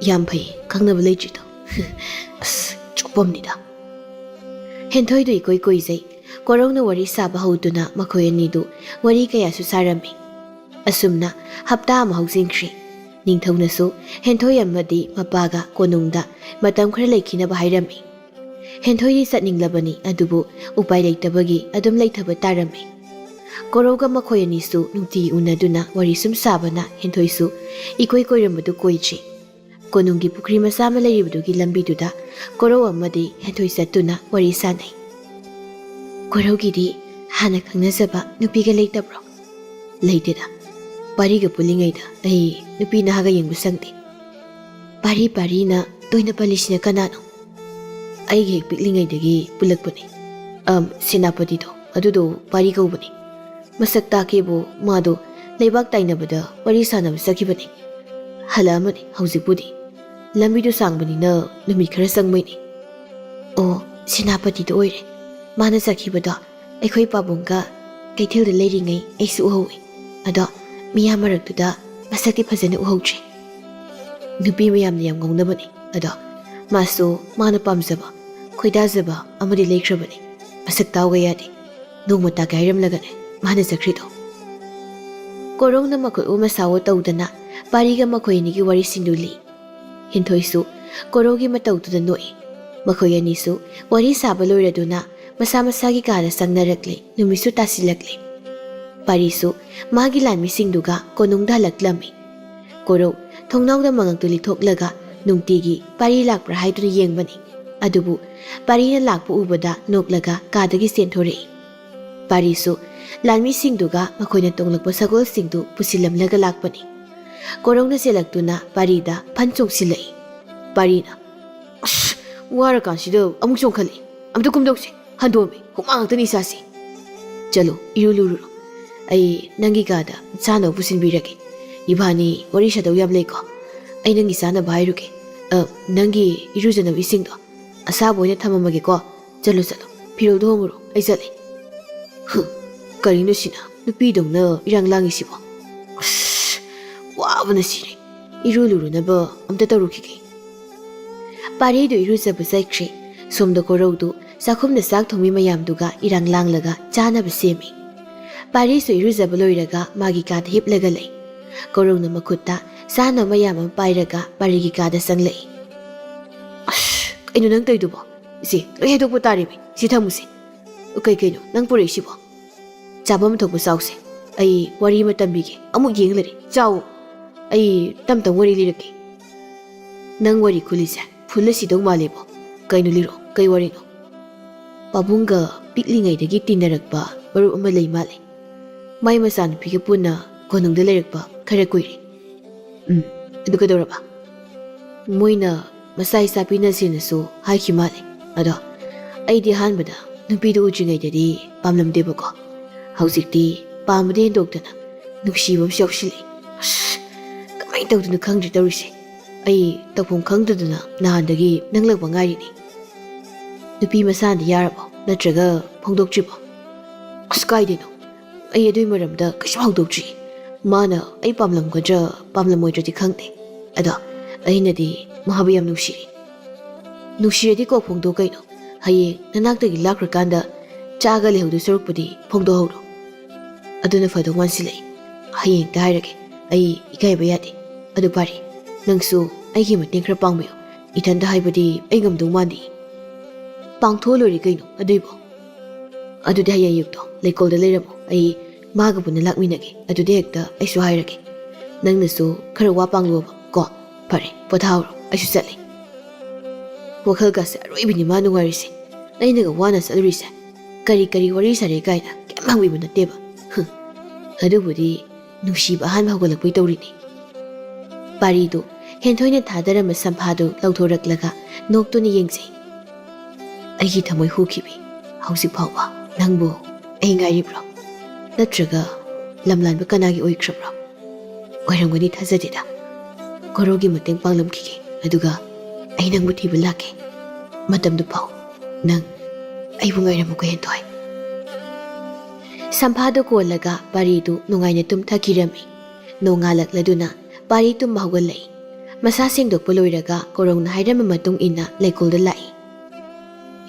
ꯌꯥꯝ ꯐꯩ, ꯈꯪꯅꯕ ꯂꯩꯇ꯭ꯔꯤꯗꯣ꯫ ꯑꯁ, ꯆꯣꯞꯄꯝꯅꯤꯗ꯫ ꯍꯦꯟꯊꯣꯏꯗꯨ ꯏꯀꯣꯏ ꯀꯣꯏꯖꯩ꯫ ꯀꯣꯔꯧꯅ ꯋꯥꯔꯤ ꯁꯥꯕ ꯍꯧꯗꯨꯅ ꯃꯈꯣꯏ ꯑꯅꯤꯗꯨ ꯋꯥꯔꯤ ꯀꯌꯥꯁꯨ ꯁꯥꯔꯝꯃꯤ꯫ ꯑꯁꯨꯝꯅ ꯍꯞꯇꯥ ꯑꯃ ꯍꯧꯖꯤꯟꯈ꯭ꯔꯦ꯫ ꯅꯤꯡꯊꯧꯅꯁꯨ ꯍꯦꯟꯊꯣꯏ ꯑꯃꯗꯤ ꯃꯄꯥꯒ ꯀꯣꯅꯨꯡꯗ ꯃꯇꯝ ꯈꯔ ꯂꯩꯈꯤꯅꯕ ꯍꯥꯏꯔꯝꯃꯤ꯫ ꯍꯦꯟꯊꯣꯏꯗꯤ ꯆꯠꯅꯤꯡꯂꯕꯅꯤ, ꯑꯗꯨꯕꯨ ꯎꯄꯥꯏ ꯂꯩꯇꯕꯒꯤ ꯑꯗꯨꯝ ꯂꯩꯊꯕ ꯇꯥꯔꯝꯃꯤ꯫ ꯀꯣꯔꯧꯒ ꯃꯈꯣꯏ ꯑꯅꯤꯁꯨ ꯅꯨꯡꯇꯤꯒꯤ ꯎꯅꯗꯨꯅ ꯋꯥꯔꯤ ꯁꯨꯝ ꯁꯥꯕꯅ ꯍꯦꯟꯊꯣꯏꯁꯨ ꯏꯀꯣꯏ ꯀꯣꯏꯔꯝꯕꯗꯨ ꯀꯣꯏꯗ꯭ꯔꯤ꯫ ꯀꯣꯅꯨꯡꯒꯤ ꯄꯨꯈ꯭ꯔꯤ ꯃꯆꯥ ꯑꯃ ꯂꯩꯔꯤꯕꯗꯨꯒꯤ ꯂꯝꯕꯤꯗꯨꯗ ꯀꯣꯔꯧ ꯑꯃꯗꯤ ꯍꯦꯟꯊꯣꯏ ꯆꯠꯇꯨꯅ ꯋꯥꯔꯤ ꯁꯥꯟꯅꯩ꯫ ꯀꯣꯔꯧꯒꯤꯗꯤ ꯍꯥꯟꯅ ꯈꯪꯅꯖꯕ ꯅꯨꯄꯤꯒ ꯂꯩꯇꯕ꯭ꯔꯣ? ꯂꯩꯇꯦꯗ꯫ ꯄꯥꯔꯤꯒ ꯄꯨꯜꯂꯤꯉꯩꯗ ꯑꯩ ꯅꯨꯄꯤ ꯅꯍꯥꯒ ꯌꯦꯡꯕ ꯁꯪꯗꯦ꯫ ꯄꯥꯔꯤ ꯄꯥꯔꯤꯅ ꯇꯣꯏꯅ ꯄꯜꯂꯤꯁꯤꯅ ꯀꯅꯥꯅꯣ? ꯑꯩꯒ ꯍꯦꯛ ꯄꯤꯛꯂꯤꯉꯩꯗꯒꯤ ꯄꯨꯜꯂꯛꯄꯅꯦ꯫ ꯑꯝ, ꯁꯦꯅꯥꯄꯇꯤꯗꯣ, ꯑꯗꯨꯗꯣ ꯄꯥꯔꯤ ꯀꯧꯕꯅꯦ꯫ ꯃꯁꯛ ꯇꯥꯛꯀꯦꯕꯨ ꯃꯥꯗꯣ ꯂꯩꯕꯥꯛ ꯇꯥꯏꯅꯕꯗ ꯋꯥꯔꯤ ꯁꯥꯟꯅꯕ ꯆꯠꯈꯤꯕꯅꯦ꯫ ꯍꯜꯂꯛꯑꯃꯅꯤ ꯍꯧꯖꯤꯛꯄꯨꯗꯤ꯫ ꯂꯝꯕꯤꯗꯨ ꯁꯥꯡꯕꯅꯤꯅ ꯅꯨꯃꯤꯠ ꯈꯔ ꯆꯪꯕꯩꯅꯦ꯫ ꯑꯣ, ꯁꯦꯅꯥꯄꯇꯤꯗ ꯑꯣꯏꯔꯦ꯫ ꯃꯥꯅ ꯆꯠꯈꯤꯕꯗꯣ ꯑꯩꯈꯣꯏ ꯄꯥꯕꯨꯡꯒ ꯀꯩꯊꯦꯜꯗ ꯂꯩꯔꯤꯉꯩ ꯑꯩꯁꯨ ꯎꯍꯧꯏ꯫ ꯑꯗꯣ ꯃꯤꯌꯥꯝ ꯃꯔꯛꯇꯨꯗ ꯃꯁꯛꯇꯤ ꯐꯖꯅ ꯎꯍꯧꯗ꯭ꯔꯦ꯫ ꯅꯨꯄꯤ ꯃꯌꯥꯝꯅ ꯌꯥꯝ ꯉꯥꯎꯅꯕꯅꯦ꯫ ꯑꯗꯣ ꯃꯥꯁꯨ ꯃꯥꯅ ꯄꯥꯝꯖꯕ, ꯈꯣꯏꯗꯥꯖꯕ ꯑꯃꯗꯤ ꯂꯩꯈ꯭ꯔꯕꯅꯦ꯫ ꯃꯁꯛ ꯇꯥꯎꯒ ꯌꯥꯗꯦ꯫ ꯅꯣꯡꯃ ꯇꯥꯛꯀꯦ ꯍꯥꯏꯔꯝꯂꯒꯅꯦ ꯃꯥꯅ ꯆꯠꯈ꯭ꯔꯤꯗꯣ꯫ ꯀꯣꯔꯧꯅ ꯃꯈꯨꯠ ꯎ ꯃꯁꯥ ꯎ ꯇꯧꯗꯅ ꯄꯥꯔꯤꯒ ꯃꯈꯣꯏ ꯑꯅꯤꯒꯤ ꯋꯥꯔꯤꯁꯤꯡꯗꯨ ꯂꯤ꯫ ꯍꯦꯟꯊꯣꯏꯁꯨ ꯀꯣꯔꯧꯒꯤ ꯃꯇꯧꯗꯨꯗ ꯅꯣꯛꯏ꯫ ꯃꯈꯣꯏ ꯑꯅꯤꯁꯨ ꯋꯥꯔꯤ ꯁꯥꯕ ꯂꯣꯏꯔꯗꯨꯅ ꯃꯁꯥ ꯃꯁꯥꯒꯤ ꯀꯥꯗ ꯆꯪꯅꯔꯛꯂꯦ꯫ ꯅꯨꯃꯤꯠꯁꯨ ꯇꯥꯁꯤꯜꯂꯛꯂꯦ꯫ ꯄꯥꯔꯤꯁꯨ ꯃꯥꯒꯤ ꯂꯥꯟꯃꯤꯁꯤꯡꯗꯨꯒ ꯀꯣꯅꯨꯡꯗ ꯍꯜꯂꯛꯂꯝꯃꯤ꯫ ꯀꯣꯔꯧ ꯊꯣꯡꯅꯥꯎꯗ ꯃꯉꯛꯇꯨ ꯂꯤꯊꯣꯛꯂꯒ ꯅꯨꯡꯇꯤꯒꯤ ꯄꯥꯔꯤ ꯂꯥꯛꯄ꯭ꯔꯥ ꯍꯥꯏꯗꯨꯅ ꯌꯦꯡꯕꯅꯤ꯫ ꯑꯗꯨꯕꯨ ꯄꯥꯔꯤꯅ ꯂꯥꯛꯄ ꯎꯕꯗ ꯅꯣꯛꯂꯒ ꯀꯥꯗꯒꯤ ꯆꯦꯟꯊꯣꯔꯛꯏ꯫ ꯄꯥꯔꯤꯁꯨ ꯂꯥꯟꯃꯤꯁꯤꯡꯗꯨꯒ ꯃꯈꯣꯏꯅ ꯇꯣꯡꯂꯛꯄ ꯁꯒꯣꯜꯁꯤꯡꯗꯨ ꯄꯨꯁꯤꯜꯂꯝꯂꯒ ꯂꯥꯛꯄꯅꯤ꯫ ꯀꯣꯔꯧꯅ ꯆꯦꯜꯂꯛꯇꯨꯅ ꯄꯥꯔꯤꯗ ꯐꯟ ꯆꯣꯡꯁꯤꯜꯂꯛꯏ꯫ ꯄꯥꯔꯤꯅ, "ꯑꯁ, ꯋꯥꯔꯀꯥꯟꯁꯤꯗ ꯑꯃꯨꯛ ꯆꯣꯡꯈꯠꯂꯛꯏ꯫ ꯑꯝꯇ ꯀꯨꯝꯗꯧꯁꯦ꯫ ꯍꯟꯗꯣꯝꯃꯤ, ꯍꯨꯃꯥꯡ ꯉꯥꯛꯇꯅꯤ ꯏꯁꯥꯁꯦ꯫ ꯆꯠꯂꯣ, ꯏꯔꯨ ꯂꯨꯔꯨꯔꯣ꯫ ꯑꯩ ꯅꯪꯒꯤ ꯀꯥꯗ ꯆꯥꯅꯕ ꯄꯨꯁꯤꯟꯕꯤꯔꯒꯦ꯫ ꯏꯕꯥꯅꯤ ꯋꯥꯔꯤ ꯁꯥꯗꯧ ꯌꯥꯝ ꯂꯩꯀꯣ꯫ ꯑꯩ ꯅꯪꯒꯤ ꯆꯥꯅꯕ ꯍꯥꯏꯔꯨꯒꯦ꯫ ꯑ, ꯅꯪꯒꯤ ꯏꯔꯨꯖꯅꯕ ꯏꯁꯤꯡꯗꯣ ꯑꯁꯥꯕ ꯑꯣꯏꯅ ꯊꯝꯃꯝꯃꯒꯦꯀꯣ꯫ ꯆꯠꯂꯣ, ꯆꯠꯂꯣ꯫ ꯐꯤꯔꯣꯜꯗꯣ ꯍꯣꯡꯉꯨꯔꯣ꯫ ꯑꯩ ꯆꯠꯂꯦ꯫ ꯍꯨ, ꯀꯔꯤꯅꯣ ꯁꯤꯅ ꯅꯨꯄꯤꯗꯧꯅ ꯏꯔꯥꯡ ꯂꯥꯡꯉꯤꯁꯤꯕꯣ? ꯑꯁ, ꯋꯥꯕꯅ ꯁꯤꯔꯦ꯫ ꯏꯔꯨ ꯂꯨꯔꯨꯅꯕ ꯑꯝꯇ ꯇꯧꯔꯨꯈꯤꯒꯦ꯫" ꯄꯥꯔꯤꯗꯨ ꯏꯔꯨꯖꯕ ꯆꯠꯈ꯭ꯔꯦ꯫ ꯁꯣꯝꯗ ꯀꯣꯔꯧꯗꯨ ꯆꯥꯛꯈꯨꯝꯗ ꯆꯥꯛ ꯊꯣꯡꯃꯤ ꯃꯌꯥꯝꯗꯨꯒ ꯏꯔꯥꯡ ꯂꯥꯡꯂꯒ ꯆꯥꯅꯕ ꯁꯦꯝꯃꯤ꯫ ꯄꯥꯔꯤꯁꯨ ꯏꯔꯨꯖꯕ ꯂꯣꯏꯔꯒ ꯃꯥꯒꯤ ꯀꯥꯗ ꯍꯤꯞꯂꯒ ꯂꯩ꯫ ꯀꯣꯔꯧꯅ ꯃꯈꯨꯠꯇ ꯆꯥꯅꯕ ꯃꯌꯥꯝ ꯑꯃ ꯄꯥꯏꯔꯒ ꯄꯥꯔꯤꯒꯤ ꯀꯥꯗ ꯆꯪꯂꯛꯏ꯫ "ꯑꯁ, ꯀꯩꯅꯣ ꯅꯪ ꯇꯧꯔꯤꯗꯨꯕꯣ? ꯏꯆꯦ, ꯂꯣꯏ ꯍꯩꯗꯣꯛꯄ ꯇꯥꯔꯦꯃꯤ꯫ ꯁꯤ ꯊꯝꯃꯨꯁꯦ꯫ ꯀꯩ ꯀꯩꯅꯣ ꯅꯪ ꯄꯨꯔꯛꯏꯁꯤꯕꯣ?" "ꯆꯥꯐꯝ ꯊꯣꯛꯄ ꯆꯥꯎꯁꯦ꯫ ꯑꯩ ꯋꯥꯔꯤ ꯑꯃ ꯇꯝꯕꯤꯒꯦ꯫ ꯑꯃꯨꯛ ꯌꯦꯡ ꯂꯩꯔꯦ꯫ ꯆꯥꯎ꯫ ꯑꯩ ꯇꯝ ꯇꯝ ꯋꯥꯔꯤ ꯂꯤꯔꯛꯀꯦ꯫" "ꯅꯪ ꯋꯥꯔꯤ ꯈꯨꯂꯤꯁꯦ ꯐꯨꯜꯂ ꯁꯤꯗꯧ ꯃꯥꯜꯂꯦꯕꯣ꯫ ꯀꯩꯅꯣ ꯂꯤꯔꯛꯑꯣ, ꯀꯩ ꯋꯥꯔꯤꯅꯣ?" "ꯄꯥꯕꯨꯡꯒ ꯄꯤꯛꯂꯤꯉꯩꯗꯒꯤ ꯇꯤꯟꯅꯔꯛꯄ ꯃꯔꯨꯞ ꯑꯃ ꯂꯩ ꯃꯥꯜꯂꯦ꯫ ꯃꯥꯏ ꯃꯆꯥꯅꯨꯄꯤꯒ ꯄꯨꯟꯅ ꯀꯣꯅꯨꯡꯗ ꯂꯩꯔꯛꯄ ꯈꯔ ꯀꯨꯏꯔꯦ꯫" "ꯎꯝ, ꯑꯗꯨ ꯀꯩꯗꯧꯔꯕ?" "ꯃꯣꯏꯅ ꯃꯆꯥ ꯏꯆꯥ ꯄꯤꯅꯁꯦꯅꯁꯨ ꯍꯥꯏꯈꯤ ꯃꯥꯜꯂꯦ꯫ ꯑꯗꯣ ꯑꯩꯗꯤ ꯑꯍꯥꯟꯕꯗ ꯅꯨꯄꯤꯗꯨ ꯎꯗ꯭ꯔꯤꯉꯩꯗꯗꯤ ꯄꯥꯝꯂꯝꯗꯦꯕꯀꯣ꯫ ꯍꯧꯖꯤꯛꯇꯤ ꯄꯥꯝꯕꯗꯤ ꯍꯦꯟꯗꯣꯛꯇꯅ ꯅꯨꯡꯁꯤꯕ ꯑꯃꯁꯨ ꯌꯥꯎꯁꯤꯜꯂꯛꯑꯦ꯫ ꯑꯁ, ꯀꯃꯥꯏꯅ ꯇꯧꯗꯣꯏꯅꯣ ꯈꯪꯗ꯭ꯔꯦ ꯇꯧꯔꯤꯁꯦ꯫ ꯑꯩ ꯇꯧꯐꯝ ꯈꯪꯗꯗꯅ ꯅꯍꯥꯟꯗꯒꯤ ꯅꯪ ꯂꯥꯛꯄ ꯉꯥꯏꯔꯤꯅꯦ꯫" "ꯅꯨꯄꯤ ꯃꯁꯥꯅꯗꯤ ꯌꯥꯔꯕꯣ? ꯅꯠꯇ꯭ꯔꯒ ꯐꯣꯡꯗꯣꯛꯇ꯭ꯔꯤꯕꯣ?" "ꯑꯁ, ꯀꯥꯏꯗꯩꯅꯣ? ꯑꯩ ꯑꯗꯨꯏ ꯃꯔꯝꯗ ꯀꯩꯁꯨ ꯍꯧꯗꯣꯛꯇ꯭ꯔꯤ꯫ ꯃꯥꯅ ꯑꯩ ꯄꯥꯝꯂꯝꯒꯗ꯭ꯔꯥ ꯄꯥꯝꯂꯝꯃꯣꯏꯗ꯭ꯔꯗꯤ ꯈꯪꯗꯦ꯫ ꯑꯗꯣ ꯑꯩꯅꯗꯤ ꯃꯥꯕꯨ ꯌꯥꯝ ꯅꯨꯡꯁꯤꯔꯤ꯫" "ꯅꯨꯡꯁꯤꯔꯗꯤ ꯀꯣꯛ ꯐꯣꯡꯗꯣꯛ ꯀꯩꯅꯣ꯫ ꯍꯌꯦꯡ ꯅꯅꯥꯛꯇꯒꯤ ꯂꯥꯞꯈ꯭ꯔꯀꯥꯟꯗ ꯆꯥꯛꯑꯒ ꯂꯩꯍꯧꯗꯣꯏ ꯁꯔꯨꯛꯄꯨꯗꯤ ꯐꯣꯡꯗꯣꯛꯍꯧꯔꯣ꯫ ꯑꯗꯨꯅ ꯐꯗꯧ ꯃꯥꯟꯁꯤꯜꯂꯛꯑꯦ꯫ ꯍꯌꯦꯡ ꯍꯦꯛꯇ ꯍꯥꯏꯔꯒꯦ꯫ ꯑꯩ ꯏꯀꯥꯏꯕ ꯌꯥꯗꯦ꯫ ꯑꯗꯨ ꯄꯥꯔꯤ, ꯅꯪꯁꯨ ꯑꯩꯒꯤ ꯃꯇꯦꯡ ꯈꯔ ꯄꯥꯡꯕꯤꯌꯨ꯫ ꯏꯊꯟꯇ ꯍꯥꯏꯕꯗꯤ ꯑꯩ ꯉꯝꯗꯧ ꯃꯥꯟꯗꯦ꯫" "ꯄꯥꯡꯊꯣꯛꯑ ꯂꯣꯏꯔꯦ ꯀꯩꯅꯣ ꯑꯗꯨꯏꯕꯣ꯫ ꯑꯗꯨꯗꯤ ꯍꯌꯦꯡ ꯑꯌꯨꯛꯇꯣ ꯂꯩꯀꯣꯜꯗ ꯂꯩꯔꯝꯃꯣ꯫ ꯑꯩ ꯃꯥꯒ ꯄꯨꯟꯅ ꯂꯥꯛꯃꯤꯟꯅꯒꯦ꯫ ꯑꯗꯨꯗꯤ ꯍꯦꯛꯇ ꯑꯩꯁꯨ ꯍꯥꯏꯔꯒꯦ꯫ ꯅꯪꯅꯁꯨ ꯈꯔ ꯋꯥ ꯄꯥꯡꯂꯣꯕ ꯀꯣ꯫ ꯐꯔꯦ, ꯄꯣꯊꯥꯍꯧꯔꯣ꯫ ꯑꯩꯁꯨ ꯆꯠꯂꯦ꯫" ꯋꯥꯈꯜꯒꯁꯦ ꯑꯔꯣꯏꯕꯤꯅꯤ ꯃꯥ ꯅꯨꯡꯉꯥꯏꯔꯤꯁꯦ꯫ ꯑꯩꯅꯒ ꯋꯥꯅ ꯆꯠꯂꯨꯔꯤꯁꯦ꯫ ꯀꯔꯤ ꯀꯔꯤ ꯋꯥꯔꯤ ꯁꯥꯔꯦ ꯀꯥꯏꯅ ꯀꯩꯝ ꯍꯪꯕꯤꯕ ꯅꯠꯇꯦꯕ꯫ ꯍꯨꯝ꯫ ꯑꯗꯨꯕꯨꯗꯤ ꯅꯨꯡꯁꯤꯕ ꯑꯍꯥꯟꯕ ꯍꯧꯒꯠꯂꯛꯄꯩ ꯇꯧꯔꯤꯅꯤ꯫ ꯄꯥꯔꯤꯗꯨ ꯍꯦꯟꯊꯣꯏꯅ ꯊꯥꯗꯔꯝꯕ ꯁꯝꯐꯥꯗꯨ ꯂꯧꯊꯣꯔꯛꯂꯒ ꯅꯣꯛꯇꯨꯅ ꯌꯦꯡꯖꯩ꯫ "ꯑꯩꯒꯤ ꯊꯃꯣꯏ ꯍꯨꯈꯤꯕꯤ, ꯍꯧꯖꯤꯛ ꯐꯥꯎꯕ ꯅꯪꯕꯨ ꯑꯩ ꯉꯥꯏꯔꯤꯕ꯭ꯔꯣ? ꯅꯠꯇ꯭ꯔꯒ ꯂꯝꯂꯥꯟꯕ ꯀꯅꯥꯒꯤ ꯑꯣꯏꯈ꯭ꯔꯕ꯭ꯔꯣ? ꯑꯣꯏꯔꯝꯒꯅꯤ ꯊꯥꯖꯗꯦꯗ꯫ ꯀꯣꯔꯧꯒꯤ ꯃꯇꯦꯡ ꯄꯥꯡꯂꯝꯈꯤꯒꯦ, ꯑꯗꯨꯒ ꯑꯩ ꯅꯪꯕꯨ ꯊꯤꯕ ꯂꯥꯛꯀꯦ꯫ ꯃꯇꯝꯗꯨ ꯐꯥꯎ ꯅꯪ ꯑꯩꯕꯨ ꯉꯥꯏꯔꯝꯃꯨꯀꯣ ꯍꯦꯟꯊꯣꯏ꯫" ꯁꯝꯐꯥꯗꯨ ꯀꯣꯜꯂꯒ ꯄꯥꯔꯤꯗꯨ ꯅꯨꯡꯉꯥꯏꯅ ꯇꯨꯝꯊꯈꯤꯔꯝꯃꯤ꯫ ꯅꯣꯡꯉꯥꯜꯂꯛꯂꯗꯨꯅ ꯄꯥꯔꯤ ꯇꯨꯝꯕ ꯍꯧꯒꯠꯂꯛꯏ꯫ ꯃꯁꯥ ꯁꯦꯡꯗꯣꯛꯄ ꯂꯣꯏꯔꯒ ꯀꯣꯔꯧꯅ ꯍꯥꯏꯔꯝꯕ ꯃꯇꯨꯡ ꯏꯟꯅ ꯂꯩꯀꯣꯜꯗ ꯂꯥꯛꯏ꯫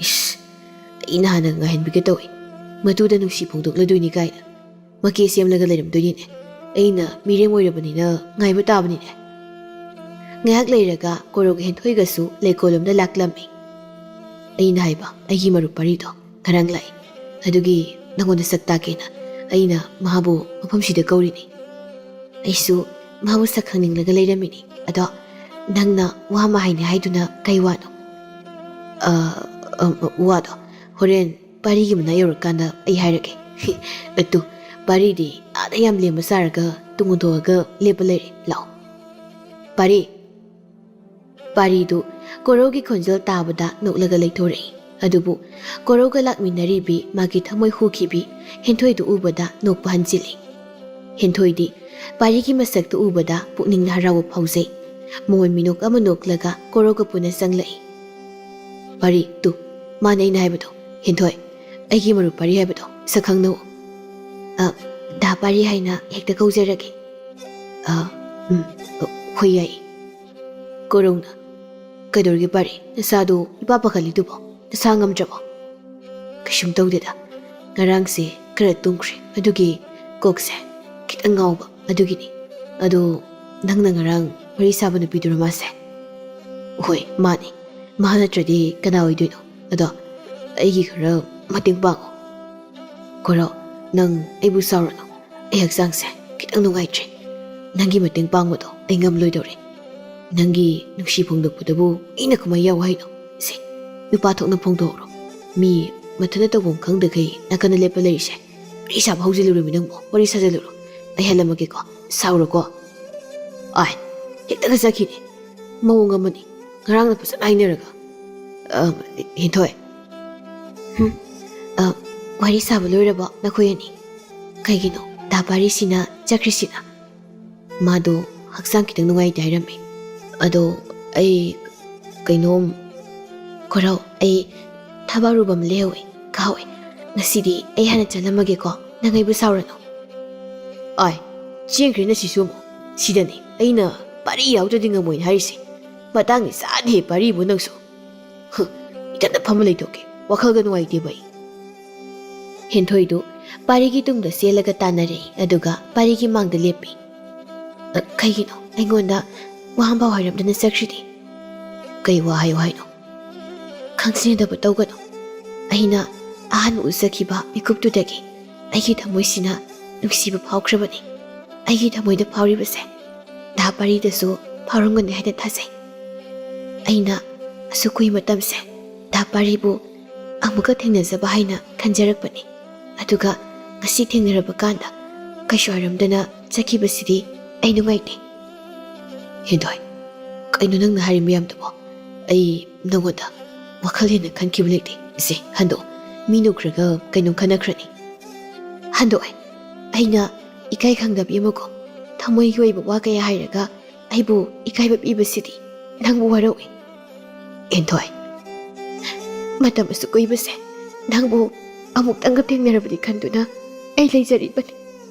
"ꯏꯁ, ꯑꯩꯅ ꯍꯥꯟꯅ ꯉꯥꯏꯍꯟꯕꯤꯒꯦ ꯇꯧꯏ꯫ ꯃꯇꯨꯗ ꯅꯨꯡꯁꯤ ꯐꯣꯡꯗꯣꯛꯂꯗꯣꯏꯅꯤ ꯀꯥꯏꯅ꯫ ꯃꯀꯦ ꯁꯦꯝꯂꯒ ꯂꯩꯔꯝꯗꯣꯏꯅꯤꯅꯦ꯫ ꯑꯩꯅ ꯃꯤꯔꯦꯝ ꯑꯣꯏꯔꯕꯅꯤꯅ ꯉꯥꯏꯕ ꯇꯥꯕꯅꯤꯅꯦ꯫" ꯉꯥꯏꯍꯥꯛ ꯂꯩꯔꯒ ꯀꯣꯔꯧꯒ ꯍꯦꯟꯊꯣꯏꯒꯁꯨ ꯂꯩꯀꯣꯜꯂꯣꯝꯗ ꯂꯥꯛꯂꯝꯃꯤ꯫ "ꯑꯩꯅ ꯍꯥꯏꯕ ꯑꯩꯒꯤ ꯃꯔꯨꯞ ꯄꯥꯔꯤꯗꯣ ꯉꯔꯥꯡ ꯂꯥꯛꯏ꯫ ꯑꯗꯨꯒꯤ ꯅꯪꯉꯣꯟꯗ ꯁꯛ ꯇꯥꯛꯀꯦꯅ ꯑꯩꯅ ꯃꯥꯕꯨ ꯃꯐꯝꯁꯤꯗ ꯀꯧꯔꯤꯅꯤ꯫ ꯑꯩꯁꯨ ꯃꯥꯕꯨ ꯁꯛ ꯈꯪꯅꯤꯡꯂꯒ ꯂꯩꯔꯝꯃꯤꯅꯤ꯫ ꯑꯗꯣ ꯅꯪꯅ ꯋꯥ ꯑꯃ ꯍꯥꯏꯅꯤ ꯍꯥꯏꯗꯨꯅ ꯀꯩ ꯋꯥꯅꯣ?" "ꯑ, ꯑ, ꯋꯥꯗꯣ ꯍꯣꯔꯦꯟ ꯄꯥꯔꯤꯒꯤ ꯃꯅꯥꯛ ꯌꯧꯔꯀꯥꯟꯗ ꯑꯩ ꯍꯥꯏꯔꯒꯦ꯫" "ꯑꯗꯨ ꯄꯥꯔꯤꯗꯤ ꯑꯥꯗ ꯌꯥꯝ ꯂꯦꯝꯕ ꯁꯥꯔꯒ ꯇꯨꯡ ꯑꯣꯟꯊꯣꯛꯑꯒ ꯂꯦꯞꯄ ꯂꯩꯔꯦ꯫ ꯂꯥꯛꯑꯣ, ꯄꯥꯔꯤ꯫" ꯄꯥꯔꯤꯗꯨ ꯀꯣꯔꯧꯒꯤ ꯈꯣꯟꯖꯦꯜ ꯇꯥꯕꯗ ꯅꯣꯛꯂꯒ ꯂꯩꯊꯣꯔꯛꯏ꯫ ꯑꯗꯨꯕꯨ ꯀꯣꯔꯧꯒ ꯂꯥꯛꯃꯤꯟꯅꯔꯤꯕꯤ ꯃꯥꯒꯤ ꯊꯃꯣꯏ ꯍꯨꯈꯤꯕꯤ ꯍꯦꯟꯊꯣꯏꯗꯨ ꯎꯕꯗ ꯅꯣꯛꯄ ꯍꯟꯖꯤꯜꯂꯤ꯫ ꯍꯦꯟꯊꯣꯏꯗꯤ ꯄꯥꯔꯤꯒꯤ ꯃꯁꯛꯇꯨ ꯎꯕꯗ ꯄꯨꯛꯅꯤꯡꯗ ꯍꯔꯥꯎꯕ ꯐꯥꯎꯖꯩ꯫ ꯃꯣꯃꯣꯟ ꯃꯤꯅꯣꯛ ꯑꯃ ꯅꯣꯛꯂꯒ ꯀꯣꯔꯧꯒ ꯄꯨꯟꯅ ꯆꯪꯂꯛꯏ꯫ "ꯄꯥꯔꯤ, ꯇꯨ, ꯃꯥꯅꯦ ꯑꯩꯅ ꯍꯥꯏꯕꯗꯣ, ꯍꯦꯟꯊꯣꯏ, ꯑꯩꯒꯤ ꯃꯔꯨꯞ ꯄꯥꯔꯤ ꯍꯥꯏꯕꯗꯣ, ꯁꯛ ꯈꯪꯅꯧ꯫" "ꯑ, ꯗꯥ ꯄꯥꯔꯤ ꯍꯥꯏꯅ ꯍꯦꯛꯇ ꯀꯧꯖꯔꯒꯦ꯫" "ꯑ, ꯎꯝ, ꯑ, ꯍꯣꯏ, ꯌꯥꯏ꯫" ꯀꯣꯔꯧꯅ, "ꯀꯩꯗꯧꯔꯒꯦ ꯄꯥꯔꯤ? ꯅꯁꯥꯗꯣ ꯏꯄꯥ ꯄꯥꯈꯠꯂꯤꯗꯨꯕꯣ? ꯅꯁꯥ ꯉꯝꯗ꯭ꯔꯕꯣ?" "ꯀꯩꯁꯨꯝ ꯇꯧꯗꯦꯗ꯫ ꯉꯔꯥꯡꯁꯦ ꯈꯔ ꯇꯨꯝꯈ꯭ꯔꯦ, ꯑꯗꯨꯒꯤ ꯀꯣꯛꯁꯦ ꯈꯤꯇꯪ ꯉꯥꯎꯕ, ꯑꯗꯨꯒꯤꯅꯤ꯫ ꯑꯗꯣ ꯅꯪꯅ ꯉꯔꯥꯡ ꯋꯥꯔꯤ ꯁꯥꯕ ꯅꯨꯄꯤꯗꯨꯔꯣ ꯃꯥꯁꯦ?" "ꯍꯣꯏ, ꯃꯥꯅꯤ꯫ ꯃꯥ ꯅꯠꯇ꯭ꯔꯗꯤ ꯀꯅꯥ ꯑꯣꯏꯗꯣꯏꯅꯣ? ꯑꯗꯣ ꯑꯩꯒꯤ ꯈꯔ ꯃꯇꯦꯡ ꯄꯥꯡꯉꯣ꯫" "ꯀꯣꯔꯧ, ꯅꯪ ꯑꯩꯕꯨ ꯁꯥꯎꯔꯅꯨ꯫ ꯑꯩ ꯍꯛꯆꯥꯡꯁꯦ ꯈꯤꯇꯪ ꯅꯨꯡꯉꯥꯏꯇ꯭ꯔꯦ꯫ ꯅꯪꯒꯤ ꯃꯇꯦꯡ ꯄꯥꯡꯕꯗꯣ ꯑꯩ ꯉꯝꯂꯣꯏꯗꯧꯔꯦ꯫ ꯅꯪꯒꯤ ꯅꯨꯡꯁꯤ ꯐꯣꯡꯗꯣꯛꯄꯗꯕꯨ ꯑꯩꯅ ꯀꯃꯥꯏ ꯌꯥꯎ ꯍꯥꯏꯅꯣ? ꯁꯦ, ꯅꯨꯄꯥ ꯊꯣꯛꯅ ꯐꯣꯡꯗꯣꯛꯎꯔꯣ꯫ ꯃꯤ ꯃꯊꯟꯇ ꯇꯧꯐꯝ ꯈꯪꯗꯈꯩ ꯅꯥꯀꯟꯗ ꯂꯦꯞꯄ ꯂꯩꯔꯤꯁꯦ꯫ ꯋꯥꯔꯤ ꯁꯥꯕ ꯍꯧꯖꯤꯜꯂꯨꯔꯃꯤ ꯅꯪꯕꯨ꯫ ꯋꯥꯔꯤ ꯁꯥꯖꯜꯂꯨꯔꯣ꯫ ꯑꯩ ꯍꯜꯂꯝꯃꯒꯦꯀꯣ꯫ ꯁꯥꯎꯔꯣꯀꯣ꯫" "ꯑꯥꯏ, ꯍꯦꯛꯇꯒ ꯆꯠꯈꯤꯅꯦ꯫ ꯃꯑꯣꯡ ꯑꯃꯅꯤ꯫ ꯉꯔꯥꯡꯅ ꯐꯖꯅ ꯍꯥꯏꯅꯔꯒ꯫ ꯑ, ꯍꯦꯟꯊꯣꯏ꯫ ꯍꯨꯝ꯫ ꯑ, ꯋꯥꯔꯤ ꯁꯥꯕ ꯂꯣꯏꯔꯕꯣ ꯅꯈꯣꯏ ꯑꯅꯤ? ꯀꯩꯒꯤꯅꯣ ꯗꯥ ꯄꯥꯔꯤꯁꯤꯅ ꯆꯠꯈ꯭ꯔꯤꯁꯤꯅ? ꯃꯥꯗꯣ ꯍꯛꯆꯥꯡ ꯈꯤꯇꯪ ꯅꯨꯡꯉꯥꯏꯇꯦ ꯍꯥꯏꯔꯝꯃꯦ꯫ ꯑꯗꯣ ꯑꯩ ꯀꯩꯅꯣꯝ, ꯈꯣꯔꯥꯎ, ꯑꯩ ꯊꯕꯛ ꯑꯔꯨꯕ ꯑꯃ ꯂꯩꯍꯧꯋꯦ, ꯀꯥꯎꯋꯦ꯫ ꯉꯁꯤꯗꯤ ꯑꯩ ꯍꯥꯟꯅ ꯆꯠꯂꯝꯃꯒꯦꯀꯣ, ꯅꯪ ꯑꯩꯕꯨ ꯁꯥꯎꯔꯅꯨ꯫ ꯑꯥꯏ, ꯆꯦꯟꯈ꯭ꯔꯦ ꯅꯁꯤꯁꯨ ꯑꯃꯨꯛ꯫ ꯁꯤꯗꯅꯤ ꯑꯩꯅ ꯄꯥꯔꯤ ꯌꯥꯎꯗ꯭ꯔꯗꯤ ꯉꯝꯃꯣꯏꯅ ꯍꯥꯏꯔꯤꯁꯦ꯫ ꯃꯇꯥꯡꯗꯤ ꯆꯥꯗꯦ ꯄꯥꯔꯤꯕꯨ ꯅꯪꯁꯨ꯫ ꯍꯨ, ꯏꯊꯟꯗ ꯐꯝꯃ ꯂꯩꯊꯣꯛꯀꯦ, ꯋꯥꯈꯜꯒ ꯅꯨꯡꯉꯥꯏꯇꯦꯕ ꯑꯩ꯫ ꯍꯦꯟꯊꯣꯏꯗꯨ ꯄꯥꯔꯤꯒꯤ ꯇꯨꯡꯗ ꯆꯦꯜꯂꯒ ꯇꯥꯟꯅꯔꯦ, ꯑꯗꯨꯒ ꯄꯥꯔꯤꯒꯤ ꯃꯥꯡꯗ ꯂꯦꯞꯄꯤ꯫ "ꯑ, ꯀꯩꯒꯤꯅꯣ ꯑꯩꯉꯣꯟꯗ ꯋꯥ ꯑꯃꯐꯥꯎ ꯍꯥꯏꯔꯝꯗꯅ ꯆꯠꯈ꯭ꯔꯤꯗꯤ? ꯀꯩ ꯋꯥ ꯍꯥꯏꯌꯨ ꯍꯥꯏꯅꯣ? ꯈꯪꯖꯤꯟꯅꯗꯕ ꯇꯧꯒꯅꯨ꯫ ꯑꯩꯅ ꯑꯍꯥꯟꯕ ꯎꯖꯈꯤꯕ ꯃꯤꯀꯨꯞꯇꯨꯗꯒꯤ ꯑꯩꯒꯤ ꯊꯃꯣꯏꯁꯤꯅ ꯅꯨꯡꯁꯤꯕ ꯐꯥꯎꯈ꯭ꯔꯕꯅꯤ꯫ ꯑꯩꯒꯤ ꯊꯃꯣꯏꯗ ꯐꯥꯎꯔꯤꯕꯁꯦ ꯗꯥ ꯄꯥꯔꯤꯗꯁꯨ ꯐꯥꯎꯔꯝꯒꯅꯤ ꯍꯥꯏꯅ ꯊꯥꯖꯩ꯫ ꯑꯩꯅ ꯑꯁꯨꯛ ꯀꯨꯏ ꯃꯇꯝꯁꯦ ꯗꯥ ꯄꯥꯔꯤꯕꯨ ꯑꯃꯨꯛꯀ ꯊꯦꯡꯅꯖꯕ ꯍꯥꯏꯅ ꯈꯟꯖꯔꯛꯄꯅꯤ꯫ ꯑꯗꯨꯒ ꯉꯁꯤ ꯊꯦꯡꯅꯔꯕ ꯀꯥꯟꯗ ꯀꯩꯁꯨ ꯍꯥꯏꯔꯝꯗꯅ ꯆꯠꯈꯤꯕꯁꯤꯗꯤ ꯑꯩ ꯅꯨꯡꯉꯥꯏꯇꯦ꯫" "ꯍꯦꯟꯊꯣꯏ, ꯀꯩꯅꯣ ꯅꯪꯅ ꯍꯥꯏꯔꯤ ꯃꯌꯥꯝꯗꯨꯕꯣ? ꯑꯩ ꯅꯪꯉꯣꯟꯗ ꯋꯥꯈꯜ ꯍꯦꯟꯅ ꯈꯟꯈꯤꯕ ꯂꯩꯇꯦ꯫ ꯁꯦ, ꯍꯟꯗꯣꯛꯑꯣ꯫ ꯃꯤ ꯅꯨꯈ꯭ꯔꯒ ꯀꯩꯅꯣꯝ ꯈꯟꯅꯈ꯭ꯔꯅꯤ꯫" "ꯍꯟꯗꯣꯛꯑꯣꯏ꯫ ꯑꯩꯅ ꯏꯀꯥꯏ ꯈꯪꯗꯕꯤ ꯑꯃꯒꯨꯝ ꯊꯃꯣꯏꯒꯤ ꯑꯣꯏꯕ ꯋꯥ ꯀꯌꯥ ꯍꯥꯏꯔꯒ ꯑꯩꯕꯨ ꯏꯀꯥꯏꯕ ꯄꯤꯕꯁꯤꯗꯤ ꯅꯪꯕꯨ ꯋꯥꯔꯧꯏ꯫ ꯍꯦꯟꯊꯣꯏ, ꯃꯇꯝ ꯑꯁꯨꯛ ꯀꯨꯏꯕꯁꯦ ꯅꯪꯕꯨ ꯑꯃꯨꯛꯇꯪꯒ ꯊꯦꯡꯅꯔꯕꯗꯤ ꯈꯟꯗꯨꯅ ꯑꯩ ꯂꯩꯖꯔꯤꯕꯅꯤ꯫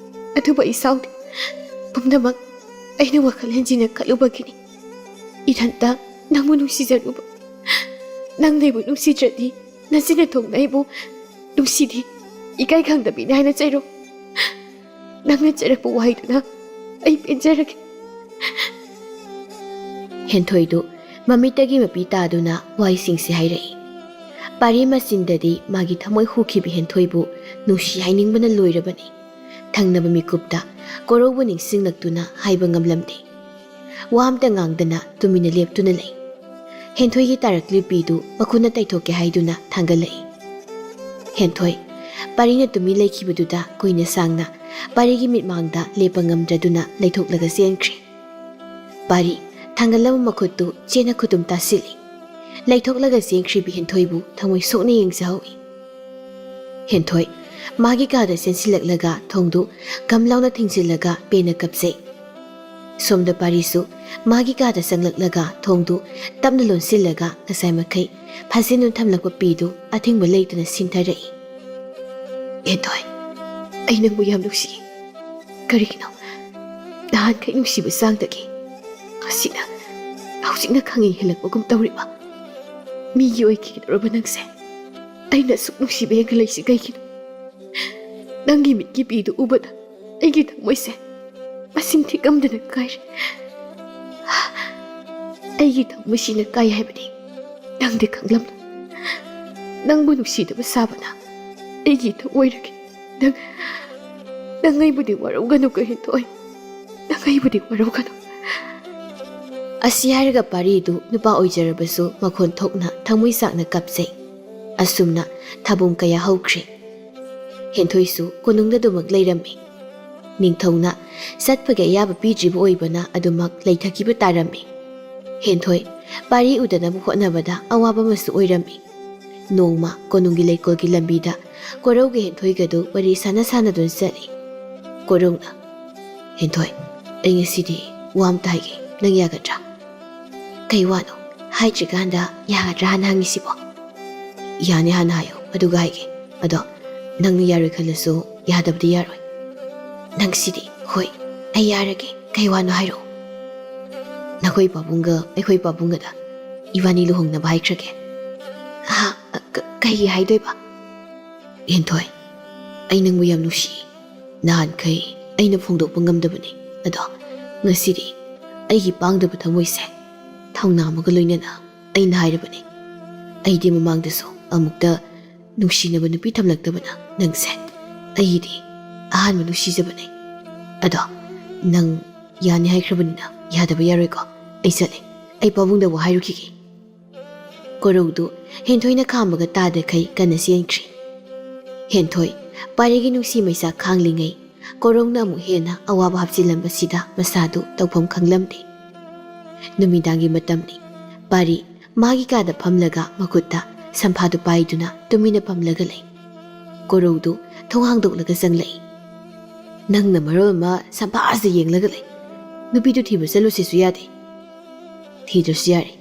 ꯑꯗꯨꯕꯨ ꯑꯩ ꯁꯥꯎꯗꯦ꯫ ꯄꯨꯝꯅꯃꯛ ꯑꯩꯅ ꯋꯥꯈꯜ ꯍꯦꯟꯖꯤꯟꯅ ꯈꯜꯂꯨꯕꯒꯤꯅꯤ꯫ ꯏꯊꯟꯇ ꯅꯪꯕꯨ ꯅꯨꯡꯁꯤꯖꯔꯨꯕ꯫ ꯅꯪꯅ ꯑꯩꯕꯨ ꯅꯨꯡꯁꯤꯗ꯭ꯔꯗꯤ ꯅꯆꯤꯟ ꯅꯊꯣꯡꯅ ꯑꯩꯕꯨ ꯅꯨꯡꯁꯤꯗꯦ, ꯏꯀꯥꯏ ꯈꯪꯗꯕꯤꯅꯤ ꯍꯥꯏꯅ ꯆꯩꯔꯣ꯫ ꯅꯪꯅ ꯆꯩꯔꯛꯄ ꯋꯥꯍꯩꯗꯨꯅ ꯑꯩ ꯄꯦꯟꯖꯔꯒꯦ꯫" ꯍꯦꯟꯊꯣꯏꯗꯨ ꯃꯃꯤꯠꯇꯒꯤ ꯃꯄꯤ ꯇꯥꯗꯨꯅ ꯋꯥꯍꯩꯁꯤꯡꯁꯤ ꯍꯥꯏꯔꯛꯏ꯫ ꯄꯥꯔꯤ ꯃꯆꯤꯟꯗꯗꯤ ꯃꯥꯒꯤ ꯊꯃꯣꯏ ꯍꯨꯈꯤꯕ ꯍꯦꯟꯊꯣꯏꯕꯨ ꯅꯨꯡꯁꯤ ꯍꯥꯏꯅꯤꯡꯕꯅ ꯂꯣꯏꯔꯕꯅꯤ꯫ ꯊꯪꯅꯕ ꯃꯤꯀꯨꯞꯇ ꯀꯣꯔꯧꯕꯨ ꯅꯤꯡꯁꯤꯡꯂꯛꯇꯨꯅ ꯍꯥꯏꯕ ꯉꯝꯂꯝꯗꯦ꯫ ꯋꯥ ꯑꯝꯇ ꯉꯥꯡꯗꯅ ꯇꯨꯃꯤꯟꯅ ꯂꯦꯞꯇꯨꯅ ꯂꯩ꯫ ꯍꯦꯟꯊꯣꯏꯒꯤ ꯇꯥꯔꯛꯂꯤꯕ ꯄꯤꯗꯨ ꯃꯈꯨꯠꯅ ꯇꯩꯊꯣꯛꯀꯦ ꯍꯥꯏꯗꯨꯅ ꯊꯥꯡꯒꯠꯂꯛꯏ꯫ ꯍꯦꯟꯊꯣꯏ, ꯄꯥꯔꯤꯅ ꯇꯨꯃꯤꯟ ꯂꯩꯈꯤꯕꯗꯨꯗ ꯀꯨꯏꯅ ꯁꯥꯡꯅ ꯄꯥꯔꯤꯒꯤ ꯃꯤꯠꯃꯥꯡꯗ ꯂꯦꯞꯄ ꯉꯝꯗ꯭ꯔꯗꯨꯅ ꯂꯩꯊꯣꯛꯂꯒ ꯆꯦꯟꯈ꯭ꯔꯦ꯫ ꯄꯥꯔꯤ ꯊꯥꯡꯒꯠꯂꯝꯕ ꯃꯈꯨꯠꯇꯨ ꯆꯦꯅ ꯈꯨꯇꯨꯝ ꯇꯥꯁꯤꯜꯂꯤ꯫ ꯂꯩꯊꯣꯛꯂꯒ ꯆꯦꯟꯈ꯭ꯔꯤꯕꯤ ꯍꯦꯟꯊꯣꯏꯕꯨ ꯊꯃꯣꯏ ꯁꯣꯛꯅ ꯌꯦꯡꯖꯍꯧꯏ꯫ ꯍꯦꯟꯊꯣꯏ ꯃꯥꯒꯤ ꯀꯥꯗ ꯆꯦꯟꯁꯤꯜꯂꯛꯂꯒ ꯊꯣꯡꯗꯨ ꯒꯝ ꯂꯥꯎꯅ ꯊꯤꯡꯖꯤꯜꯂꯒ ꯄꯦꯟꯅ ꯀꯞꯆꯩ꯫ ꯁꯣꯝꯗ ꯄꯥꯔꯤꯁꯨ ꯃꯥꯒꯤ ꯀꯥꯗ ꯆꯪꯂꯛꯂꯒ ꯊꯣꯡꯗꯨ ꯇꯞꯅ ꯂꯣꯟꯁꯤꯜꯂꯒ ꯉꯁꯥꯏ ꯃꯈꯩ ꯐꯥꯖꯤꯟꯗꯨꯅ ꯊꯝꯂꯛꯄ ꯄꯤꯗꯨ ꯑꯊꯤꯡꯕ ꯂꯩꯇꯅ ꯁꯤꯟꯊꯔꯛꯏ꯫ "ꯍꯦꯟꯊꯣꯏ, ꯑꯩ ꯅꯪꯕꯨ ꯌꯥꯝ ꯅꯨꯡꯁꯤꯌꯦ꯫ ꯀꯔꯤꯒꯤꯅꯣ ꯅꯍꯥꯟꯈꯩ ꯅꯨꯡꯁꯤꯕ ꯆꯥꯡꯗꯒꯤ ꯉꯁꯤꯅ, ꯍꯧꯖꯤꯛꯅ ꯈꯪꯉꯤ ꯍꯦꯜꯂꯛꯄꯒꯨꯝ ꯇꯧꯔꯤꯕ? ꯃꯤꯒꯤ ꯑꯣꯏꯈꯤꯒꯗꯧꯔꯕ ꯅꯪꯁꯦ ꯑꯩꯅ ꯑꯁꯨꯛ ꯅꯨꯡꯁꯤꯕ ꯍꯦꯟꯒꯠꯂꯛꯏꯁꯤ ꯀꯩꯒꯤꯅꯣ? ꯅꯪꯒꯤ ꯃꯤꯠꯀꯤ ꯄꯤꯗꯨ ꯎꯕꯗ ꯑꯩꯒꯤ ꯊꯃꯣꯏꯁꯦ ꯃꯁꯤꯡ ꯊꯤꯉꯝꯗꯅ ꯀꯥꯏꯔꯦ꯫ ꯑꯩꯒꯤ ꯊꯃꯣꯏꯁꯤꯅ ꯀꯥꯏ ꯍꯥꯏꯕꯗꯤ ꯅꯪꯗꯤ ꯈꯪꯂꯝꯂꯣꯏ꯫ ꯅꯪꯕꯨ ꯅꯨꯡꯁꯤꯗꯕ ꯁꯥꯕꯅ ꯑꯩꯒꯤ ꯏꯊꯛ ꯑꯣꯏꯔꯒꯦ꯫ ꯅꯪ, ꯅꯪ ꯑꯩꯕꯨꯗꯤ ꯋꯥꯔꯧꯒꯅꯨ ꯀꯩꯍꯦꯟꯊꯣꯏ꯫ ꯅꯪ ꯑꯩꯕꯨꯗꯤ ꯋꯥꯔꯧꯒꯅꯨ꯫" ꯑꯁꯤ ꯍꯥꯏꯔꯒ ꯄꯥꯔꯤꯗꯨ ꯅꯨꯄꯥ ꯑꯣꯏꯖꯔꯕꯁꯨ ꯃꯈꯣꯟ ꯊꯣꯛꯅ ꯊꯃꯣꯏ ꯆꯥꯛꯅ ꯀꯞꯆꯩ꯫ ꯑꯁꯨꯝꯅ ꯊꯥꯕꯨꯡ ꯀꯌꯥ ꯍꯧꯈ꯭ꯔꯦ꯫ ꯍꯦꯟꯊꯣꯏꯁꯨ ꯀꯣꯅꯨꯡꯗ ꯑꯗꯨꯃꯛ ꯂꯩꯔꯝꯃꯤ꯫ ꯅꯤꯡꯊꯧꯅ ꯆꯠꯄꯒꯤ ꯑꯌꯥꯕ ꯄꯤꯗ꯭ꯔꯤꯕ ꯑꯣꯏꯕꯅ ꯑꯗꯨꯃꯛ ꯂꯩꯊꯈꯤꯕ ꯇꯥꯔꯝꯃꯤ꯫ ꯍꯦꯟꯊꯣꯏ ꯄꯥꯔꯤ ꯎꯗꯅꯕ ꯍꯣꯠꯅꯕꯗ ꯑꯋꯥꯕ ꯑꯃꯁꯨ ꯑꯣꯏꯔꯝꯃꯤ꯫ ꯅꯣꯡꯃ ꯀꯣꯅꯨꯡꯒꯤ ꯂꯩꯀꯣꯜꯒꯤ ꯂꯝꯕꯤꯗ ꯀꯣꯔꯧꯒ ꯍꯦꯟꯊꯣꯏꯒꯗꯨ ꯋꯥꯔꯤ ꯁꯥꯟꯅ ꯁꯥꯟꯅꯗꯨꯅ ꯆꯠꯂꯤ꯫ ꯀꯣꯔꯧꯅ, "ꯍꯦꯟꯊꯣꯏ, ꯑꯩ ꯉꯁꯤꯗꯤ ꯋꯥ ꯑꯃꯇ ꯍꯥꯏꯒꯦ, ꯅꯪ ꯌꯥꯒꯗ꯭ꯔꯥ?" "ꯀꯩ ꯋꯥꯅꯣ? ꯍꯥꯏꯗ꯭ꯔꯤꯀꯥꯟꯗ ꯌꯥꯒꯗ꯭ꯔꯥ ꯍꯥꯟꯅ ꯍꯪꯉꯤꯁꯤꯕꯣ?" "ꯌꯥꯅꯤ ꯍꯥꯟꯅ ꯍꯥꯏꯌꯣ, ꯑꯗꯨꯒ ꯍꯥꯏꯒꯦ꯫ ꯑꯗꯣ ꯅꯪꯅ ꯌꯥꯔꯣꯏ ꯈꯜꯂꯁꯨ ꯌꯥꯗꯕꯗꯤ ꯌꯥꯔꯣꯏ꯫" "ꯅꯪꯁꯤꯗꯤ꯫" "ꯍꯣꯏ, ꯑꯩ ꯌꯥꯔꯒꯦ꯫ ꯀꯩ ꯋꯥꯅꯣ ꯍꯥꯏꯔꯛꯑꯣ꯫" "ꯅꯈꯣꯏ ꯄꯥꯕꯨꯡꯒ ꯑꯩꯈꯣꯏ ꯄꯥꯕꯨꯡꯒꯗ ꯏꯕꯥꯅꯤ ꯂꯨꯍꯣꯡꯅꯕ ꯍꯥꯏꯈ꯭ꯔꯒꯦ꯫" "ꯍꯥ? ꯀ-, ꯀꯩꯒꯤ ꯍꯥꯏꯗꯣꯏꯕ?" "ꯍꯦꯟꯊꯣꯏ, ꯑꯩ ꯅꯪꯕꯨ ꯌꯥꯝ ꯅꯨꯡꯁꯤ꯫ ꯅꯍꯥꯟꯈꯩ ꯑꯩꯅ ꯐꯣꯡꯗꯣꯛꯄ ꯉꯝꯗꯕꯅꯤ꯫ ꯑꯗꯣ ꯉꯁꯤꯗꯤ ꯑꯩꯒꯤ ꯄꯥꯡꯗꯕ ꯊꯃꯣꯏꯁꯦ ꯊꯧꯅꯥ ꯑꯃꯒ ꯂꯣꯏꯅꯅ ꯑꯩꯅ ꯍꯥꯏꯔꯕꯅꯤ꯫ ꯑꯩꯗꯤ ꯃꯃꯥꯡꯗꯁꯨ ꯑꯃꯨꯛꯇ ꯅꯨꯡꯁꯤꯅꯕ ꯅꯨꯄꯤ ꯊꯝꯂꯛꯇꯕꯅ ꯅꯪꯁꯦ ꯑꯩꯒꯤꯗꯤ ꯑꯍꯥꯟꯕ ꯅꯨꯡꯁꯤꯖꯕꯅꯤ꯫ ꯑꯗꯣ ꯅꯪ ꯌꯥꯅꯤ ꯍꯥꯏꯈ꯭ꯔꯕꯅꯤꯅ ꯌꯥꯗꯕ ꯌꯥꯔꯣꯏꯀꯣ꯫ ꯑꯩ ꯆꯠꯂꯦ꯫ ꯑꯩ ꯄꯥꯕꯨꯡꯗ ꯋꯥ ꯍꯥꯏꯔꯨꯈꯤꯒꯦ꯫" ꯀꯣꯔꯧꯗꯨ ꯍꯦꯟꯊꯣꯏꯅ ꯈꯥꯝꯕꯒ ꯇꯥꯗꯈꯩ ꯀꯟꯅ ꯆꯦꯟꯈ꯭ꯔꯤ꯫ ꯍꯦꯟꯊꯣꯏ ꯄꯥꯔꯤꯒꯤ ꯅꯨꯡꯁꯤ ꯃꯩꯁꯥ ꯈꯥꯡꯂꯤꯉꯩ ꯀꯣꯔꯧꯅ ꯑꯃꯨꯛ ꯍꯦꯟꯅ ꯑꯋꯥꯕ ꯍꯥꯞꯆꯤꯜꯂꯝꯕꯁꯤꯗ ꯃꯁꯥꯗꯨ ꯇꯧꯐꯝ ꯈꯪꯂꯝꯗꯦ꯫ ꯅꯨꯃꯤꯗꯥꯡꯒꯤ ꯃꯇꯝꯅꯤ꯫ ꯄꯥꯔꯤ ꯃꯥꯒꯤ ꯀꯥꯗ ꯐꯝꯂꯒ ꯃꯈꯨꯠꯇ ꯁꯝꯐꯥꯗꯨ ꯄꯥꯏꯗꯨꯅ ꯇꯨꯃꯤꯟꯅ ꯐꯝꯂꯒ ꯂꯩ꯫ ꯀꯣꯔꯧꯗꯨ ꯊꯣꯡ ꯍꯥꯡꯗꯣꯛꯂꯒ ꯆꯪꯂꯛꯏ꯫ "ꯅꯪꯅ ꯃꯔꯣꯜ ꯑꯃ ꯁꯝꯐꯥꯁꯦ ꯌꯦꯡꯂꯒ ꯂꯩ꯫ ꯅꯨꯄꯤꯗꯨ ꯊꯤꯕ ꯆꯠꯂꯨꯁꯤꯁꯨ ꯌꯥꯗꯦ꯫" "ꯊꯤꯗ꯭ꯔꯁꯨ ꯌꯥꯔꯦ꯫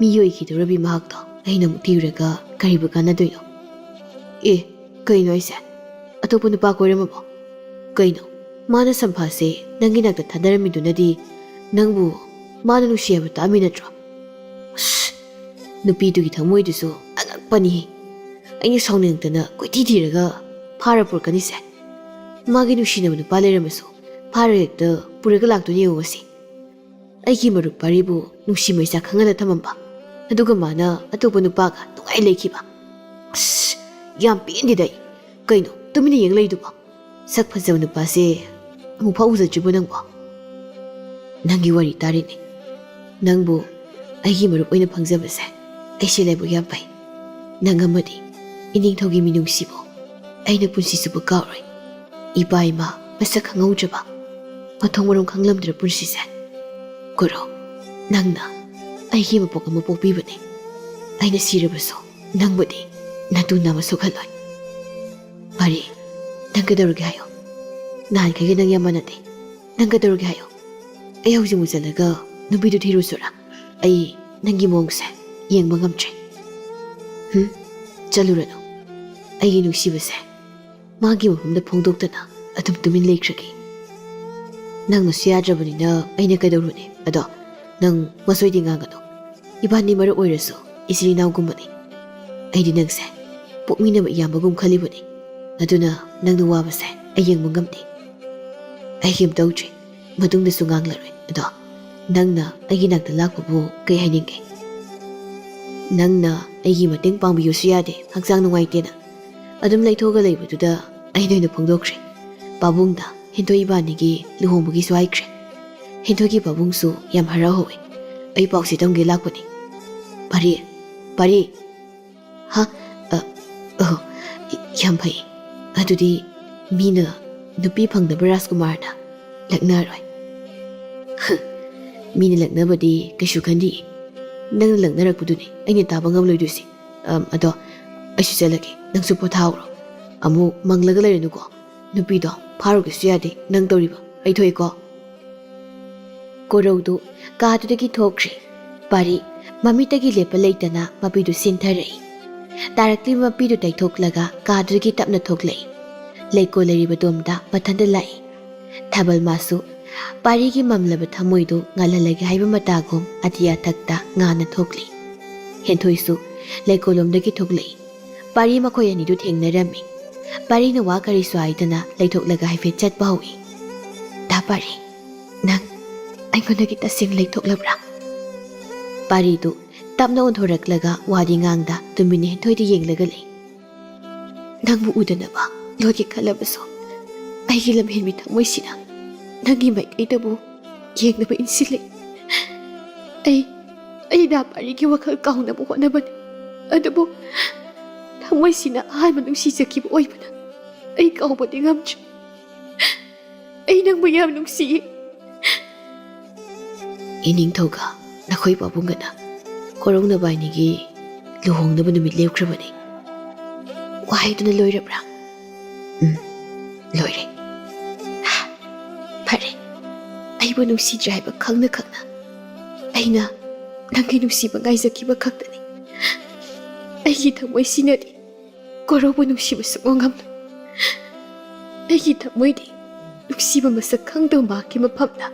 ꯃꯤ ꯑꯣꯏꯈꯤꯗꯧꯔꯕꯤ ꯃꯍꯥꯛꯇꯣ ꯑꯩꯅ ꯑꯃꯨꯛ ꯊꯤꯔꯨꯔꯒ ꯀꯔꯤꯕꯨ ꯀꯥꯟꯅꯗꯣꯏꯅꯣ?" "ꯑꯦ, ꯀꯩꯅꯣ ꯍꯥꯏꯁꯦ? ꯑꯇꯣꯞꯄ ꯅꯨꯄꯥ ꯀꯣꯏꯔꯝꯃꯕꯣ? ꯀꯩꯅꯣ, ꯃꯥꯅ ꯁꯝꯐꯥꯁꯦ ꯅꯪꯒꯤ ꯅꯥꯛꯇ ꯊꯥꯗꯔꯝꯃꯤꯗꯨꯅꯗꯤ ꯅꯪꯕꯨ ꯃꯥꯅ ꯅꯨꯡꯁꯤ ꯍꯥꯏꯕ ꯇꯥꯛꯑꯝꯃꯤ ꯅꯠꯇ꯭ꯔꯣ?" ꯑꯁ, ꯅꯨꯄꯤꯗꯨꯒꯤ ꯊꯃꯣꯏꯗꯨꯁꯨ ꯑꯉꯛꯄꯅꯤꯍꯦ꯫ ꯑꯩꯅ ꯁꯥꯎꯅꯤꯡꯉꯛꯇꯅ ꯀꯣꯏꯊꯤ ꯊꯤꯔꯒ ꯐꯥꯔ ꯄꯨꯔꯛꯀꯅꯤꯁꯦ꯫ ꯃꯥꯒꯤ ꯅꯨꯡꯁꯤꯅꯕ ꯅꯨꯄꯥ ꯂꯩꯔꯝꯃꯁꯨ ꯐꯥꯔ ꯍꯦꯛꯇ ꯄꯨꯔꯒ ꯂꯥꯛꯇꯣꯏꯅꯦ ꯌꯦꯡꯉꯨ ꯉꯁꯤ꯫ ꯑꯩꯒꯤ ꯃꯔꯨꯞ ꯄꯥꯔꯤꯕꯨ ꯅꯨꯡꯁꯤ ꯃꯩꯁꯥ ꯈꯪꯍꯜꯂ ꯊꯝꯃꯝꯕ, ꯑꯗꯨꯒ ꯃꯥꯅ ꯑꯇꯣꯞꯄ ꯅꯨꯄꯥꯒ ꯅꯨꯡꯉꯥꯏ ꯂꯩꯈꯤꯕ꯫ ꯑꯁ, ꯌꯥꯝ ꯄꯦꯟꯗꯦꯗ ꯑꯩ꯫ ꯀꯩꯅꯣ ꯇꯨꯃꯤꯟꯅ ꯌꯦꯡ ꯂꯩꯗꯨꯕꯣ? ꯁꯛ ꯐꯖꯕ ꯅꯨꯄꯥꯁꯦ ꯑꯃꯨꯛꯐꯥꯎ ꯎꯖꯗ꯭ꯔꯤꯕꯣ ꯅꯪꯕꯣ? ꯅꯪꯒꯤ ꯋꯥꯔꯤ ꯇꯥꯔꯤꯅꯦ꯫ ꯅꯪꯕꯨ ꯑꯩꯒꯤ ꯃꯔꯨꯞ ꯑꯣꯏꯅ ꯐꯪꯖꯕꯁꯦ ꯑꯩꯁꯦ ꯂꯥꯏꯕꯛ ꯌꯥꯝ ꯐꯩ꯫ ꯅꯪ ꯑꯃꯗꯤ ꯏꯅꯤꯡꯊꯧꯒꯤ ꯃꯤꯅꯨꯡꯁꯤꯕꯨ ꯑꯩꯅ ꯄꯨꯟꯁꯤ ꯆꯨꯞꯄ ꯀꯥꯎꯔꯣꯏ꯫ ꯏꯄꯥ ꯏꯃꯥ ꯃꯁꯛ ꯈꯪꯍꯧꯗ꯭ꯔꯕ, ꯃꯊꯣꯡ ꯃꯔꯝ ꯈꯪꯂꯝꯗ꯭ꯔꯕ ꯄꯨꯟꯁꯤꯁꯦ꯫ ꯀꯣꯔꯧ, ꯅꯪꯅ ꯑꯩꯒꯤ ꯃꯄꯣꯛ ꯑꯃ ꯄꯣꯛꯄꯤꯕꯅꯦ꯫ ꯑꯩꯅ ꯁꯤꯔꯕꯁꯨ ꯅꯪꯕꯨꯗꯤ ꯅꯇꯨ ꯅꯥꯃ ꯁꯣꯛꯍꯜꯂꯣꯏ꯫ ꯄꯥꯔꯤ, ꯅꯪ ꯀꯩꯗꯧꯔꯒꯦ ꯍꯥꯏꯌꯣ? ꯅꯍꯥꯟꯈꯩꯒ ꯅꯪ ꯌꯥꯝ ꯃꯥꯟꯅꯗꯦ꯫ ꯅꯪ ꯀꯩꯗꯧꯔꯒꯦ ꯍꯥꯏꯌꯣ? ꯑꯩ ꯍꯧꯖꯤꯛꯃꯨꯛ ꯆꯠꯂꯒ ꯅꯨꯄꯤꯗꯨ ꯊꯤꯔꯨꯁꯨꯔꯥ? ꯑꯩ ꯅꯪꯒꯤ ꯃꯑꯣꯡꯁꯦ ꯌꯦꯡꯕ ꯉꯝꯗ꯭ꯔꯦ꯫ ꯍꯨꯝ, ꯆꯠꯂꯨꯔꯅꯨ꯫ ꯑꯩꯒꯤ ꯅꯨꯡꯁꯤꯕꯁꯦ ꯃꯥꯒꯤ ꯃꯐꯝꯗ ꯐꯣꯡꯗꯣꯛꯇꯅ ꯑꯗꯨꯝ ꯇꯨꯃꯤꯟ ꯂꯩꯈ꯭ꯔꯒꯦ꯫ ꯅꯪꯅꯁꯨ ꯌꯥꯗ꯭ꯔꯕꯅꯤꯅ ꯑꯩꯅ ꯀꯩꯗꯧꯔꯨꯅꯤ? ꯑꯗꯣ ꯅꯪ ꯃꯁꯣꯏꯗꯤ ꯉꯥꯡꯒꯅꯨ꯫ ꯏꯕꯥꯅꯤ ꯃꯔꯨꯞ ꯑꯣꯏꯔꯁꯨ ꯏꯆꯤꯜ ꯏꯅꯥꯎꯒꯨꯝꯕꯅꯤ꯫ ꯑꯩꯗꯤ ꯅꯪꯁꯦ ꯄꯣꯛꯃꯤꯟꯅꯕ ꯏꯌꯥꯝꯕꯒꯨꯝ ꯈꯜꯂꯤꯕꯅꯤ꯫ ꯑꯗꯨꯅ ꯅꯪꯅ ꯋꯥꯕꯁꯦ ꯑꯩ ꯌꯦꯡꯕ ꯉꯝꯗꯦ꯫ ꯑꯩ ꯀꯩꯝ ꯇꯧꯗ꯭ꯔꯤ꯫ ꯃꯇꯨꯡꯗꯁꯨ ꯉꯥꯡꯂꯔꯣꯏ꯫ ꯑꯗꯣ ꯅꯪꯅ ꯑꯩꯒꯤ ꯅꯥꯛꯇ ꯂꯥꯛꯄꯕꯨ ꯀꯩ ꯍꯥꯏꯅꯤꯡꯒꯦ? ꯅꯪꯅ ꯑꯩꯒꯤ ꯃꯇꯦꯡ ꯄꯥꯡꯕꯤꯌꯨꯁꯨ ꯌꯥꯗꯦ, ꯍꯛꯆꯥꯡ ꯅꯨꯡꯉꯥꯏꯇꯦꯅ꯫ ꯑꯗꯨꯝ ꯂꯩꯊꯣꯛꯑꯒ ꯂꯩꯕꯗꯨꯗ ꯑꯩꯅ ꯑꯣꯏꯅ ꯐꯣꯡꯗꯣꯛꯈ꯭ꯔꯦ꯫ ꯄꯥꯕꯨꯡꯗ ꯍꯦꯟꯊꯣꯏ ꯏꯕꯥꯅꯤꯒꯤ ꯂꯨꯍꯣꯡꯕꯒꯤꯁꯨ ꯍꯥꯏꯈ꯭ꯔꯦ꯫ ꯍꯦꯟꯊꯣꯏꯒꯤ ꯄꯥꯕꯨꯡꯁꯨ ꯌꯥꯝ ꯍꯔꯥꯎꯍꯧꯋꯦ꯫ ꯑꯩ ꯄꯥꯎꯁꯦ ꯇꯝꯒꯦ ꯂꯥꯛꯄꯅꯤ꯫ ꯄꯥꯔꯤ, ꯄꯥꯔꯤ꯫ ꯍꯥ? ꯑ, ꯑꯣ, ꯌꯥꯝ ꯐꯩ꯫ ꯑꯗꯨꯗꯤ ꯃꯤꯅ ꯅꯨꯄꯤ ꯐꯪꯗꯕ ꯔꯥꯖꯀꯨꯃꯥꯔꯅ ꯂꯛꯅꯔꯣꯏ꯫ ꯍ, ꯃꯤꯅ ꯂꯛꯅꯕꯗꯤ ꯀꯩꯁꯨ ꯈꯟꯗꯤꯌꯦ꯫ ꯅꯪꯅ ꯂꯛꯅꯔꯛꯄꯗꯨꯅꯤ ꯑꯩꯅ ꯇꯥꯕ ꯉꯝꯂꯣꯏꯗꯣꯏꯁꯦ꯫ ꯑꯝ, ꯑꯗꯣ ꯑꯩꯁꯨ ꯆꯠꯂꯒꯦ, ꯅꯪꯁꯨ ꯄꯣꯊꯥꯍꯧꯔꯣ꯫ ꯑꯃꯨꯛ ꯃꯪꯂꯒ ꯂꯩꯔꯅꯨꯀꯣ, ꯅꯨꯄꯤꯗꯣ ꯐꯥꯔꯨꯒꯦꯁꯨ ꯌꯥꯗꯦ ꯅꯪ ꯇꯧꯔꯤꯕ꯫ ꯑꯩ ꯊꯣꯛꯑꯦꯀꯣ꯫ ꯀꯣꯔꯧꯗꯨ ꯀꯥꯗꯨꯗꯒꯤ ꯊꯣꯛꯈ꯭ꯔꯦ꯫ ꯄꯥꯔꯤ ꯃꯃꯤꯠꯇꯒꯤ ꯂꯦꯞꯄ ꯂꯩꯇꯅ ꯃꯄꯤꯗꯨ ꯁꯤꯟꯊꯔꯛꯏ꯫ ꯇꯥꯔꯛꯂꯤꯕ ꯃꯄꯤꯗꯨ ꯇꯩꯊꯣꯛꯂꯒ ꯀꯥꯗꯨꯗꯒꯤ ꯇꯞꯅ ꯊꯣꯛꯂꯛꯏ꯫ ꯂꯩꯀꯣꯜ ꯂꯩꯔꯤꯕ ꯗꯣꯝꯗ ꯃꯊꯟꯇ ꯂꯥꯛꯏ꯫ ꯊꯥꯕꯜ ꯃꯥꯁꯨ ꯄꯥꯔꯤꯒꯤ ꯃꯝꯂꯕ ꯊꯃꯣꯏꯗꯨ ꯉꯥꯜꯍꯜꯂꯒꯦ ꯍꯥꯏꯕ ꯃꯇꯥꯒꯨꯝ ꯑꯇꯤꯌꯥ ꯊꯛꯇ ꯉꯥꯟꯅ ꯊꯣꯛꯂꯤ꯫ ꯍꯦꯟꯊꯣꯏꯁꯨ ꯂꯩꯀꯣꯜꯂꯣꯝꯗꯒꯤ ꯊꯣꯛꯂꯛꯏ꯫ ꯄꯥꯔꯤ ꯃꯈꯣꯏ ꯑꯅꯤꯗꯨ ꯊꯦꯡꯅꯔꯝꯃꯤ꯫ ꯄꯥꯔꯤꯅ ꯋꯥ ꯀꯔꯤꯁꯨ ꯍꯥꯏꯗꯅ ꯂꯩꯊꯣꯛꯂꯒ ꯍꯥꯏꯐꯦꯠ ꯆꯠꯄ ꯍꯧꯏ꯫ "ꯗꯥ ꯄꯥꯔꯤ, ꯅꯪ ꯑꯩꯉꯣꯟꯗꯒꯤ ꯇꯁꯦꯡꯅ ꯂꯩꯊꯣꯛꯂꯕ꯭ꯔꯥ?" ꯄꯥꯔꯤꯗꯨ ꯇꯞꯅ ꯑꯣꯟꯊꯣꯔꯛꯂꯒ ꯋꯥꯗꯤ ꯉꯥꯡꯗ ꯇꯨꯃꯤꯟꯅ ꯍꯦꯟꯊꯣꯏꯗ ꯌꯦꯡꯂꯒ ꯂꯩ꯫ "ꯅꯪꯕꯨ ꯎꯗꯅꯕ ꯂꯣꯠꯀꯦ ꯈꯜꯂꯕꯁꯨ, ꯑꯩꯒꯤ ꯂꯝꯍꯦꯟꯕꯤ ꯊꯃꯣꯏꯁꯤꯅ ꯅꯪꯒꯤ ꯃꯥꯏꯀꯩꯗꯕꯨ ꯌꯦꯡꯅꯕ ꯏꯟꯁꯤꯜꯂꯤ꯫ ꯑꯩ, ꯑꯩ ꯗꯥ ꯄꯥꯔꯤꯒꯤ ꯋꯥꯈꯜ ꯀꯥꯎꯅꯕ ꯍꯣꯠꯅꯕꯅꯤ, ꯑꯗꯨꯕꯨ ꯊꯃꯣꯏꯁꯤꯅ ꯑꯍꯥꯟꯕ ꯅꯨꯡꯁꯤꯖꯈꯤꯕ ꯑꯣꯏꯕꯅ ꯑꯩ ꯀꯥꯎꯕꯗꯤ ꯉꯝꯗ꯭ꯔꯤ꯫ ꯑꯩ ꯅꯪꯕꯨ ꯌꯥꯝ ꯅꯨꯡꯁꯤꯌꯦ꯫" "ꯏꯅꯤꯡꯊꯧꯒ ꯅꯈꯣꯏ ꯄꯥꯕꯨꯡꯒꯅ ꯀꯣꯔꯧ ꯅꯕꯥꯏꯅꯤꯒꯤ ꯂꯨꯍꯣꯡꯅꯕ ꯅꯨꯃꯤꯠ ꯂꯦꯞꯈ꯭ꯔꯕꯅꯤ꯫ ꯋꯥꯍꯩꯗꯨꯅ ꯂꯣꯏꯔꯕ꯭ꯔꯥ?" "ꯎꯝ, ꯂꯣꯏꯔꯦ꯫" "ꯐꯔꯦ, ꯑꯩꯕꯨ ꯅꯨꯡꯁꯤꯗ꯭ꯔꯦ ꯍꯥꯏꯕ ꯈꯪꯅ ꯈꯪꯅ ꯑꯩꯅ ꯅꯪꯒꯤ ꯅꯨꯡꯁꯤꯕ ꯉꯥꯏꯖꯈꯤꯕ ꯈꯛꯇꯅꯤ꯫ ꯑꯩꯒꯤ ꯊꯃꯣꯏꯁꯤꯅꯗꯤ ꯀꯣꯔꯧꯕꯨ ꯅꯨꯡꯁꯤꯕ ꯁꯨꯛꯉꯝ ꯉꯝꯂꯣꯏ꯫ ꯑꯩꯒꯤ ꯊꯃꯣꯏꯗꯤ ꯅꯨꯡꯁꯤꯕ ꯃꯁꯛ ꯈꯪꯗꯕ ꯃꯍꯥꯛꯀꯤ ꯃꯐꯝꯗ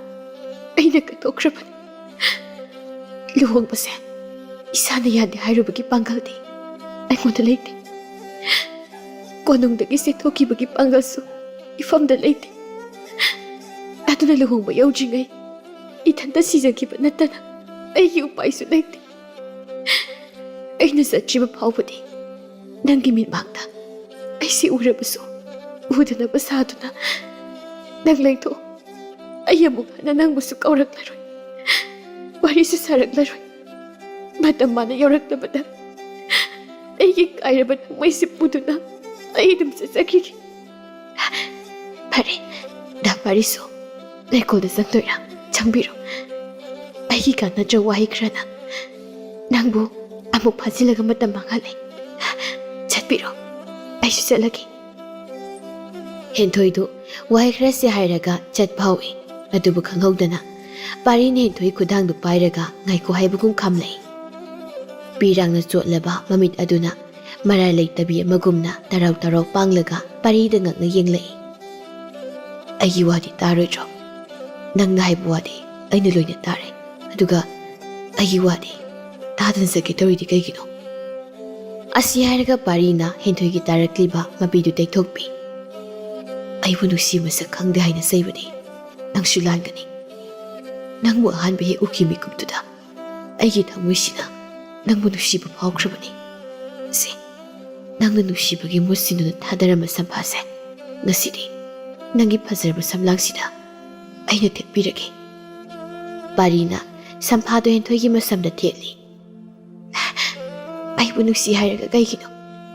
ꯑꯩꯅ ꯀꯠꯊꯣꯛꯈ꯭ꯔꯕꯅꯤ꯫ ꯂꯨꯍꯣꯡꯕꯁꯦ ꯏꯁꯥꯅ ꯌꯥꯗꯦ ꯍꯥꯏꯔꯨꯕꯒꯤ ꯄꯥꯡꯒꯜꯗꯤ ꯑꯩꯉꯣꯟꯗ ꯂꯩꯇꯦ꯫ ꯀꯣꯅꯨꯡꯗꯒꯤ ꯆꯦꯟꯊꯣꯛꯈꯤꯕꯒꯤ ꯄꯥꯡꯒꯜꯁꯨ ꯏꯐꯝꯗ ꯂꯩꯇꯦ꯫ ꯑꯗꯨꯅ ꯂꯨꯍꯣꯡꯕ ꯌꯧꯗ꯭ꯔꯤꯉꯩ ꯏꯊꯟꯇ ꯁꯤꯖꯈꯤꯕ ꯅꯠꯇꯅ ꯑꯩꯒꯤ ꯎꯄꯥꯏꯁꯨ ꯂꯩꯇꯦ꯫ ꯑꯩꯅ ꯆꯠꯇ꯭ꯔꯤꯕ ꯐꯥꯎꯕꯗꯤ ꯅꯪꯒꯤ ꯃꯤꯠꯃꯥꯡꯗ ꯑꯩꯁꯦ ꯎꯔꯕꯁꯨ ꯎꯗꯅꯕ ꯁꯥꯗꯨꯅ ꯅꯪ ꯂꯩꯊꯣꯛ꯫ ꯑꯩ ꯑꯃꯨꯛ ꯍꯟꯅ ꯅꯪꯕꯨꯁꯨ ꯀꯧꯔꯛꯂꯔꯣꯏ, ꯋꯥꯔꯤꯁꯨ ꯁꯥꯔꯛꯂꯔꯣꯏ꯫ ꯃꯇꯝ ꯃꯥꯅ ꯌꯧꯔꯛꯇꯕꯗ ꯑꯩꯒꯤ ꯀꯥꯏꯔꯕ ꯊꯃꯣꯏꯁꯦ ꯄꯨꯗꯨꯅ ꯑꯩ ꯑꯗꯨꯝ ꯆꯠꯆꯈꯤꯒꯦ꯫" "ꯐꯔꯦ, ꯗꯥ ꯄꯥꯔꯤꯁꯨ ꯂꯩꯀꯣꯜꯗ ꯆꯪꯗꯣꯏꯔꯥ? ꯆꯪꯕꯤꯔꯣ꯫" ꯀꯥꯟꯅꯗ꯭ꯔ ꯋꯥꯍꯩ ꯈꯔꯅ ꯅꯪꯕꯨ ꯑꯃꯨꯛ ꯐꯥꯖꯤꯜꯂꯒ ꯃꯇꯝ ꯃꯥꯡꯍꯜꯂꯦ꯫ ꯆꯠꯄꯤꯔꯣ, ꯑꯩꯁꯨ ꯆꯠꯂꯒꯦ꯫ ꯍꯦꯟꯊꯣꯏꯗꯨ ꯋꯥꯍꯩ ꯈꯔꯁꯤ ꯍꯥꯏꯔꯒ ꯆꯠꯄ ꯍꯧꯏ꯫ ꯑꯗꯨꯕꯨ ꯈꯪꯍꯧꯗꯅ ꯄꯥꯔꯤꯅ ꯍꯦꯟꯊꯣꯏ ꯈꯨꯗꯥꯡꯗꯨ ꯄꯥꯏꯔꯒ ꯉꯥꯏꯈꯣ ꯍꯥꯏꯕꯒꯨꯝ ꯈꯥꯝꯂꯛꯏ꯫ ꯄꯤꯔꯥꯡꯅ ꯆꯣꯠꯂꯕ ꯃꯃꯤꯠ ꯑꯗꯨꯅ ꯃꯔꯥꯜ ꯂꯩꯇꯕꯤ ꯑꯃꯒꯨꯝꯅ ꯇꯔꯥꯎ ꯇꯔꯥꯎ ꯄꯥꯡꯂꯒ ꯄꯥꯔꯤꯗ ꯉꯛꯅ ꯌꯦꯡꯂꯛꯏ꯫ "ꯑꯩꯒꯤ ꯋꯥꯗꯤ ꯇꯥꯔꯣꯏꯗ꯭ꯔꯣ? ꯅꯪꯅ ꯍꯥꯏꯕ ꯋꯥꯗꯤ ꯑꯩꯅ ꯂꯣꯏꯅ ꯇꯥꯔꯦ꯫ ꯑꯗꯨꯒ ꯑꯩꯒꯤ ꯋꯥꯗꯤ ꯇꯥꯗꯅ ꯆꯠꯀꯦ ꯇꯧꯔꯤꯗꯤ ꯀꯩꯒꯤꯅꯣ?" ꯑꯁꯤ ꯍꯥꯏꯔꯒ ꯄꯥꯔꯤꯅ ꯍꯦꯟꯊꯣꯏꯒꯤ ꯇꯥꯔꯛꯂꯤꯕ ꯃꯄꯤꯗꯨ ꯇꯩꯊꯣꯛꯄꯤ꯫ "ꯑꯩꯕꯨ ꯅꯨꯡꯁꯤ ꯃꯁꯛ ꯈꯪꯗꯦ ꯍꯥꯏꯅ ꯆꯩꯕꯗꯤ ꯅꯪꯁꯨ ꯂꯥꯟꯒꯅꯤ꯫ ꯅꯪꯕꯨ ꯑꯍꯥꯟꯕ ꯍꯦꯛ ꯎꯈꯤ ꯃꯤꯀꯨꯞꯇꯨꯗ ꯑꯩꯒꯤ ꯊꯃꯣꯏꯁꯤꯅ ꯅꯪꯕꯨ ꯅꯨꯡꯁꯤꯕ ꯐꯥꯎꯈ꯭ꯔꯕꯅꯤ꯫ ꯁꯦ, ꯅꯪꯅ ꯅꯨꯡꯁꯤꯕꯒꯤ ꯃꯨꯠꯁꯤꯟꯗꯨꯅ ꯊꯥꯗꯔꯝꯕ ꯁꯝꯐꯥꯁꯦ ꯉꯁꯤꯗꯤ ꯅꯪꯒꯤ ꯐꯖꯔꯕ ꯁꯝꯂꯥꯡꯁꯤꯗ ꯑꯩꯅ ꯊꯦꯠꯄꯤꯔꯒꯦ꯫" ꯄꯥꯔꯤꯅ ꯁꯝꯐꯥꯗꯣ ꯍꯦꯟꯊꯣꯏꯒꯤ ꯃꯁꯝꯗ ꯊꯦꯠꯂꯤ꯫ "ꯑꯩꯕꯨ ꯅꯨꯡꯁꯤ ꯍꯥꯏꯔꯒ ꯀꯩꯒꯤꯅꯣ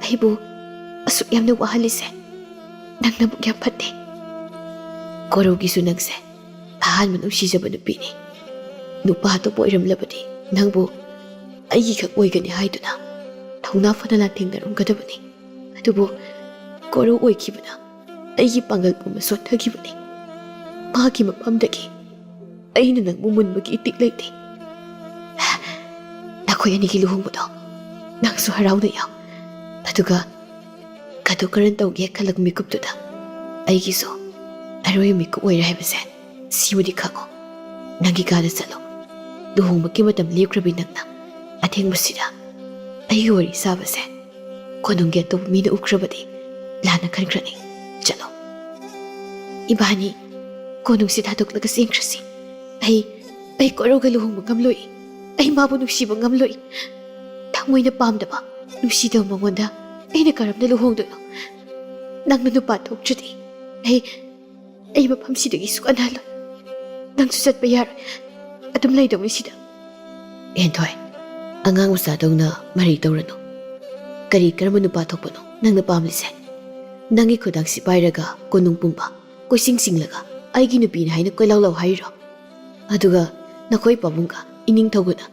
ꯑꯩꯕꯨ ꯑꯁꯨꯛ ꯌꯥꯝꯅ ꯋꯥꯍꯜꯂꯤꯁꯦ? ꯅꯪ ꯅꯕꯨꯛ ꯌꯥꯝ ꯐꯠꯇꯦ꯫ ꯀꯣꯔꯧꯒꯤꯁꯨ ꯅꯪꯁꯦ ꯑꯍꯥꯟꯕ ꯅꯨꯡꯁꯤꯖꯕ ꯅꯨꯄꯤꯅꯤ꯫ ꯅꯨꯄꯥ ꯑꯇꯣꯞꯄ ꯑꯣꯏꯔꯝꯂꯕꯗꯤ ꯅꯪꯕꯨ ꯑꯩꯒꯤꯈꯛ ꯑꯣꯏꯒꯅꯤ ꯍꯥꯏꯗꯨꯅ ꯊꯧꯅꯥ ꯐꯅ ꯂꯥꯟꯊꯦꯡꯅꯔꯝꯒꯗꯕꯅꯤ꯫ ꯑꯗꯨꯕꯨ ꯀꯣꯔꯧ ꯑꯣꯏꯈꯤꯕꯅ ꯑꯩꯒꯤ ꯄꯥꯡꯒꯜ ꯄꯨꯝꯕ ꯁꯣꯟꯊꯈꯤꯕꯅꯤ꯫ ꯃꯥꯒꯤ ꯃꯐꯝꯗꯒꯤ ꯑꯩꯅ ꯅꯪꯕꯨ ꯃꯨꯟꯕꯒꯤ ꯏꯇꯤꯛ ꯂꯩꯇꯦ꯫ ꯅꯈꯣꯏ ꯑꯅꯤꯒꯤ ꯂꯨꯍꯣꯡꯕꯗꯣ ꯅꯪꯁꯨ ꯍꯔꯥꯎꯅ ꯌꯥꯎ꯫ ꯑꯗꯨꯒ ꯀꯗꯨ ꯀꯔꯟ ꯇꯧꯒꯦ ꯈꯜꯂꯛ ꯃꯤꯀꯨꯞꯇꯨꯗ ꯑꯩꯒꯤꯁꯨ ꯑꯔꯣꯏꯕ ꯃꯤꯀꯨꯞ ꯑꯣꯏꯔꯦ ꯍꯥꯏꯕꯁꯦ ꯁꯤꯃꯗꯤ ꯈꯪꯉꯣ꯫ ꯅꯪꯒꯤ ꯀꯥꯗ ꯆꯠꯂꯣ꯫ ꯂꯨꯍꯣꯡꯕꯒꯤ ꯃꯇꯝ ꯂꯦꯞꯈ꯭ꯔꯕꯤ ꯅꯪꯅ ꯑꯊꯦꯡꯕꯁꯤꯗ ꯑꯩꯒꯤ ꯋꯥꯔꯤ ꯁꯥꯕꯁꯦ ꯀꯣꯅꯨꯡꯒꯤ ꯑꯇꯣꯞꯄ ꯃꯤꯅ ꯎꯈ꯭ꯔꯕꯗꯤ ꯂꯥꯟꯅ ꯈꯟꯈ꯭ꯔꯅꯤ꯫ ꯆꯠꯂꯣ꯫" "ꯏꯕꯥꯅꯤ ꯀꯣꯅꯨꯡꯁꯤ ꯊꯥꯗꯣꯛꯂꯒ ꯆꯦꯟꯈ꯭ꯔꯁꯤ꯫ ꯑꯩ, ꯑꯩ ꯀꯣꯔꯧꯒ ꯂꯨꯍꯣꯡꯕ ꯉꯝꯂꯣꯏ꯫ ꯑꯩ ꯃꯥꯕꯨ ꯅꯨꯡꯁꯤꯕ ꯉꯝꯂꯣꯏ꯫ ꯊꯃꯣꯏꯅ ꯄꯥꯝꯗꯕ, ꯅꯨꯡꯁꯤꯗꯕ ꯃꯉꯣꯟꯗ ꯑꯩꯅ ꯀꯔꯝꯅ ꯂꯨꯍꯣꯡꯗꯣꯏꯅꯣ? ꯅꯪꯅ ꯅꯨꯄꯥ ꯊꯣꯛꯇ꯭ꯔꯗꯤ ꯑꯩ, ꯑꯩ ꯃꯐꯝꯁꯤꯗꯒꯤ ꯁꯨꯛꯍꯟꯍꯜꯂꯣꯏ꯫ ꯅꯪꯁꯨ ꯆꯠꯄ ꯌꯥꯔꯣꯏ꯫ ꯑꯗꯨꯝ ꯂꯩꯗꯧꯅꯤ ꯁꯤꯗ꯫" "ꯍꯦꯟꯊꯣꯏ, ꯑꯉꯥꯡ ꯃꯆꯥꯗꯧꯅ ꯃꯔꯩ ꯇꯧꯔꯅꯨ꯫ ꯀꯔꯤ ꯀꯔꯝꯕ ꯅꯨꯄꯥ ꯊꯣꯛꯄꯅꯣ ꯅꯪꯅ ꯄꯥꯝꯂꯤꯁꯦ? ꯅꯪꯒꯤ ꯈꯨꯗꯥꯡꯁꯤ ꯄꯥꯏꯔꯒ ꯀꯣꯅꯨꯡ ꯄꯨꯝꯕ ꯀꯣꯏꯆꯤꯡ ꯆꯤꯡꯂꯒ ꯑꯩꯒꯤ ꯅꯨꯄꯤꯅꯤ ꯍꯥꯏꯅ ꯀꯣꯏꯂꯥꯎ ꯂꯥꯎ ꯍꯥꯏꯔꯤꯔꯣ? ꯑꯗꯨꯒ ꯅꯈꯣꯏ ꯄꯥꯕꯨꯡꯒ ꯏꯅꯤꯡꯊꯧꯒꯅ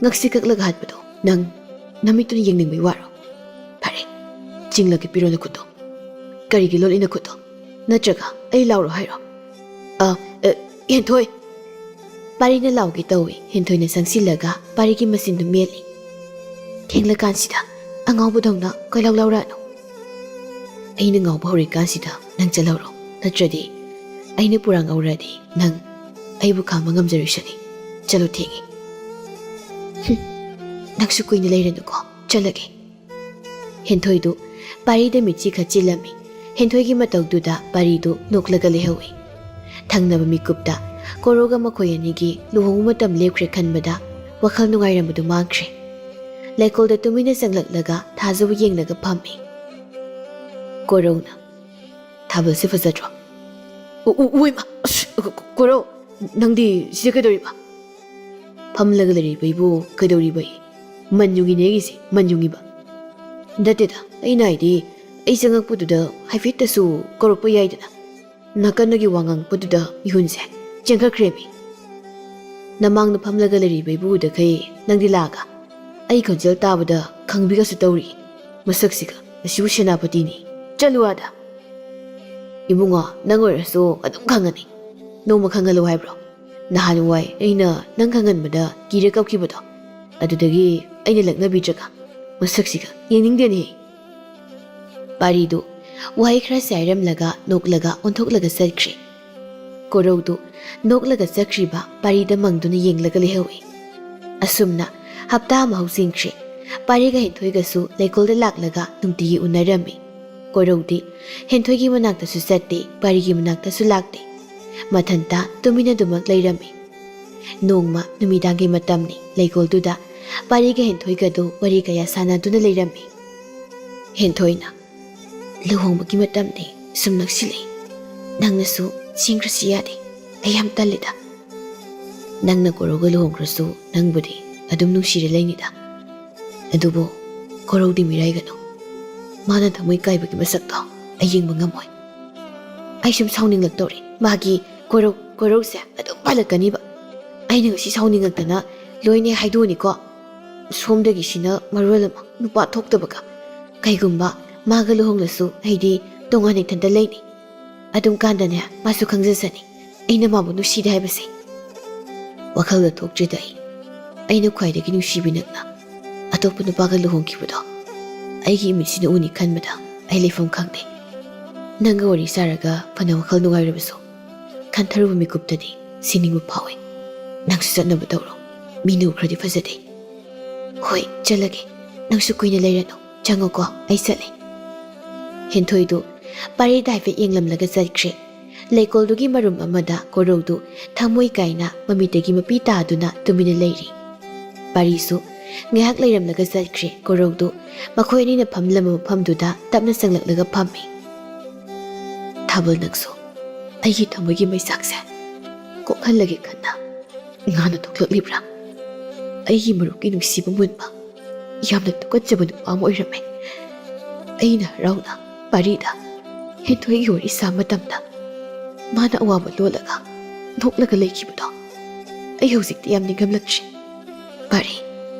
ꯉꯛꯁꯤ ꯀꯛꯂꯒ ꯍꯥꯠꯄꯗꯣ ꯅꯪ ꯅꯃꯤꯠꯇꯨꯅ ꯌꯦꯡꯅꯤꯡꯕꯩ ꯋꯥꯔꯣ? ꯐꯔꯦ, ꯆꯤꯡꯂꯒꯦ, ꯄꯤꯔꯣ ꯅꯈꯨꯠꯇꯣ꯫ ꯀꯔꯤꯒꯤ ꯂꯣꯠꯂꯤ ꯅꯈꯨꯠꯇꯣ? ꯅꯠꯇ꯭ꯔꯒ ꯑꯩ ꯂꯥꯎꯔꯣ ꯍꯥꯏꯔꯣ? ꯑ, ꯑ, ꯍꯦꯟꯊꯣꯏ! ꯄꯥꯔꯤꯅ ꯂꯥꯎꯒꯦ ꯇꯧꯏ꯫ ꯍꯦꯟꯊꯣꯏꯅ ꯆꯪꯁꯤꯜꯂꯒ ꯄꯥꯔꯤꯒꯤ ꯃꯆꯤꯟꯗꯨ ꯃꯦꯠꯂꯤ꯫ ꯊꯦꯡꯂꯀꯥꯟꯁꯤꯗ ꯑꯉꯥꯎꯕꯗꯧꯅ ꯀꯣꯏꯂꯥꯎ ꯂꯥꯎꯔꯛꯑꯅꯨ꯫ ꯑꯩꯅ ꯉꯥꯎꯕ ꯍꯧꯔꯤꯀꯥꯟꯁꯤꯗ ꯅꯪ ꯆꯠꯍꯧꯔꯣ, ꯅꯠꯇ꯭ꯔꯗꯤ ꯑꯩꯅ ꯄꯨꯔꯥ ꯉꯥꯎꯔꯛꯑꯗꯤ ꯅꯪ ꯑꯩꯕꯨ ꯈꯥꯡꯕ ꯉꯝꯖꯔꯣꯏꯁꯅꯤ꯫ ꯆꯠꯂꯣ, ꯊꯦꯡꯉꯦ꯫ ꯍꯨꯝ, ꯅꯪꯁꯨ ꯀꯨꯏꯅ ꯂꯩꯔꯅꯨꯀꯣ, ꯆꯠꯂꯒꯦ꯫ ꯍꯦꯟꯊꯣꯏꯗꯨ ꯄꯥꯔꯤꯗ ꯃꯤꯠꯁꯤ ꯈꯠꯆꯤꯜꯂꯝꯃꯤ꯫ ꯍꯦꯟꯊꯣꯏꯒꯤ ꯃꯇꯧꯗꯨꯗ ꯄꯥꯔꯤꯗꯨ ꯅꯣꯛꯂꯒ ꯂꯩꯍꯧꯏ꯫ ꯊꯪꯅꯕ ꯃꯤꯀꯨꯞꯇ ꯀꯣꯔꯧꯒ ꯃꯈꯣꯏ ꯑꯅꯤꯒꯤ ꯂꯨꯍꯣꯡꯕ ꯃꯇꯝ ꯂꯦꯞꯈ꯭ꯔꯦ ꯈꯟꯕꯗ ꯋꯥꯈꯜ ꯅꯨꯡꯉꯥꯏꯔꯝꯕꯗꯨ ꯃꯥꯡꯈ꯭ꯔꯦ꯫ ꯂꯩꯀꯣꯜꯗ ꯇꯨꯃꯤꯟꯅ ꯆꯪꯂꯛꯂꯒ ꯊꯥꯖꯕ ꯌꯦꯡꯂꯒ ꯐꯝꯃꯤ꯫ ꯀꯣꯔꯧꯅ, "ꯊꯥꯕꯜꯁꯦ ꯐꯖꯗ꯭ꯔꯣ?" "ꯎ-, ꯎ-, ꯎꯏꯃ! ꯑꯁ, ꯀꯣ-, ꯀꯣ-, ꯀꯣꯔꯧ, ꯅꯪꯗꯤ ꯁꯤꯗ ꯀꯩꯗꯧꯔꯤꯕ?" "ꯐꯝꯂꯒ ꯂꯩꯔꯤꯕꯩꯕꯨ ꯀꯩꯗꯧꯔꯤꯕ? ꯃꯟ ꯌꯨꯡꯉꯤꯅꯦ ꯑꯩꯒꯤꯁꯦ, ꯃꯟ ꯌꯨꯡꯉꯤꯕ꯫" "ꯅꯠꯇꯦꯗ, ꯑꯩꯅ ꯍꯥꯏꯗꯤ, ꯑꯩ ꯆꯪꯉꯛꯄꯗꯨꯗ ꯍꯥꯏꯐꯦꯠꯇꯁꯨ ꯀꯧꯔꯛꯄ ꯌꯥꯏꯗꯅ꯫ ꯅꯥꯀꯟꯗꯒꯤ ꯋꯥ ꯉꯥꯡꯉꯛꯄꯗꯨꯗ ꯃꯤꯍꯨꯟꯁꯦ ꯆꯦꯟꯈꯠꯈ꯭ꯔꯦꯃꯤ꯫ ꯅꯃꯥꯡꯗ ꯐꯝꯂꯒ ꯂꯩꯔꯤꯕ ꯏꯕꯨꯡꯗꯈꯩ ꯅꯪꯗꯤ ꯂꯥꯛꯑꯒ ꯑꯩ ꯈꯣꯟꯖꯦꯜ ꯇꯥꯕꯗ ꯈꯪꯕꯤꯒꯁꯨ ꯇꯧꯔꯤ꯫ ꯃꯁꯛꯁꯤꯒ, ꯑꯁꯤꯕꯨ ꯁꯦꯅꯥꯄꯇꯤꯅꯤ꯫ ꯆꯠꯂꯨ ꯑꯥꯗ꯫" "ꯏꯕꯨꯡꯉꯣ, ꯅꯪ ꯑꯣꯏꯔꯁꯨ ꯑꯗꯨꯝ ꯈꯪꯉꯅꯤ꯫ ꯅꯣꯡꯃ ꯈꯪꯍꯜꯂꯨ ꯍꯥꯏꯕ꯭ꯔꯣ? ꯅꯍꯥꯟꯋꯥꯏ ꯑꯩꯅ ꯅꯪ ꯈꯪꯍꯟꯕꯗ ꯀꯤꯔ ꯀꯞꯈꯤꯕꯗꯣ, ꯑꯗꯨꯗꯒꯤ ꯑꯩꯅ ꯂꯛꯅꯕꯤꯗ꯭ꯔꯒ꯫ ꯃꯁꯛꯁꯤꯒ ꯌꯦꯡꯅꯤꯡꯗꯦꯅꯦ꯫" ꯄꯥꯔꯤꯗꯨ ꯋꯥꯍꯩ ꯈꯔ ꯆꯥꯏꯔꯝꯂꯒ ꯅꯣꯛꯂꯒ ꯑꯣꯟꯊꯣꯛꯂꯒ ꯆꯠꯈ꯭ꯔꯦ꯫ ꯀꯣꯔꯧꯗꯨ ꯅꯣꯛꯂꯒ ꯆꯠꯈ꯭ꯔꯤꯕ ꯄꯥꯔꯤꯗ ꯃꯪꯗꯨꯅ ꯌꯦꯡꯂꯒ ꯂꯩꯍꯧꯏ꯫ ꯑꯁꯨꯝꯅ ꯍꯞꯇꯥ ꯑꯃ ꯍꯧꯖꯤꯟꯈ꯭ꯔꯦ꯫ ꯄꯥꯔꯤꯒ ꯍꯦꯟꯊꯣꯏꯒꯁꯨ ꯂꯩꯀꯣꯜꯗ ꯂꯥꯛꯂꯒ ꯅꯨꯡꯇꯤꯒꯤ ꯎꯅꯔꯝꯃꯤ꯫ ꯀꯣꯔꯧꯗꯤ ꯍꯦꯟꯊꯣꯏꯒꯤ ꯃꯅꯥꯛꯇꯁꯨ ꯆꯠꯇꯦ, ꯄꯥꯔꯤꯒꯤ ꯃꯅꯥꯛꯇꯁꯨ ꯂꯥꯛꯇꯦ꯫ ꯃꯊꯟꯇ ꯇꯨꯃꯤꯟꯅꯗꯨꯃꯛ ꯂꯩꯔꯝꯃꯤ꯫ ꯅꯣꯡꯃ ꯅꯨꯃꯤꯗꯥꯡꯒꯤ ꯃꯇꯝꯅꯤ꯫ ꯂꯩꯀꯣꯜꯗꯨꯗ ꯄꯥꯔꯤꯒ ꯍꯦꯟꯊꯣꯏꯒꯗꯨ ꯋꯥꯔꯤ ꯀꯌꯥ ꯁꯥꯟꯅꯗꯨꯅ ꯂꯩꯔꯝꯃꯤ꯫ ꯍꯦꯟꯊꯣꯏꯅ, "ꯂꯨꯍꯣꯡꯕꯒꯤ ꯃꯇꯝꯗꯤ ꯁꯨꯝ ꯅꯛꯁꯤꯜꯂꯛꯏ꯫ ꯅꯪꯅꯁꯨ ꯆꯦꯟꯈ꯭ꯔꯁꯤ ꯌꯥꯗꯦ꯫ ꯑꯩ ꯌꯥꯝ ꯇꯜꯂꯤꯗ꯫ ꯅꯪꯅ ꯀꯣꯔꯧꯒ ꯂꯨꯍꯣꯡꯈ꯭ꯔꯁꯨ ꯅꯪꯕꯨꯗꯤ ꯑꯗꯨꯝ ꯅꯨꯡꯁꯤꯔ ꯂꯩꯅꯤꯗ꯫ ꯑꯗꯨꯕꯨ ꯀꯣꯔꯧꯗꯤ ꯃꯤꯔꯥꯏꯒꯅꯨ꯫ ꯃꯥꯅ ꯊꯃꯣꯏ ꯀꯥꯏꯕꯒꯤ ꯃꯁꯛꯇꯣ ꯑꯩ ꯌꯦꯡꯕ ꯉꯝꯃꯣꯏ꯫ ꯑꯩ ꯁꯨꯝ ꯁꯥꯎꯅꯤꯡꯂꯛꯇꯧꯔꯦ꯫ ꯃꯥꯒꯤ ꯀꯣꯔꯧ, ꯀꯣꯔꯧꯁꯦ ꯑꯗꯨꯝ ꯄꯥꯜꯂꯛꯀꯅꯤꯕ꯫ ꯑꯩꯅ ꯉꯁꯤ ꯁꯥꯎꯅꯤꯡꯉꯛꯇꯅ ꯂꯣꯏꯅ ꯍꯥꯏꯗꯣꯛꯑꯅꯤꯀꯣ꯫ ꯁꯣꯝꯗꯒꯤ ꯁꯤꯅ ꯃꯔꯣꯜ ꯑꯃ ꯅꯨꯄꯥ ꯊꯣꯛꯇꯕꯒ꯫ ꯀꯩꯒꯨꯝꯕ ꯃꯥꯒ ꯂꯨꯍꯣꯡꯂꯁꯨ ꯑꯩꯗꯤ ꯇꯣꯉꯥꯟꯅ ꯏꯊꯟꯇ ꯂꯩꯅꯤ꯫ ꯑꯗꯨꯝ ꯀꯥꯟꯗꯅꯦ ꯃꯥꯁꯨ ꯈꯪꯖꯁꯅꯤ ꯑꯩꯅ ꯃꯥꯕꯨ ꯅꯨꯡꯁꯤꯗꯦ ꯍꯥꯏꯕꯁꯦ꯫ ꯋꯥꯈꯜꯗ ꯊꯣꯛꯇ꯭ꯔꯤꯗ ꯑꯩ, ꯑꯩꯅ ꯈ꯭ꯋꯥꯏꯗꯒꯤ ꯅꯨꯡꯁꯤꯕꯤ ꯅꯪꯅ ꯑꯇꯣꯞꯄ ꯅꯨꯄꯥꯒ ꯂꯨꯍꯣꯡꯈꯤꯕꯗꯣ ꯑꯩꯒꯤ ꯏꯃꯤꯠꯁꯤꯅ ꯎꯅꯤ ꯈꯟꯕꯗ ꯑꯩ ꯂꯩꯐꯝ ꯈꯪꯗꯦ꯫ ꯅꯪꯒ ꯋꯥꯔꯤ ꯁꯥꯔꯒ ꯐꯅ ꯋꯥꯈꯜ ꯅꯨꯡꯉꯥꯏꯔꯕꯁꯨ, ꯈꯟꯊꯔꯨꯕ ꯃꯤꯀꯨꯞꯇꯗꯤ ꯁꯤꯅꯤꯡꯕ ꯐꯥꯎꯏ꯫ ꯅꯪꯁꯨ ꯆꯠꯅꯕ ꯇꯧꯔꯣ꯫ ꯃꯤꯅ ꯎꯈ꯭ꯔꯗꯤ ꯐꯖꯗꯦ꯫ ꯍꯣꯏ, ꯆꯠꯂꯒꯦ꯫ ꯅꯪꯁꯨ ꯀꯨꯏꯅ ꯂꯩꯔꯅꯨ꯫ ꯆꯪꯉꯣꯀꯣ, ꯑꯩ ꯆꯠꯂꯦ꯫ ꯍꯦꯟꯊꯣꯏꯗꯨ ꯄꯥꯔꯤꯗ ꯍꯥꯏꯐꯦꯠ ꯌꯦꯡꯂꯝꯂꯒ ꯆꯠꯈ꯭ꯔꯦ꯫ ꯂꯩꯀꯣꯜꯗꯨꯒꯤ ꯃꯔꯨꯝ ꯑꯃꯗ ꯀꯣꯔꯧꯗꯨ ꯊꯃꯣꯏ ꯀꯥꯏꯅ ꯃꯃꯤꯠꯇꯒꯤ ꯃꯄꯤ ꯇꯥꯗꯨꯅ ꯇꯨꯃꯤꯟꯅ ꯂꯩꯔꯤ꯫ ꯄꯥꯔꯤꯁꯨ ꯉꯥꯏꯍꯥꯛ ꯂꯩꯔꯝꯂꯒ ꯆꯠꯈ꯭ꯔꯦ꯫ ꯀꯣꯔꯧꯗꯨ ꯃꯈꯣꯏ ꯑꯅꯤꯅ ꯐꯝꯂꯝꯕ ꯃꯐꯝꯗꯨꯗ ꯇꯞꯅ ꯆꯪꯂꯛꯂꯒ ꯐꯝꯃꯤ꯫ ꯊꯥꯕꯜ, ꯅꯪꯁꯨ ꯑꯩꯒꯤ ꯊꯃꯣꯏꯒꯤ ꯃꯩꯆꯥꯛꯁꯦ ꯀꯣꯛꯍꯜꯂꯒꯦ ꯈꯟꯅ ꯉꯥꯅ ꯊꯣꯛꯂꯛꯂꯤꯕ꯭ꯔꯥ? ꯑꯩꯒꯤ ꯃꯔꯨꯞꯀꯤ ꯅꯨꯡꯁꯤꯕ ꯃꯨꯟꯕ ꯌꯥꯝꯅ ꯇꯨꯀꯠꯆꯕ ꯅꯨꯄꯥ ꯑꯃ ꯑꯣꯏꯔꯝꯃꯦ꯫ ꯑꯩꯅ ꯍꯔꯥꯎꯅ ꯄꯥꯔꯤꯗ ꯍꯦꯟꯊꯣꯏꯒꯤ ꯋꯥꯔꯤ ꯁꯥꯕ ꯃꯇꯝꯗ ꯃꯥꯅ ꯑꯋꯥꯕ ꯂꯣꯜꯂꯒ ꯅꯣꯛꯂꯒ ꯂꯩꯈꯤꯕꯗꯣ ꯑꯩ ꯍꯧꯖꯤꯛꯇꯤ ꯌꯥꯝ ꯅꯤꯡꯉꯝꯂꯛꯇ꯭ꯔꯦ꯫ ꯄꯥꯔꯤ,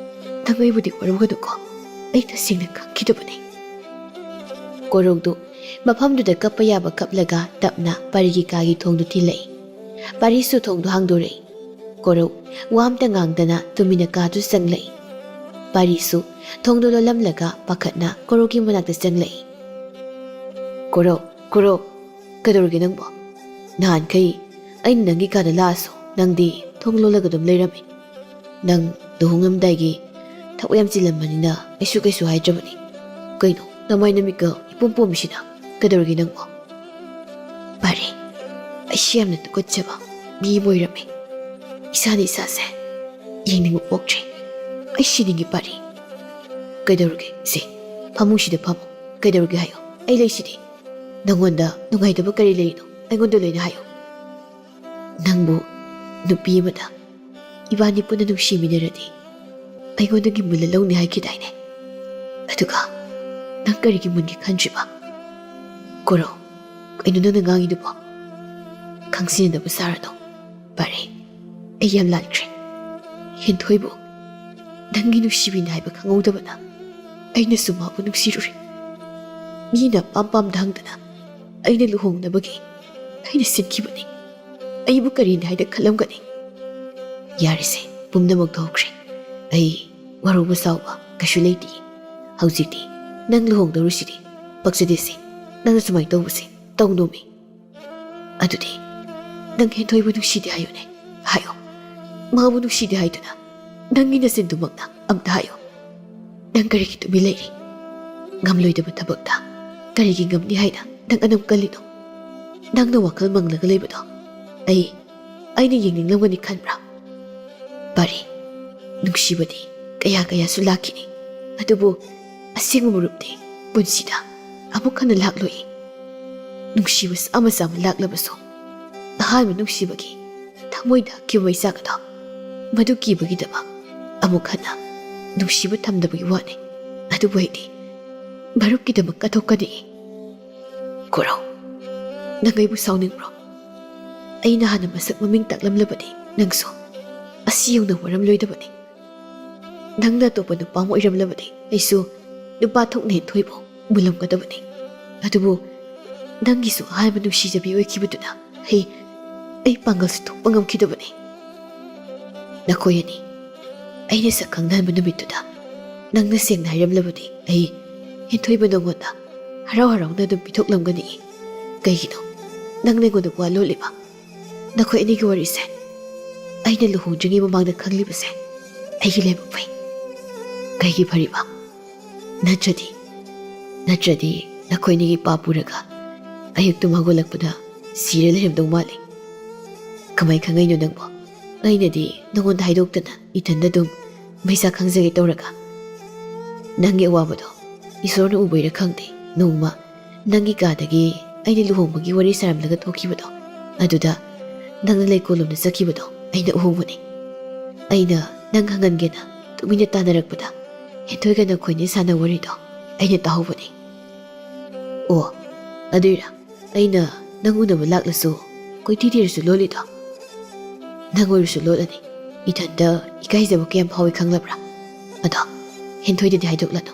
ꯅꯪ ꯑꯩꯕꯨꯗꯤ ꯋꯥꯔꯧꯒꯅꯨꯀꯣ, ꯑꯩ ꯇꯁꯦꯡꯅ ꯈꯪꯈꯤꯗꯕꯅꯤ꯫ ꯀꯣꯔꯧꯗꯨ ꯃꯐꯝꯗꯨꯗ ꯀꯞꯄ ꯌꯥꯕ ꯀꯞꯂꯒ ꯇꯞꯅ ꯄꯥꯔꯤꯒꯤ ꯀꯥꯒꯤ ꯊꯣꯡꯗꯨ ꯊꯤꯜꯂꯛꯏ꯫ ꯄꯥꯔꯤꯁꯨ ꯊꯣꯡꯗꯨ ꯍꯥꯡꯗꯣꯔꯛꯏ꯫ ꯀꯣꯔꯧ ꯋꯥ ꯑꯝꯇ ꯉꯥꯡꯗꯅ ꯇꯨꯃꯤꯟꯅ ꯀꯥꯗꯨ ꯆꯪꯂꯛꯏ꯫ ꯄꯥꯔꯤꯁꯨ ꯊꯣꯡꯗꯨ ꯂꯣꯜꯂꯝꯂꯒ ꯄꯥꯈꯠꯅ ꯀꯣꯔꯧꯒꯤ ꯃꯅꯥꯛꯇ ꯆꯪꯂꯛꯏ꯫ "ꯀꯣꯔꯧ, ꯀꯣꯔꯧ, ꯀꯩꯗꯧꯔꯒꯦ ꯅꯪꯕꯣ? ꯅꯍꯥꯟꯈꯩ ꯑꯩꯅ ꯅꯪꯒꯤ ꯀꯥꯗ ꯂꯥꯛꯑꯁꯨ ꯅꯪꯗꯤ ꯊꯣꯡ ꯂꯣꯜꯂꯒ ꯑꯗꯨꯝ ꯂꯩꯔꯝꯃꯤ꯫ ꯅꯪ ꯂꯨꯍꯣꯡꯂꯝꯗꯥꯏꯒꯤ ꯊꯕꯛ ꯌꯥꯝ ꯆꯤꯜꯂꯝꯕꯅꯤꯅ ꯑꯩꯁꯨ ꯀꯩꯁꯨ ꯍꯥꯏꯗ꯭ꯔꯕꯅꯤ꯫ ꯀꯩꯅꯣ ꯅꯃꯥꯏ ꯅꯃꯤꯠꯀ ꯏꯄꯣꯝ ꯄꯣꯝꯃꯤꯁꯤꯅ? ꯀꯩꯗꯧꯔꯒꯦ ꯅꯪꯕꯣ?" "ꯄꯥꯔꯤ, ꯑꯩꯁꯤ ꯌꯥꯝꯅ ꯇꯨꯀꯠꯆꯕ ꯃꯤ ꯑꯃ ꯑꯣꯏꯔꯝꯃꯦ꯫ ꯏꯁꯥꯅ ꯏꯁꯥꯁꯦ ꯌꯦꯡꯅꯤꯡꯕ ꯄꯣꯛꯇ꯭ꯔꯦ꯫ ꯑꯩ ꯁꯤꯅꯤꯡꯉꯤ ꯄꯥꯔꯤ꯫ ꯀꯩꯗꯧꯔꯒꯦ? ꯁꯦ, ꯐꯃꯨꯡꯁꯤꯗ ꯐꯝꯃꯨ꯫ ꯀꯩꯗꯧꯔꯒꯦ ꯍꯥꯏꯌꯣ? ꯑꯩ ꯂꯩꯁꯤꯗꯤ꯫ ꯅꯪꯉꯣꯟꯗ ꯅꯨꯡꯉꯥꯏꯇꯕ ꯀꯔꯤ ꯂꯩꯔꯤꯅꯣ? ꯑꯩꯉꯣꯟꯗ ꯂꯣꯏꯅ ꯍꯥꯏꯌꯣ꯫ ꯅꯪꯕꯨ ꯅꯨꯄꯤ ꯑꯃꯗ ꯏꯕꯥꯅꯤ ꯄꯨꯟꯅ ꯅꯨꯡꯁꯤꯃꯤꯟꯅꯔꯗꯤ ꯑꯩꯉꯣꯟꯗꯒꯤ ꯃꯨꯜꯂ ꯂꯧꯅꯤ ꯍꯥꯏꯈꯤꯗꯥꯏꯅꯦ? ꯑꯗꯨꯒ ꯅꯪ ꯀꯔꯤꯒꯤ ꯃꯨꯟꯒꯦ ꯈꯟꯗ꯭ꯔꯤꯕ?" "ꯀꯣꯔꯧ, ꯀꯩꯅꯣ ꯅꯪꯅ ꯉꯥꯡꯉꯤꯗꯨꯕꯣ? ꯈꯪꯁꯤꯟꯅꯗꯕ ꯁꯥꯔꯅꯨ, ꯄꯥꯔꯤ꯫ ꯑꯩ ꯌꯥꯝ ꯂꯥꯟꯈ꯭ꯔꯦ꯫ ꯍꯦꯟꯊꯣꯏꯕꯨ ꯅꯪꯒꯤ ꯅꯨꯡꯁꯤꯕꯤꯅꯤ ꯍꯥꯏꯕ ꯈꯪꯍꯧꯗꯕꯅ ꯑꯩꯅꯁꯨ ꯃꯥꯕꯨ ꯅꯨꯡꯁꯤꯔꯨꯔꯦ꯫ ꯃꯤꯅ ꯑꯄꯥꯝ ꯄꯥꯝꯗ ꯍꯪꯗꯅ ꯑꯩꯅ ꯂꯨꯍꯣꯡꯅꯕꯒꯤ ꯑꯩꯅ ꯁꯤꯟꯈꯤꯕꯅꯤ꯫ ꯑꯩꯕꯨ ꯀꯔꯤꯅꯤ ꯍꯥꯏꯅ ꯈꯜꯂꯝꯒꯅꯤ? ꯌꯥꯔꯦꯁꯦ, ꯄꯨꯝꯅꯃꯛ ꯇꯧꯈ꯭ꯔꯦ꯫ ꯑꯩ ꯋꯥꯔꯧꯕ ꯁꯥꯎꯕ ꯀꯩꯁꯨ ꯂꯩꯇꯦ꯫ ꯍꯧꯖꯤꯛꯇꯤ ꯅꯪ ꯂꯨꯍꯣꯡꯗꯧꯔꯤꯁꯤꯗꯤ ꯄꯛꯆꯗꯦꯁꯦ꯫ ꯅꯪꯅ ꯁꯨꯃꯥꯏꯅ ꯇꯧꯕꯁꯦ ꯇꯧꯅꯣꯃꯤ꯫ ꯑꯗꯨꯗꯤ ꯅꯪ ꯍꯦꯟꯊꯣꯏꯕꯨ ꯅꯨꯡꯁꯤꯗꯦ ꯍꯥꯏꯌꯨꯅꯦ, ꯍꯥꯏꯌꯣ꯫ ꯃꯥꯕꯨ ꯅꯨꯡꯁꯤꯗꯦ ꯍꯥꯏꯗꯨꯅ ꯅꯪꯒꯤ ꯅꯆꯤꯟꯗꯨꯃꯛꯅ ꯑꯝꯇ ꯍꯥꯏꯌꯣ꯫ ꯅꯪ ꯀꯔꯤꯒꯤ ꯇꯨꯃꯤꯟ ꯂꯩꯔꯤ? ꯉꯝꯂꯣꯏꯗꯕ ꯊꯕꯛꯇ ꯀꯔꯤꯒꯤ ꯉꯝꯅꯤ ꯍꯥꯏꯅ ꯅꯪ ꯑꯅꯝ ꯀꯜꯂꯤꯅꯣ? ꯅꯪꯅ ꯋꯥꯈꯜ ꯃꯪꯂꯒ ꯂꯩꯕꯗꯣ ꯑꯩ, ꯑꯩꯅ ꯌꯦꯡꯅꯤꯡꯂꯝꯒꯅꯤ ꯈꯟꯕ꯭ꯔꯥ? ꯄꯥꯔꯤ, ꯅꯨꯡꯁꯤꯕꯗꯤ ꯀꯌꯥ ꯀꯌꯥꯁꯨ ꯂꯥꯛꯈꯤꯅꯤ, ꯑꯗꯨꯕꯨ ꯑꯁꯦꯡꯕ ꯃꯔꯨꯞꯇꯤ ꯄꯨꯟꯁꯤꯗ ꯑꯃꯨꯛ ꯍꯟꯅ ꯂꯥꯛꯂꯣꯏ꯫ ꯅꯨꯡꯁꯤꯕ ꯆꯥꯝꯃ ꯆꯥꯝꯃ ꯂꯥꯛꯂꯕꯁꯨ, ꯑꯍꯥꯟꯕ ꯅꯨꯡꯁꯤꯕꯒꯤ ꯊꯃꯣꯏꯗ ꯍꯛꯈꯤꯕ ꯃꯩꯆꯥꯛ ꯑꯗꯣ, ꯃꯗꯨ ꯀꯤꯕꯒꯤꯗꯃꯛ ꯑꯃꯨꯛ ꯍꯟꯅ ꯅꯨꯡꯁꯤꯕ ꯊꯝꯗꯕꯒꯤ ꯋꯥꯅꯤ꯫ ꯑꯗꯨꯕꯨ ꯑꯩꯗꯤ ꯃꯔꯨꯞꯀꯤꯗꯃꯛ ꯀꯠꯊꯣꯛꯀꯅꯤ꯫ ꯀꯣꯔꯧ, ꯅꯪ ꯑꯩꯕꯨ ꯁꯥꯎꯅꯤꯡꯕ꯭ꯔꯣ? ꯑꯩꯅ ꯍꯥꯟꯅ ꯃꯁꯛ ꯃꯃꯤꯡ ꯇꯥꯛꯂꯝꯂꯕꯗꯤ ꯅꯪꯁꯨ ꯑꯁꯤ ꯌꯧꯅ ꯋꯥꯔꯝꯂꯣꯏꯗꯕꯅꯤ꯫ ꯅꯪꯅ ꯑꯇꯣꯞꯄ ꯅꯨꯄꯥ ꯑꯃ ꯑꯣꯏꯔꯝꯂꯕꯗꯤ ꯑꯩꯁꯨ ꯅꯨꯄꯥ ꯊꯣꯛꯅ ꯍꯦꯟꯊꯣꯏꯕꯨ ꯃꯨꯜꯂꯝꯒꯗꯕꯅꯤ꯫ ꯑꯗꯨꯕꯨ ꯅꯪꯒꯤꯁꯨ ꯑꯍꯥꯟꯕ ꯅꯨꯡꯁꯤꯖꯕꯤ ꯑꯣꯏꯈꯤꯕꯗꯨꯅ ꯑꯩ, ꯑꯩ ꯄꯥꯡꯒꯜꯁꯨ ꯊꯣꯛꯄ ꯉꯝꯈꯤꯗꯕꯅꯤ꯫ ꯅꯈꯣꯏ ꯑꯅꯤ ꯑꯩꯅ ꯁꯛ ꯈꯪꯅꯍꯟꯕ ꯅꯨꯃꯤꯠꯇꯨꯗ ꯅꯪꯅ ꯁꯦꯡꯅ ꯍꯥꯏꯔꯝꯂꯕꯗꯤ ꯑꯩ ꯍꯦꯟꯊꯣꯏꯕ ꯅꯉꯣꯟꯗ ꯍꯔꯥꯎ ꯍꯔꯥꯎꯅ ꯑꯗꯨꯝ ꯄꯤꯊꯣꯛꯂꯝꯒꯅꯤ꯫ ꯀꯩꯒꯤꯅꯣ ꯅꯪꯅ ꯑꯩꯉꯣꯟꯗ ꯋꯥ ꯂꯣꯠꯂꯤꯕ? ꯅꯈꯣꯏ ꯑꯅꯤꯒꯤ ꯋꯥꯔꯤꯁꯦ ꯑꯩꯅ ꯂꯨꯍꯣꯡꯗ꯭ꯔꯤꯉꯩ ꯃꯃꯥꯡꯗ ꯈꯪꯂꯤꯕꯁꯦ ꯑꯩꯒꯤ ꯂꯥꯏꯕꯛ ꯐꯩ꯫ ꯀꯩꯒꯤ ꯐꯔꯤꯕ? ꯅꯠꯇ꯭ꯔꯗꯤ, ꯅꯠꯇ꯭ꯔꯗꯤ ꯅꯈꯣꯏ ꯑꯅꯤꯒꯤ ꯄꯥꯞ ꯄꯨꯔꯒ ꯑꯌꯨꯛꯇꯨꯝ ꯍꯧꯒꯠꯂꯛꯄꯗ ꯁꯤꯔ ꯂꯩꯔꯝꯗꯧ ꯃꯥꯜꯂꯤ꯫ ꯀꯃꯥꯏ ꯈꯪꯉꯛꯏꯅꯣ ꯅꯪꯕꯣ? ꯑꯩꯅꯗꯤ ꯅꯉꯣꯟꯗ ꯍꯥꯏꯗꯣꯛꯇꯅ ꯏꯊꯟꯗ ꯑꯗꯨꯝ ꯃꯩꯁꯥ ꯈꯪꯖꯒꯦ ꯇꯧꯔꯒ꯫ ꯅꯪꯒꯤ ꯑꯋꯥꯕꯗꯣ ꯏꯁꯣꯔꯅ ꯎꯕꯩꯔꯥ ꯈꯪꯗꯦ, ꯅꯣꯡꯃ ꯅꯪꯒꯤ ꯀꯥꯗꯒꯤ ꯑꯩꯅ ꯂꯨꯍꯣꯡꯕꯒꯤ ꯋꯥꯔꯤ ꯁꯥꯔꯝꯂꯒ ꯊꯣꯛꯈꯤꯕꯗꯣ, ꯑꯗꯨꯗ ꯅꯪꯅ ꯂꯩꯀꯣꯜꯂꯣꯝꯗ ꯆꯠꯈꯤꯕꯗꯣ ꯑꯩꯅ ꯎꯍꯧꯕꯅꯤ꯫ ꯑꯩꯅ ꯅꯪ ꯍꯪꯍꯟꯒꯦꯅ ꯇꯨꯃꯤꯟꯅ ꯇꯥꯟꯅꯔꯛꯄꯗ ꯍꯦꯟꯊꯣꯏꯒ ꯅꯈꯣꯏꯅꯤ ꯁꯥꯟꯅ ꯋꯥꯔꯤꯗꯣ ꯑꯩꯅ ꯇꯥꯍꯧꯕꯅꯤ꯫ ꯑꯣ, ꯑꯗꯨꯏꯔꯥ ꯑꯩꯅ ꯅꯪ ꯎꯅꯕ ꯂꯥꯛꯂꯁꯨ ꯀꯣꯏꯊꯤ ꯊꯤꯔꯁꯨ ꯂꯣꯜꯂꯤꯗꯣ? ꯅꯪ ꯑꯣꯏꯔꯁꯨ ꯂꯣꯠꯂꯅꯤ꯫ ꯏꯊꯟꯇ ꯏꯀꯥꯏꯖꯕ ꯀꯌꯥꯝ ꯐꯥꯎꯏ ꯈꯪꯂꯕ꯭ꯔꯥ? ꯑꯗꯣ ꯍꯦꯟꯊꯣꯏꯗꯗꯤ ꯍꯥꯏꯗꯣꯛꯂꯅꯨ꯫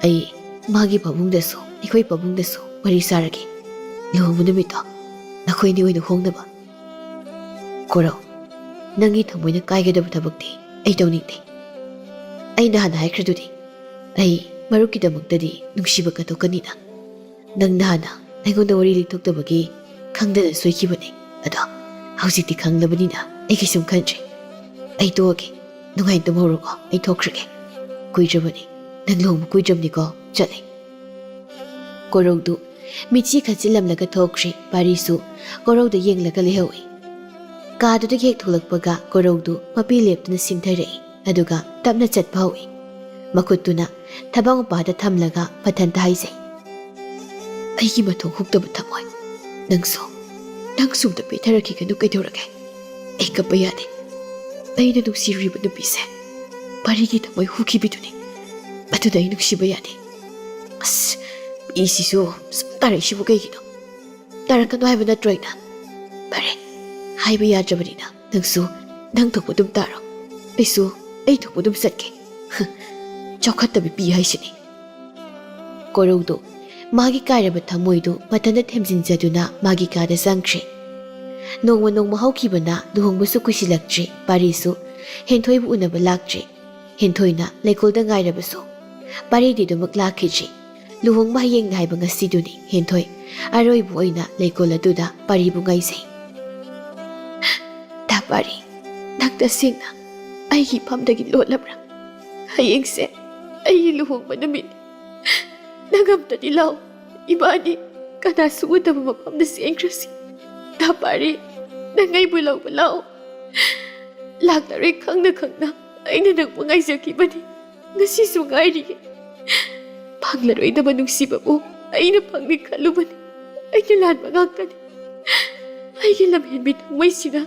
ꯑꯩ ꯃꯥꯒꯤ ꯄꯥꯕꯨꯡꯗꯁꯨ, ꯑꯩꯈꯣꯏ ꯄꯥꯕꯨꯡꯗꯁꯨ ꯋꯥꯔꯤ ꯁꯥꯔꯒꯦ꯫ ꯂꯨꯍꯣꯡꯕ ꯅꯨꯃꯤꯠꯇꯣ ꯅꯈꯣꯏꯅꯤ ꯑꯣꯏꯅ ꯍꯣꯡꯅꯕ꯫ ꯀꯣꯔꯧ, ꯅꯪꯒꯤ ꯊꯃꯣꯏꯅ ꯀꯥꯏꯒꯗꯕ ꯊꯕꯛꯇꯤ ꯑꯩ ꯇꯧꯅꯤꯡꯗꯦ꯫ ꯑꯩ ꯅꯍꯥꯟ ꯍꯥꯏꯈ꯭ꯔꯗꯨꯗꯤ, ꯑꯩ ꯃꯔꯨꯞꯀꯤꯗꯃꯛꯇꯗꯤ ꯅꯨꯡꯁꯤꯕ ꯀꯠꯊꯣꯛꯀꯅꯤꯅ꯫ ꯅꯪ ꯅꯍꯥꯟꯅ ꯑꯩꯉꯣꯟꯗ ꯋꯥꯔꯤ ꯂꯤꯊꯣꯛꯇꯕꯒꯤ ꯈꯪꯗꯅ ꯁꯣꯏꯈꯤꯕꯅꯦ꯫ ꯑꯗꯣ ꯍꯧꯖꯤꯛꯇꯤ ꯈꯪꯂꯕꯅꯤꯅ ꯑꯩ ꯀꯩꯁꯨꯝ ꯈꯟꯗ꯭ꯔꯦ꯫ ꯑꯩ ꯇꯣꯛꯑꯒꯦ꯫ ꯅꯨꯡꯉꯥꯏꯅ ꯇꯨꯝꯍꯧꯔꯣꯀꯣ꯫ ꯑꯩ ꯊꯣꯛꯈ꯭ꯔꯒꯦ꯫ ꯀꯨꯏꯗ꯭ꯔꯕꯅꯤ꯫ ꯅꯪ ꯂꯨꯍꯣꯡꯕ ꯀꯨꯏꯗ꯭ꯔꯕꯅꯤꯀꯣ꯫ ꯆꯠꯂꯦ꯫ ꯀꯣꯔꯧꯗꯨ ꯃꯤꯠꯁꯤ ꯈꯠꯆꯤꯜꯂꯝꯂꯒ ꯊꯣꯛꯈ꯭ꯔꯦ꯫ ꯄꯥꯔꯤꯁꯨ ꯀꯣꯔꯧꯗ ꯌꯦꯡꯂꯒ ꯂꯩꯍꯧꯏ꯫ ꯀꯥꯗꯨꯗꯒꯤ ꯍꯦꯛ ꯊꯣꯛꯂꯛꯄꯒ ꯀꯣꯔꯧꯗꯨ ꯃꯄꯤ ꯂꯦꯞꯇꯨꯅ ꯁꯤꯡꯊꯔꯛꯏ꯫ ꯑꯗꯨꯒ ꯇꯞꯅ ꯆꯠꯄ ꯍꯧꯏ꯫ ꯃꯈꯨꯠꯇꯨꯅ ꯊꯕꯛ ꯃꯄꯥꯗ ꯊꯝꯂꯒ ꯃꯊꯟꯇ ꯍꯥꯏꯖꯩ, "ꯑꯩꯒꯤ ꯃꯊꯣꯡ ꯍꯨꯛꯇꯕ ꯊꯃꯣꯏ, ꯅꯪꯁꯨ, ꯅꯪꯁꯨ ꯑꯝꯇ ꯄꯦꯟꯊꯔꯛꯈꯤꯒꯅꯨ꯫ ꯀꯩꯗꯧꯔꯒꯦ? ꯑꯩ ꯀꯞꯄ ꯌꯥꯗꯦ꯫ ꯑꯩꯅ ꯅꯨꯡꯁꯤꯔꯨꯔꯤꯕ ꯅꯨꯄꯤꯁꯦ ꯄꯥꯔꯤꯒꯤ ꯊꯃꯣꯏ ꯍꯨꯈꯤꯕꯤꯗꯨꯅꯤ꯫ ꯑꯗꯨꯗ ꯑꯩ ꯅꯨꯡꯁꯤꯕ ꯌꯥꯗꯦ꯫ ꯑꯁ, ꯃꯤꯁꯤꯁꯨ ꯁꯨꯝ ꯇꯥꯔꯛꯏꯁꯤꯕꯨ ꯀꯩꯒꯤꯅꯣ? ꯇꯥꯔꯛꯀꯅꯨ ꯍꯥꯏꯕ ꯅꯠꯇ꯭ꯔꯣ ꯑꯩꯅ? ꯐꯔꯦ, ꯍꯥꯏꯕ ꯌꯥꯗ꯭ꯔꯕꯅꯤꯅ ꯅꯪꯁꯨ ꯅꯪ ꯊꯣꯛꯄ ꯑꯗꯨꯝ ꯇꯥꯔꯣ꯫ ꯑꯩꯁꯨ ꯑꯩ ꯊꯣꯛꯄ ꯑꯗꯨꯝ ꯆꯠꯀꯦ꯫ ꯆꯥꯎꯈꯠꯇꯕꯤ ꯄꯤ ꯍꯥꯏꯁꯤꯅꯤ꯫" ꯀꯣꯔꯧꯗꯨ ꯃꯥꯒꯤ ꯀꯥꯏꯔꯕ ꯊꯃꯣꯏꯗꯨ ꯃꯊꯟꯇ ꯊꯦꯝꯖꯤꯟꯖꯗꯨꯅ ꯃꯥꯒꯤ ꯀꯥꯗ ꯆꯪꯈ꯭ꯔꯦ꯫ ꯅꯣꯡꯃ ꯅꯣꯡꯃ ꯍꯧꯈꯤꯕꯅ ꯂꯨꯍꯣꯡꯕꯁꯨ ꯀꯨꯏꯁꯤꯜꯂꯛꯇ꯭ꯔꯦ꯫ ꯄꯥꯔꯤꯁꯨ ꯍꯦꯟꯊꯣꯏꯕꯨ ꯎꯅꯕ ꯂꯥꯛꯇ꯭ꯔꯦ꯫ ꯍꯦꯟꯊꯣꯏꯅ ꯂꯩꯀꯣꯜꯗ ꯉꯥꯏꯔꯕꯁꯨ ꯄꯥꯔꯤꯗꯤ ꯑꯗꯨꯃꯛ ꯂꯥꯛꯈꯤꯗ꯭ꯔꯦ꯫ ꯂꯨꯍꯣꯡꯕ ꯍꯌꯦꯡꯅꯤ ꯍꯥꯏꯕ ꯉꯁꯤꯗꯨꯅꯤ ꯍꯦꯟꯊꯣꯏ ꯑꯔꯣꯏꯕ ꯑꯣꯏꯅ ꯂꯩꯀꯣꯜ ꯑꯗꯨꯗ ꯄꯥꯔꯤꯕꯨ ꯉꯥꯏꯖꯩ꯫ "ꯗꯥ ꯄꯥꯔꯤ, ꯅꯪ ꯇꯁꯦꯡꯅ ꯑꯩꯒꯤ ꯏꯐꯝꯗꯒꯤ ꯂꯣꯠꯂꯕ꯭ꯔꯥ? ꯍꯌꯦꯡꯁꯦ ꯑꯩꯒꯤ ꯂꯨꯍꯣꯡꯕ ꯅꯨꯃꯤꯠꯅꯤ꯫ ꯅꯪ ꯑꯝꯇꯗꯤ ꯂꯥꯛꯑꯣ꯫ ꯏꯕꯥꯅꯤ ꯀꯅꯥꯁꯨ ꯎꯗꯕ ꯃꯐꯝꯗ ꯆꯦꯟꯈ꯭ꯔꯁꯤ꯫ ꯗꯥ ꯄꯥꯔꯤ, ꯅꯪ ꯑꯩꯕꯨ ꯂꯧꯕ ꯂꯥꯛꯑꯣ꯫ ꯂꯥꯛꯂꯔꯣꯏ ꯈꯪꯅ ꯈꯪꯅ ꯑꯩꯅ ꯅꯪꯕꯨ ꯉꯥꯏꯖꯈꯤꯕꯅꯤ꯫ ꯉꯁꯤꯁꯨ ꯉꯥꯏꯔꯤꯌꯦ꯫ ꯐꯪꯂꯔꯣꯏꯗꯕ ꯅꯨꯡꯁꯤꯕꯕꯨ ꯑꯩꯅ ꯐꯪꯅꯤ ꯈꯜꯂꯨꯕꯅꯤ꯫ ꯑꯩꯅ ꯂꯥꯟꯕ ꯉꯥꯛꯇꯅꯤ꯫ ꯑꯩꯒꯤ ꯂꯝꯍꯦꯟꯕꯤ ꯊꯃꯣꯏꯁꯤꯅ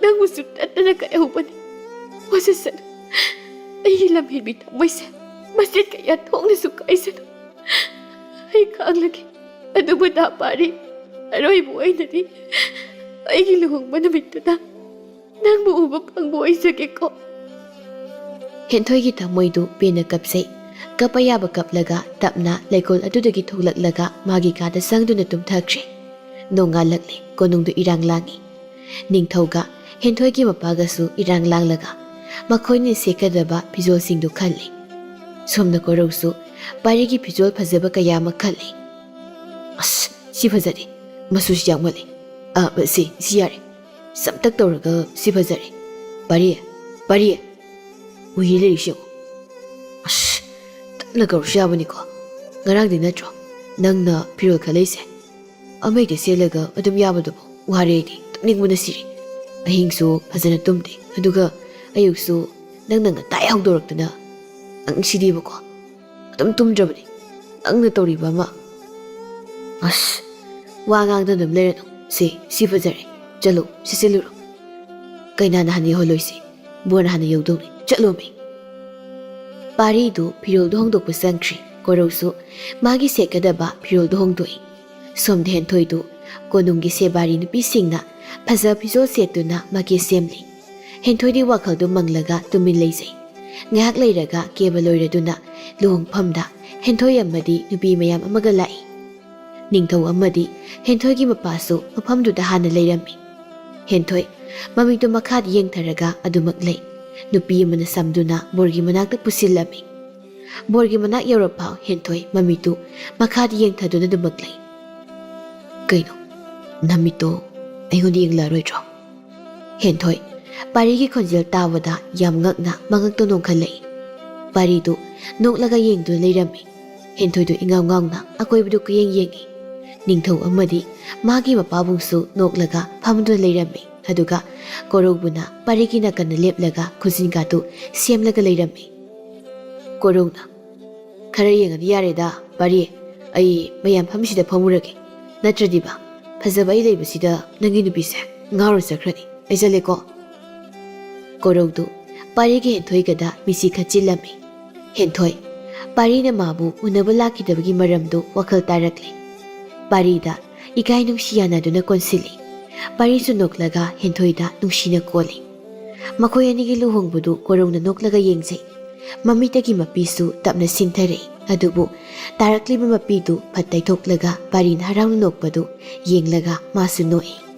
ꯅꯪꯕꯨꯁꯨ ꯇꯠꯇꯅ ꯀꯥꯏꯍꯧꯕꯅꯤ꯫ ꯋꯥꯖꯁꯅꯨ꯫ ꯑꯩꯒꯤ ꯂꯝꯍꯦꯟꯕꯤ ꯊꯃꯣꯏꯁꯦ ꯃꯆꯦꯠ ꯀꯌꯥ ꯊꯣꯛꯅꯁꯨ ꯀꯥꯏꯁꯅꯨ꯫ ꯑꯩ ꯈꯥꯡꯂꯒꯦ꯫ ꯑꯗꯨꯕꯨ ꯗꯥ ꯄꯥꯔꯤ, ꯑꯔꯣꯏꯕ ꯑꯣꯏꯅꯗꯤ ꯑꯩꯒꯤ ꯂꯨꯍꯣꯡꯕ ꯅꯨꯃꯤꯠꯇꯨꯗ ꯅꯪꯕꯨ ꯎꯕ ꯐꯪꯕ ꯑꯣꯏꯖꯒꯦꯀꯣ꯫ ꯍꯦꯟꯊꯣꯏꯒꯤ ꯊꯃꯣꯏꯗꯨ ꯄꯦꯟꯅ ꯀꯞꯆꯩ꯫ ꯀꯞꯄ ꯌꯥꯕ ꯀꯞꯂꯒ ꯇꯞꯅ ꯂꯩꯀꯣꯜ ꯑꯗꯨꯗꯒꯤ ꯊꯣꯛꯂꯛꯂꯒ ꯃꯥꯒꯤ ꯀꯥꯗ ꯆꯪꯗꯨꯅ ꯇꯨꯝꯊꯈ꯭ꯔꯦ꯫ ꯅꯣꯡꯉꯥꯜꯂꯛꯂꯦ꯫ ꯀꯣꯅꯨꯡꯗꯨ ꯏꯔꯥꯡ ꯂꯥꯡꯏ꯫ ꯅꯤꯡꯊꯧꯒ ꯍꯦꯟꯊꯣꯏꯒꯤ ꯃꯄꯥꯒꯁꯨ ꯏꯔꯥꯡ ꯂꯥꯡꯂꯒ ꯃꯈꯣꯏꯅ ꯁꯦꯠꯀꯗꯕ ꯐꯤꯖꯣꯜꯁꯤꯡꯗꯨ ꯈꯜꯂꯤ꯫ ꯁꯣꯝꯗ ꯀꯣꯔꯧꯁꯨ ꯄꯥꯔꯤꯒꯤ ꯐꯤꯖꯣꯜ ꯐꯖꯕ ꯀꯌꯥ ꯑꯃ ꯈꯜꯂꯤ꯫ "ꯑꯁ, ꯁꯤ ꯐꯖꯔꯦ꯫ ꯃꯆꯨꯁꯤ ꯌꯥꯛꯃꯜꯂꯦ꯫ ꯑ, ꯁꯤ, ꯁꯤ ꯌꯥꯔꯦ꯫ ꯁꯝꯇꯛ ꯇꯧꯔꯒ ꯁꯤ ꯐꯖꯔꯦ꯫ ꯄꯥꯔꯤ, ꯄꯥꯔꯤ, ꯎꯏ ꯂꯩꯔꯤꯁꯤ ꯌꯦꯡꯉꯨ꯫ ꯑꯁ, ꯇꯞꯅ ꯀꯧꯔꯁꯨ ꯌꯥꯕꯅꯤꯀꯣ꯫ ꯉꯔꯥꯡꯗꯤ ꯅꯠꯇ꯭ꯔꯣ ꯅꯪꯅ ꯐꯤꯔꯣꯜ ꯈꯜꯂꯛꯏꯁꯦ? ꯑꯃ ꯍꯦꯛꯇ ꯁꯦꯠꯂꯒ ꯑꯗꯨꯝ ꯌꯥꯕꯗꯨꯕꯨ? ꯋꯥꯔꯦ ꯑꯩꯗꯤ, ꯇꯨꯝꯅꯤꯡꯕꯅ ꯁꯤꯔꯦ꯫ ꯑꯍꯤꯡꯁꯨ ꯐꯖꯅ ꯇꯨꯝꯗꯦ, ꯑꯗꯨꯒ ꯑꯌꯨꯛꯁꯨ ꯅꯪꯅ ꯉꯟꯇꯥ ꯍꯧꯗꯣꯔꯛꯇꯅ꯫ ꯅꯪ ꯁꯤꯗꯤꯕꯀꯣ, ꯑꯗꯨꯝ ꯇꯨꯝꯗ꯭ꯔꯕꯅꯤ ꯅꯪꯅ ꯇꯧꯔꯤꯕ ꯑꯃ꯫ ꯑꯁ, ꯋꯥ ꯉꯥꯡꯗꯅ ꯑꯗꯨꯝ ꯂꯩꯔꯅꯨ꯫ ꯁꯤ, ꯁꯤ ꯐꯖꯔꯦ꯫ ꯆꯠꯂꯨ, ꯁꯤꯠꯆꯤꯜꯂꯨꯔꯣ꯫ ꯀꯩꯅꯥꯅ ꯍꯥꯟꯅ ꯌꯧꯍꯜꯂꯣꯏꯁꯤ, ꯕꯣꯔꯅ ꯍꯥꯟꯅ ꯌꯧꯗꯧꯅꯤ꯫ ꯆꯠꯂꯣꯃꯤ꯫" ꯄꯥꯔꯤꯗꯨ ꯐꯤꯔꯣꯜꯗꯨ ꯍꯣꯡꯗꯣꯛꯄ ꯆꯪꯈ꯭ꯔꯦ꯫ ꯀꯣꯔꯧꯁꯨ ꯃꯥꯒꯤ ꯁꯦꯠꯀꯗꯕ ꯐꯤꯔꯣꯜꯗꯨ ꯍꯣꯡꯗꯣꯛꯏ꯫ ꯁꯣꯝꯗ ꯍꯦꯟꯊꯣꯏꯗꯨ ꯀꯣꯅꯨꯡꯒꯤ ꯁꯦꯕꯥꯔꯤ ꯅꯨꯄꯤꯁꯤꯡꯅ ꯐꯖ ꯐꯤꯖꯣꯜ ꯁꯦꯠꯇꯨꯅ ꯃꯥꯒꯤ ꯁꯦꯝꯂꯤ꯫ ꯍꯦꯟꯊꯣꯏꯗꯤ ꯋꯥꯈꯜꯗꯨ ꯃꯪꯂꯒ ꯇꯨꯃꯤꯟ ꯂꯩꯖꯩ꯫ ꯉꯥꯏꯍꯥꯛ ꯂꯩꯔꯒ ꯀꯦꯕ ꯂꯣꯏꯔꯗꯨꯅ ꯂꯨꯍꯣꯡꯐꯝꯗ ꯍꯦꯟꯊꯣꯏ ꯑꯃꯗꯤ ꯅꯨꯄꯤ ꯃꯌꯥꯝ ꯑꯃꯒ ꯂꯥꯛꯏ꯫ ꯅꯤꯡꯊꯧ ꯑꯃꯗꯤ ꯍꯦꯟꯊꯣꯏꯒꯤ ꯃꯄꯥꯁꯨ ꯃꯐꯝꯗꯨꯗ ꯍꯥꯟꯅ ꯂꯩꯔꯝꯃꯤ꯫ ꯍꯦꯟꯊꯣꯏ ꯃꯃꯤꯠꯇꯨ ꯃꯈꯥꯗ ꯌꯦꯡꯊꯔꯒ ꯑꯗꯨꯃꯛ ꯂꯩ꯫ ꯅꯨꯄꯤ ꯑꯃꯅ ꯁꯝꯗꯨꯅ ꯕꯣꯔꯒꯤ ꯃꯅꯥꯛꯇ ꯄꯨꯁꯤꯜꯂꯝꯃꯤ꯫ ꯕꯣꯔꯒꯤ ꯃꯅꯥꯛ ꯌꯧꯔꯛꯐꯥꯎ ꯍꯦꯟꯊꯣꯏ ꯃꯃꯤꯠꯇꯨ ꯃꯈꯥꯗ ꯌꯦꯡꯊꯗꯨꯅ ꯑꯗꯨꯃꯛ ꯂꯩ꯫ "ꯀꯩꯅꯣ, ꯅꯃꯤꯠꯇꯣ ꯑꯩꯉꯣꯟꯗ ꯌꯦꯡꯂꯛꯑꯔꯣꯏꯗ꯭ꯔꯣ?" ꯍꯦꯟꯊꯣꯏ ꯄꯥꯔꯤꯒꯤ ꯈꯣꯟꯖꯦꯜ ꯇꯥꯕꯗ ꯌꯥꯝ ꯉꯛꯅ ꯃꯉꯛꯇꯣ ꯅꯣꯡꯈꯠꯂꯛꯏ꯫ ꯄꯥꯔꯤꯗꯨ ꯅꯣꯛꯂꯒ ꯌꯦꯡꯗꯨꯅ ꯂꯩꯔꯝꯃꯤ꯫ ꯍꯦꯟꯊꯣꯏꯗꯨ ꯏꯉꯥꯎ ꯉꯥꯎꯅ ꯑꯀꯣꯏꯕꯗꯨ ꯀꯨꯌꯦꯡ ꯌꯦꯡꯏ꯫ ꯅꯤꯡꯊꯧ ꯑꯃꯗꯤ ꯃꯥꯒꯤ ꯃꯄꯥꯕꯨꯡꯁꯨ ꯅꯣꯛꯂꯒ ꯐꯝꯗꯨꯅ ꯂꯩꯔꯝꯃꯤ꯫ ꯑꯗꯨꯒ ꯀꯣꯔꯧꯕꯨꯅ ꯄꯥꯔꯤꯒꯤ ꯅꯥꯀꯟꯗ ꯂꯦꯞꯂꯒ ꯈꯨꯖꯤꯟꯒꯥꯗꯨ ꯁꯦꯝꯂꯒ ꯂꯩꯔꯝꯃꯤ꯫ ꯀꯣꯔꯧꯅ, "ꯈꯔ ꯌꯦꯡꯉꯗꯤ ꯌꯥꯔꯦꯗ, ꯄꯥꯔꯤ꯫ ꯑꯩ ꯃꯌꯥꯝ ꯐꯝꯃꯤꯁꯤꯗ ꯐꯝꯃꯨꯔꯒꯦ꯫ ꯅꯠꯇ꯭ꯔꯗꯤꯕ, ꯐꯖꯕ ꯑꯩ ꯂꯩꯕꯁꯤꯗ ꯅꯪꯒꯤ ꯅꯨꯄꯤꯁꯦ ꯉꯥꯎꯔ ꯆꯠꯈ꯭ꯔꯅꯤ꯫ ꯑꯩ ꯆꯠꯂꯦꯀꯣ꯫" ꯀꯣꯔꯧꯗꯨ ꯄꯥꯔꯤꯒꯤ ꯍꯦꯟꯊꯣꯏꯒꯗ ꯃꯤꯠꯁꯤ ꯈꯠꯆꯤꯜꯂꯝꯃꯤ꯫ ꯍꯦꯟꯊꯣꯏ, ꯄꯥꯔꯤꯅ ꯃꯥꯕꯨ ꯎꯅꯕ ꯂꯥꯛꯈꯤꯗꯕꯒꯤ ꯃꯔꯝꯗꯨ ꯋꯥꯈꯜ ꯇꯥꯔꯛꯂꯦ꯫ ꯄꯥꯔꯤꯗ ꯏꯀꯥꯏ ꯅꯨꯡꯁꯤ ꯌꯥꯅꯗꯨꯅ ꯀꯣꯟꯁꯤꯜꯂꯤ꯫ ꯄꯥꯔꯤꯁꯨ ꯅꯣꯛꯂꯒ ꯍꯦꯟꯊꯣꯏꯗ ꯅꯨꯡꯁꯤꯅ ꯀꯣꯜꯂꯤ꯫ ꯃꯈꯣꯏ ꯑꯅꯤꯒꯤ ꯂꯨꯍꯣꯡꯕꯗꯨ ꯀꯣꯔꯧꯅ ꯅꯣꯛꯂꯒ ꯌꯦꯡꯖꯩ꯫ ꯃꯃꯤꯠꯇꯒꯤ ꯃꯄꯤꯁꯨ ꯇꯞꯅ ꯁꯤꯟꯊꯔꯛꯏ꯫ ꯑꯗꯨꯕꯨ ꯇꯥꯔꯛꯂꯤꯕ ꯃꯄꯤꯗꯨ ꯐꯠ ꯇꯩꯊꯣꯛꯂꯒ ꯄꯥꯔꯤꯅ ꯍꯔꯥꯎꯅ ꯅꯣꯛꯄꯗꯨ ꯌꯦꯡꯂꯒ ꯃꯥꯁꯨ ꯅꯣꯛꯏ꯫